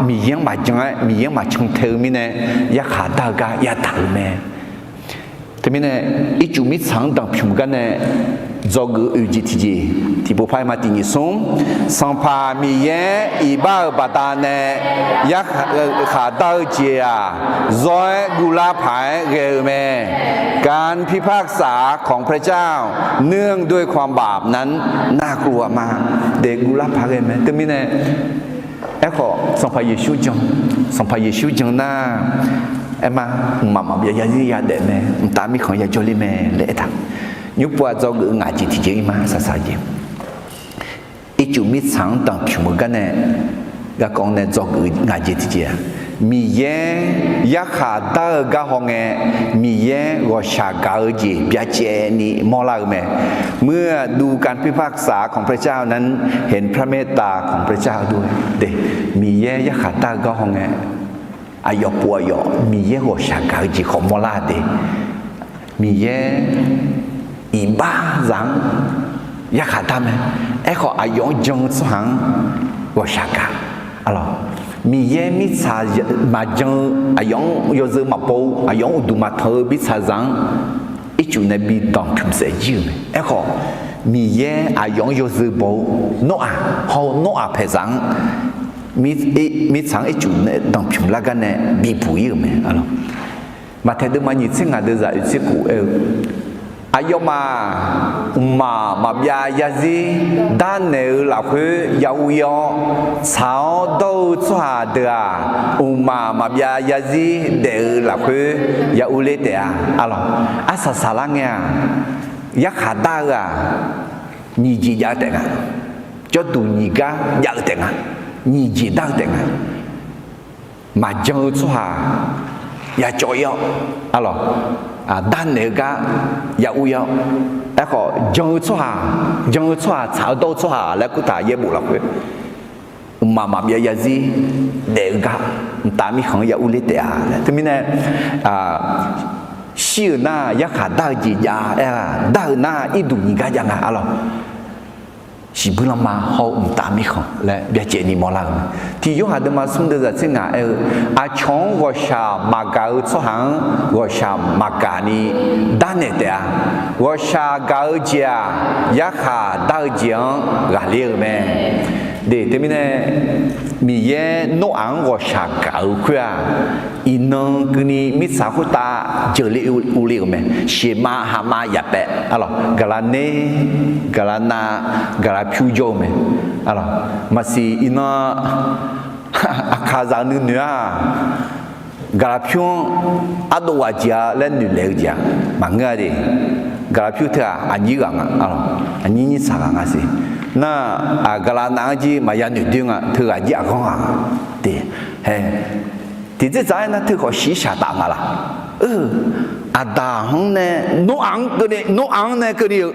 Miqyaer-anr maqjan-aer, Miqyaer-anr maqcan tae-eu mirnae, yarkhaq dar-eu gar yadaq-euq mae. Teumirnae, ircuf mirtsaq-anr danqpymq gar nae dzawgeuf-eu oeq jeq tiqjeq, tiqpov par-aer ma tiq nyiq smr, Sanqpaq Miqyaer iqbax-euq baqdanae yarkhaq dar-eu jeq-aq, zawr-aer guvlar paq-aer ghae-eu mae. การพิพากษาของพระเจ้า เนื่องด้วยความบาปนั้น น่ากลัวมาก de guvlar paq ghae mae. Teumirnae, aerkhawf Sanqpaq Yeqsur jan, Sanqpaq Yeqsur jan nar, aerma, mqmaq maqbyav zarzir yadaef mae, mqtav mirkhanq yajawr ler mae laer aertaq. Nymr pov-aq dzawgeuf-eu ngaq jeq tiqjeq-ir ma, saqsaq jeq. Ircuf mirtsaq-anr danqpymq-eu gar nae, garkawv nae dzawgeuf-eu ngaq jeq tiqjeq-aq, Miqyaer yarkhaq dar-eu gar hawngae, Miqyaer ghawqshaq gaq-eu jeq byacaevni mawrlar-eu mae. เมื่อดูการพิพากษาของพระเจ้านั้น เห็นพระเมตตาของพระเจ้าด้วย de. Miqyaer yarkhaq dar-eu gar hawngae, aqyawf pov aqyawf Miqyaer ghawqshaq gaq-eu jeq khawf mawrlar de. Miqyaer iqbaxzaq-anr yarkhaq dar mae. Aerkhawf, aqyawf-anr jan-eu tsawrhaq-anr ghawqshaq gaq. Arlawq, Miqyaer mirtsaq maqjan-eu, aqyawf-anr yawzeu maqbaw-eu, aqyawf-anr uqduq maqtanq-eu mirtsaqzaq-anr ircuf nae bi danqpymq saef jir-euq mae. Aerkhawf, Miqyaer aqyawf-anr yawzeu baw-eu Noraq hawr-eu Noraq paeqzaq-anr mirtsaq-anr ircuf nae danqpymq lar gar nae bibuq ir-euq mae. Maqtaeq deuvma nyiq tser ngaq deuvzaq oeq tser kof aer-eu, aqyawfmaf mqmaq maqbyav yarzir darnaeq-eu lafkhoer ya ur ir-awr, tsaq-awr dawr-eu tsawrhaq deuq-aq, mqmaq maqbyav yarzir daef-eu lafkhoer ya urler taef-a. Arlawq, arsaq saqlar ngae-aq, yarkhaq dar-eu-aq, nyiq jeq jav-eu taef nga. Jawrduq nyiq gar jav-eu taef nga. Nyiq jeq dar-eu taef nga. Maqjan-eu tsawrhaq ya cawv ir-awr, arlawq, darnaeq-eu gar ya ur ir-awr, Aerkhawf, jan-eu tsawrhaq, jan-eu tsawrhaq, tsaq-awr dawr-eu tsawrhaq laer kurtaq yaerbof lafkhoer, mqmaq maqbyav zarzir daef-eu gar mqtav mirkhanq-anr ya urler taef-a laer. Teumirnae, shir-euq nar yarkhaq dar-eu jeq jav-a aer-a, dar-euq nar irduq nyiq gar jav nga arlawq. Shiqbuir lanma hawr-eu mqtav mirkhanq laer byacaevni mawrlar-euq mae. Tiq Yorhaq deuvma smr deuv zaqtser ngaq aer-eu, aqcawq-anr ghawqshaq maqgaq-eu tsawrhaq-anr ghawqshaq maqgaq ni darnaeq taef-a. Ghawqshaq gaq-eu jeq-aq, yarkhaq dar-eu jeq-anr ghaqler-euq mae. De, teumirnae Miqyaer Noraq-anr ghawqshaq gaq-eu khoer-aq, iqnan keuvni mirtsaq khoertav jeuqle urle-euq mae. Sheuqmav haqmav yaf paev arlawq, gaqlaq ner, gaqlaq nav, gaqlaq pyur jawr-eu mae arlawq. Maqsiq iqnan aqkaqzaq-eu nuinoeq-aq, gaqlaq pyur-anr ardov ghaq jeq-a laer noeqlaeq-eu jeq-aq maqngeur-a de. Gaqlaq pyur teu-aq aqnyir ghaq nga arlawq, aqnyir nyir tsaq ghaq nga siq. Nar, gaqlaq nav-anr jir maqya noeqdoer nga, teughaq jir aqghanr ghaq nga. De, hae, tiqdzerdzaq aernar teukhawf shiqshaq taf nga laq? Aqdaq-anr nae, Noraq-anr keuvni, Noraq-anr nae keuvni-eu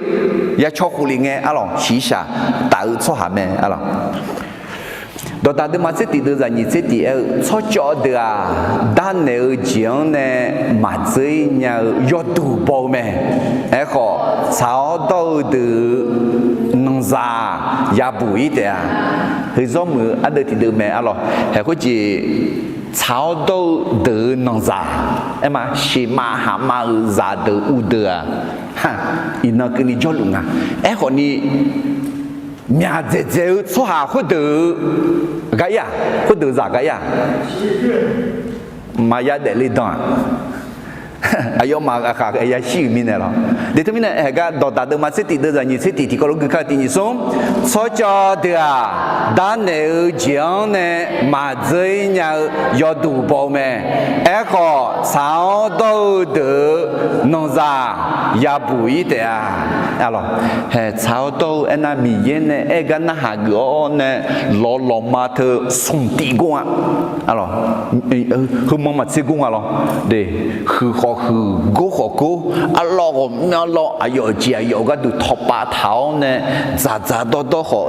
ya caw khofle ngae arlawq, shiqshaq taf-eu tsawrhaq mae arlawq. Dawqdaq deuvma tser tiq deuv zaqnyiq tser tiq aer-eu, tsawrcawv deuq-aq, darnaeq-eu jeq-anr nae maqdzeur-ir nya-eu yawduq baw-eu mae. Aerkhawf, tsaq-awr dawr-eu deuq-euq nanqzaq yabuq-ir taef-a. Heuzawr muiq-eu ardeuv tiqdeuv mae arlawq. Haeq khoerjeq, tsaq-awr dawr-eu deuq-euq nanqzaq, aerma sheuqmav haqmav-euq zaqdeuq uvdeuq-aq, iqnan keuvni jawrluf nga. Aerkhawfni, myaq dzaeqdzaeq-eu tsawrhaq khoerdeuq-eu gar-ir-aq, khoerdeuq zaq gar-ir-aq, maqya daefle dan-aq, aqyawfmaf aqkhaq yashir-euq mirnae lawr. De teumirnae haeq gar dawqdaq deuvma tser tiq deuv zaqnyiq tser tiq tiqkawv lof gui kar-eu tiq nyiq smr, tsawrcawv deuq-aq, darnaeq-eu jeq-anr nae maqdzeur-ir nya-eu yawduq baw-eu mae. Aerkhawf, tsaq-awr dawr-eu deuq-euq nanqzaq yabuq-ir taef-a. Hae, tsaq-awr dawr-eu aernar, Miqyaer nae aer gar narhaq geuf-awr nae lawq lawqma teu smq tif gor nga. Heuma maqtser gor nga lawr. De, huiq khawf huiq, gor khawf gor, arlawr ghawqmyanr lawr, aqyawf jeq aqyawf gharduq tawqpav taq-awr nae dzaqdzaq dawrdawr khawf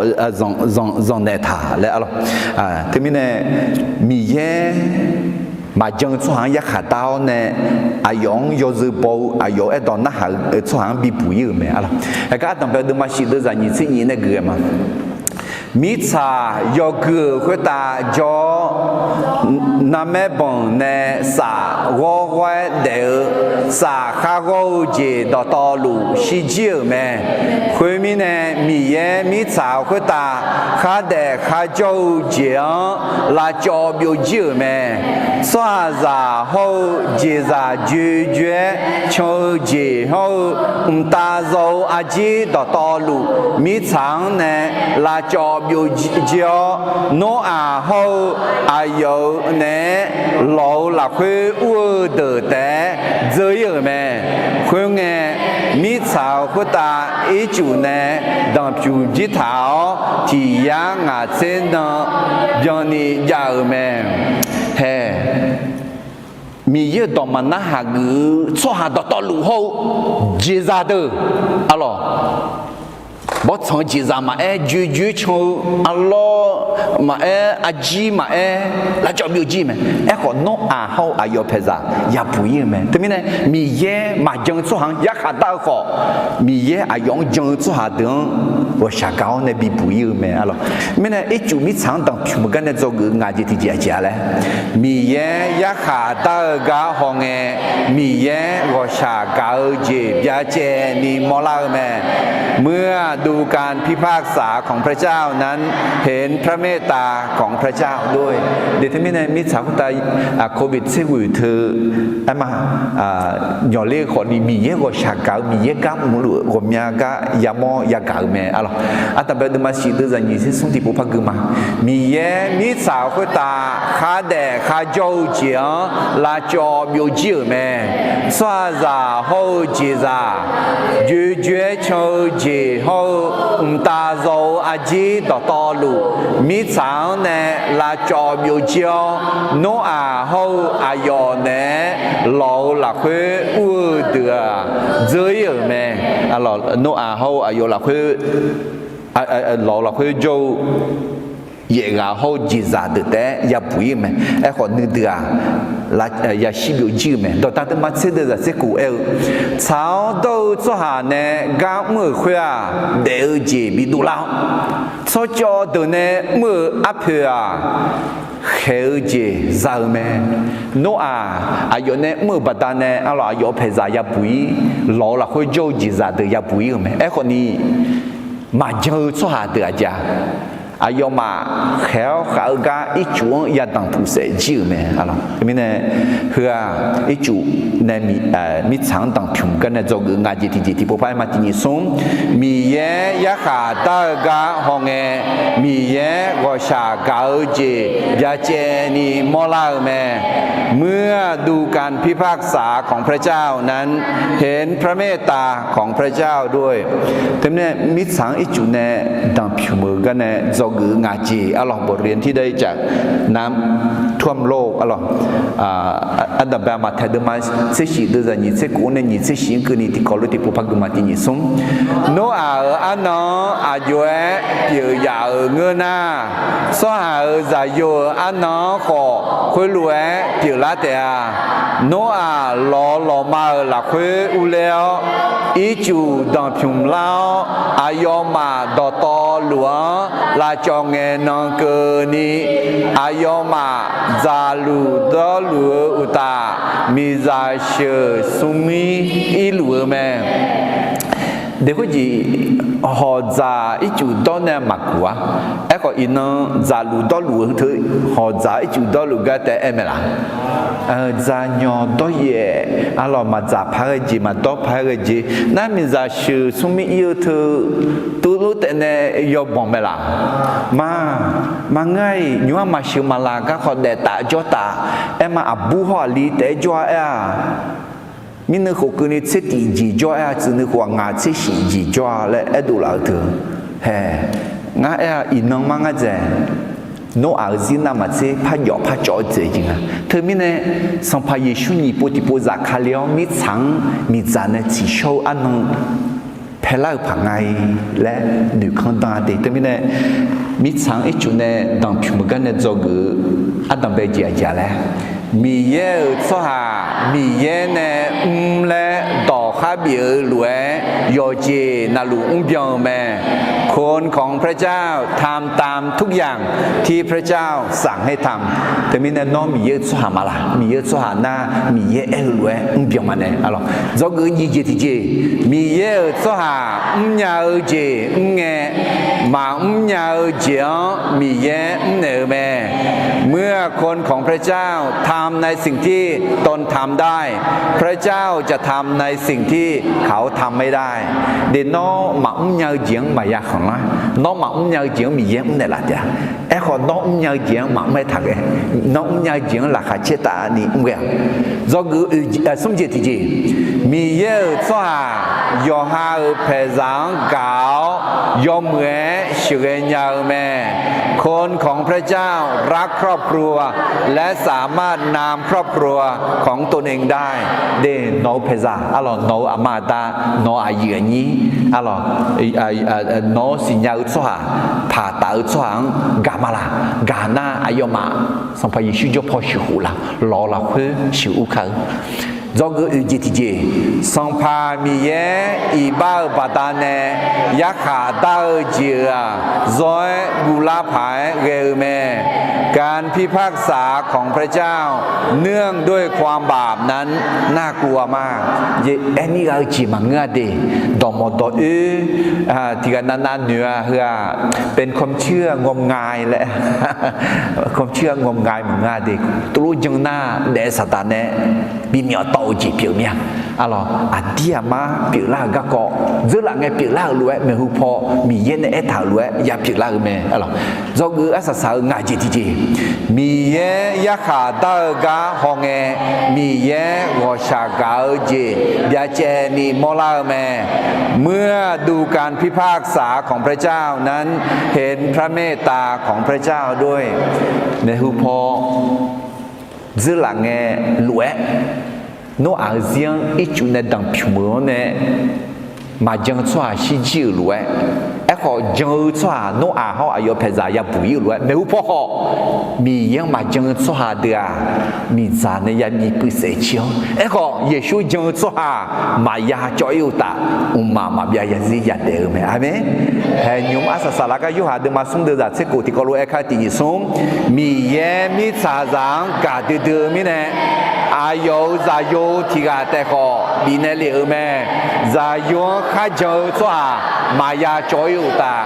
zanqnaeq taq laer arlawr. Teumirnae Miqyaer maqjan-eu tsawrhaq-anr yarkhaq dar-awr nae, aqyawf-anr yawzeu baw-eu, aqyawf-anr aerdawq narhaq-eu tsawrhaq-anr bibuq-ir-euq mae arlawr. Haeq gar Aqdanqbae deuvma shif deuv zaqnyiq tser nyiq nae geuf-aer ma. Mirtsaq yawgui-euq khoertav jawr-awr, narmaer banq nae saf ghawr ghawr-aer daef-eu, saf khar ghawr-eu jeq dawqtawvluf shirjir-euq mae. Khoermirnae, Miqyaer mirtsaq khoertav khardaef kharjawr-eu jeq-anr lavcawv byovjir-euq mae. Tsawrhaqzaq hawr-eu jeqzaq joejoe-aer can-eu jeq hawr-eu, mqtav zaw-eu arjir dawqtawvluf mirtsaq-anr nae lavcawv byovjir-awr, Noraq hawr-eu aqyawf-euq naeq-aer lawq-eu lafkhoer ur-eu deuq taef-aer dzeur-ir-euq mae. Khoerngae, mirtsaq-euq khoertav ircuf nae danqpyuq jir taq-awr, tiq yar ngaq tser nan byanni jav-euq mae. Hae, Miqyaer-euq dawq maqnar haq geuf-eu tsawrhaq dawqtawvluf hawr-eu jeqzaq deuq, arlawq, bawrtsanq-eu jeqzaq maqaer, joejoe-aer can-eu arlawr maqaer, arjir maqaer, lavcawv byovjir mae. Aerkhawf, Noraq hawr-eu aqyawf paeqzaq yabuq-ir-euq mae. Teumirnae, Miqyaer maqjan-eu tsawrhaq-anr yarkhaq dar-eu khawf, Miqyaer aqyawf-anr jan-eu tsawrhaq deuq-anr ghawqshaq gaq-awr nae bibuq-ir-eu mae, arlawq. Mirnae, ircuf mirtsaq-anr danqpyuq meuq gar nae dzawgeuf ngaq jeq tiqjeq aqjeq-a laer, Miqyaer yarkhaq dar-eu gar hawngae, Miqyaer ghawqshaq gaq-eu jeq byacaevni mawrlar-eu mae. เมื่อดูการพิพากษาของพระเจ้านั้น เห็นพระเมตตาของพระเจ้าด้วย De teumirnae mirtsaq khoertav, covid tser ghoeq teu, aerma, nyawqler-eu khawfni Miqyaer ghawqshaq gaq-eu, Miqyaer gar mrluf-eu ghawqmya gar yamawr yagaq-eu mae, arlawq. Ardanqbae deuvma shif deuv zaqnyiq tser smr tiqpov par gui ma. Miqyaer mirtsaq khoertav khardaef kharjawr-eu jeq-anr lavcawv byovjir-euq mae. Tsawrhaqzaq hawr-eu jeqzaq, joejoe-aer can-eu jeq hawr-eu Mqtav zaw-eu arjir dawqtawvluf, mirtsaq-anr nae lavcawv byovjir-awr, Noraq hawr-eu aqyawf naeq-aer lawq-eu lafkhoer ur-eu deuq-aq, dzeur-ir-euq mae. Noraq hawr-eu aqyawf lafkhoer, lawq-eu lafkhoer jawr-eu yaefghaq hawr-eu jeqzaq deuq taef-aer yabuq-ir-euq mae. Aerkhawf nuideuq-aq, yashir byovjir-eu mae. Dawqdaq teuma tser deuq zaq tser kof aer-eu, tsaq-awr dawr-eu tsawrhaq nae gar mr-euq khoer-aq, daef-eu jeq bidov lar-awr, tsawrcawv deuq nae mr-euq arpoeq-aq, khaeq-eu jeq za-eu mae. Noraq aqyawf nae mr-euq baqdanae arlawq aqyawf-euq paeqzaq yabuq-ir, lawq-eu lafkhoer jawr-eu jeqzaq deuq yabuq-ir-euq mae. Aerkhawfni, maqjan-eu tsawrhaq deuq aqjeq-aq, aqyawfmaf khaeq-awr khav-eu gar ircuf-anr yadanqpuq saef jir-euq mae. Teumirnae, heu-aq, ircuf nae mirtsaq-anr danqpymq gar nae dzawgeuf nga jeq tiqjeq tiqpov par-aer ma tiqnyif smr. Miqyaer yarkhaq dar-eu gar hawngae, Miqyaer ghawqshaq gaq-eu jeq byacaevni mawrlar-eu mae. เมื่อดูการพิพากษาของพระเจ้านั้น เห็นพระเมตตาของพระเจ้าด้วย Teumirnae mirtsaq-anr ircuf nae danqpymq-euq gar nae dzawgeuf-eu nga jeq arlawq บทเรียนที่ได้จาก น้ำท่วมโลก arlawq, ardanqbae maqtaeq deuvma tser shif deuv zaq nyiq tser kof-anr nae nyiq tser shif-anr keuvni tiqkawv lof tiqpov par gui ma tiqnyif smr. Noraq-euq arnan-anr aqjox-aer pyeuf yaf-euq ngeur nar, tsawrhaq-euq zaqyo-euq arnan-anr khawf khoerlof-aer pyeuflar taef-a. Noraq lawq lawqma-euq lafkhoer urler-awr, ircuf danqpymq lar-awr, aqyawfmaf dawqtawvluf-anr lavcawv ngaenan keuvni, aqyawfmaf dzaqluf dawrluf-eu uqtaf, miqzaq sheuq smrmir irluf-eu mae. Deqkhoerjeq hawqdzaq ircuf dawr nae maqguq-ar. Aerkhawf iqnan dzaqluf dawrluf-eu teu hawqdzaq ircuf dawrluf gar taef-aer mae laq? Dzaqnyanq dawr-ir-aer arlawq maqdzaq paq-aer ghae jeq maqdawr paq-aer ghae jeq nar miqzaq sheuq smrmir ir-eu teu tuvlof taef nae yawbanq mae laq? Ma, maqngeur-iq nymr-anr maqsheuq maqlaq garkawv daef taf jawr taf. Aer ma aqbur hawr aqli taef-aer jawr-a aer-aq, mirnuiv khof keuvni tser tif jeq jawr-a aer-aq, tsuif nuiv khof-aq ngaq tser shif jeq jawr-a laer aerdov laf-eu teu. Hae, ngar aer-aq iqnan mar ngar dzaeq. Noraq-euq zir navmaqtser par jawf par cawv-eu dzaeq jeq nga. Teumirnae Sanqpaq Yeqsur nyiq pov tiqpov zaf kali-awr mirtsaq-anr miqdzaq nae tsiqshawr-eu arnan paelar-euq paq nga-i laer noeqkanr dan-a de. Teumirnae mirtsaq-anr ircuf nae danqpymq-eu gar nae dzawgeuf-eu ardanqbae jeq aqjeq laer, Miqyaer-euq tsawrhaq Miqyaer nae mr laer dawq khar bif-eu lof-aer yawqjeq navluf mrbyan-eu mae. คนของพระเจ้าทำตามทุกอย่างที่พระเจ้าสั่งให้ทำ Teumirnae nawr Miqyaer-euq tsawrhaq ma laq? Miqyaer-euq tsawrhaq nar Miqyaer aer-eu lof-aer mrbyan ma nae arlawq. Dzawgeuf nyiq jeq tiqjeq, Miqyaer-euq tsawrhaq mrnya-eu jeq mr ngae, maqmr nya-eu jeq-anr Miqyaer mrnaeq-eu mae. เมื่อคนของพระเจ้าทำในสิ่งที่ตนทำได้ พระเจ้าจะทำในสิ่งที่เขาทำไม่ได้ De nawr maqmr nya-eu jeq-anr maqya khanqlar. Nawr maqmr nya-eu jeq-anr Miqyaer mrnaeq laf taef-a. Aerkhawf nawr mrnya-eu jeq-anr maqmr-aer taq ghae. Nawr mrnya-eu jeq-anr laqkhaq caer taf ni mr ghae-a. Dzawgeuf smr jeq tiqjeq, Miqyaer-euq tsawrhaq yawqha-euq paeqzaq-anr gaq-awr yawmuiq-aer sheuqghae nya-eu mae. คนของพระเจ้ารักครอบครัว และสามารถนำครอบครัวของตนเองได้ De nawq-eu paeqzaq arlawq, nawq-eu aqma aqda, nawq-eu aqyuif aqnyir arlawq, nawq-eu siqnya-eu tsawrhaq, paq taf-eu tsawrhaq-anr gaq ma laq? Gaq nar aqyawfmaf Sanqpaq Yeqsur jawr paw sheuqkhof laf, lawq-eu lafkhoer sheuqur kar-eu. Dzawgeuf oeq jeq tiqjeq, Sanqpaq Miqyaer iqbax-euq baqdanae yarkhaq dar-eu jeq-euq-aq, zawr-aer guvlar paq-aer ghae-eu mae. การพิพากษาของพระเจ้าเนื่องด้วยความบาปนั้นน่ากลัวมาก Aer mir gha-eu jeq maqngeur-a de. Dawqmawq dawq oer tiq ghaq navnav noeq-a heu-aq, เป็นความเชื่องมงาย laer, ความเชื่องมงาย maqngeur-a de. Tuvlof jan nar daef saqdaq nae bimyawf tawv-eu jeq pyeuf mir-a. Arlawq, aqdir aqmar pyeuflar-euq garkawv, dzeurlaf ngae pyeuflar-euq lof-aer, maeqhu paw Miqyaer nae aertaq-euq lof-aer ya pyeuflar-eu mae. Arlawq, dzawgeuf-eu arsaq saq-eu ngaq jeq tiqjeq, Miqyaer yarkhaq dar-eu gar hawngae, Miqyaer ghawqshaq gaq-eu jeq byacaevni mawrlar-eu mae. เมื่อดูการพิพากษาของพระเจ้านั้น เห็นพระเมตตาของพระเจ้าด้วย Maeqhu paw dzeurlaf ngae lof-aer, Noraq-eu zir-anr ircuf nae danqpymq-eu-anr nae maqjan-eu tsawrhaq shirjir-euq lof-aer, aerkhawf jan-eu tsawrhaq Noraq hawr aqyawf paeqzaq yabuq ir-euq lof-aer, maeqhu paw khawf Miqyaer-anr maqjan-eu tsawrhaq deuq-aq, miqdzaq nae yabi puivsaef jir-awr, aerkhawf Yeqsur jan-eu tsawrhaq maqya cawv ir-eu uqtaf, mqmaq maqbyav yazir yadaef-eu mae. Aqmeq. Haeq nymq-mr arsaq saqlar gar Yorhaq deuvma smr deuvzaq tser khof tiqkawv lof-aer kar tiq nyiq smr, Miqyaer mirtsaqzaq-anr gaqdui dui-eu mirnae, aqyawf-euq zaqyo tiq ghaq taef khawf bifnaeq lef-euq mae. Zaqyo-anr kharjan-eu tsawrhaq maqya cawv ir-eu uqtaf,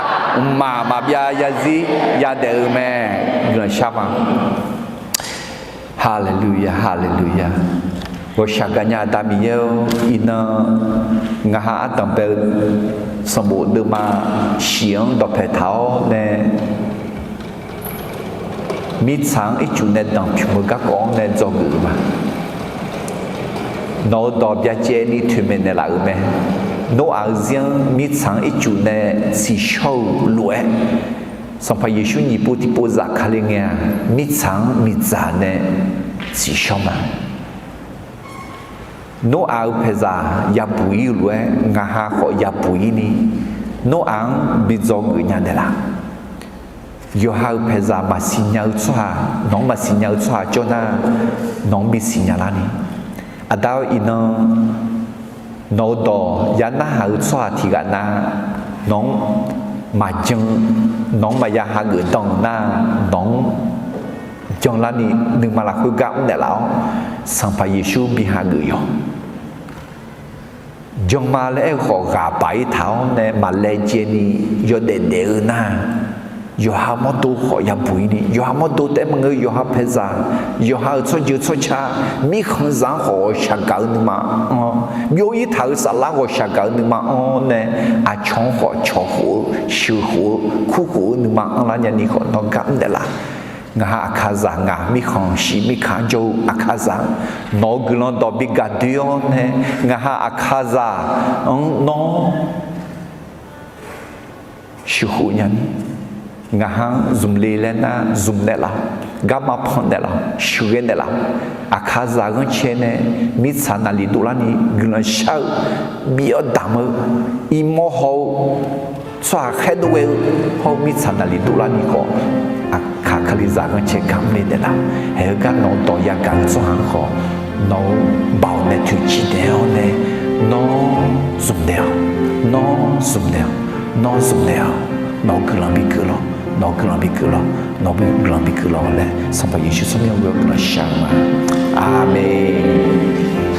mqmaq maqbyav yazir yadaef-eu mae. Guiqlanq shar ma. Haleluya, haleluya. Ghawqshaq gaqnya Aqda Miqyaer-or, iqnan ngaq ha ardanq bae-eu sanqbof deuvma shiq-anr dawqpae taq-awr nae, mirtsaq-anr ircuf nae danqpymq-eu garkawv-anr nae dzawgeuf-eu ma. Nawq-eu dawq byacaevni toeqmaeq naeqlaf-euq mae. Noraq-eu zir-anr mirtsaq-anr ircuf nae tsiqshawr-eu lof-aer, Sanqpaq Yeqsur nyiq pov tiqpov zafkale ngae-aq, mirtsaq-anr miqdzaq nae tsiqshawr ma. Noraq-eu paeqzaq yabuq ir-eu lof-aer, ngaq ha khawf yabuq ir ni, Noraq-anr bi dzawgeuf nya naeqlaf. Yawqha-euq paeqzaq maqsiq nya-eu tsawrhaq, nawq-anr maqsiq nya-eu tsawrhaq jawr nar, nawq-anr bisiq nya lar ni. Aqda-or, iqnan nawq-eu dawq ya narhaq-eu tsawrhaq tiq ghaq nar, nawq-anr maqjan, nawq-anr maqya hageuf dan-euq nar, nawq-anr janlarni nuima lafkhoer gar mrnaeq laf-awr, Sanqpaq Yeqsur bi hageuf yawq. Jan ma laer aer-eu khawf, ghaq baq ir taq-awr nae maqlaejae ni yawdaef daef-eu nar, yawqha mawrdo khawf yabuq ir ni, yawqha mawrdo taef-aer maqngeur, yawqha paeqzaq, yawqha-euq tsawrjeuq tsawrca, mirkhanqzaq-anr khawf ghawqshaq gaq-eu nuima anr-awr, byov ir taq-euq saflar ghawqshaq gaq-eu nuima anr-awr nae, aqcawq-anr khawf cawq khof-eu, sheuq khof-eu, kur khof-eu nuima anrlar nyani khawf nawr gar mrnaeq laf. Ngaq ha Aqkaqzaq, ngaq mirkhanq shiq mirkaq jawr-eu Aqkaqzaq, nawq-eu guiqlanq dawq bi gaqdoe-awr nae, ngaq ha Aqkaqzaq-anr nawr sheuqkhof nya ni, ngaq ha-anr zmqle laer nar zmq naeqlaf-awq, garma pan naeqlaf-awq, sheuqghae naeqlaf-awq. Aqkaqzaq ghanrcae nae mirtsaq naqli dovlarni guiqlanq shar-eu, bif-awr damq-eu, iqmawr haw-eu, tsawrhaq khaerdov ghae-eu hawr-eu mirtsaq naqli dovlarni khawf, Aqkaq Kalizaq ghanrcae gar mrle naeqlaf-awq. Haeq-eu gar nawq-eu dawq yagaq-eu tsawrhaq-anr khawf, nawq-eu baoq nae toeqciv naeq-awr nae, nawr zmq naeq-awq, nawr zmq naeq-awq, nawr zmq naeq-awq. Nawq-eu guiqlanq bi keuv lawq, nawq-eu guiqlanq bi keuv lawq, nawq-eu guiqlanq bi keuv lawq laer Sanqpaq Yeqsur tsawrmyanr ghoe-awr guiqlanq shar-eu ma. Aqmeq.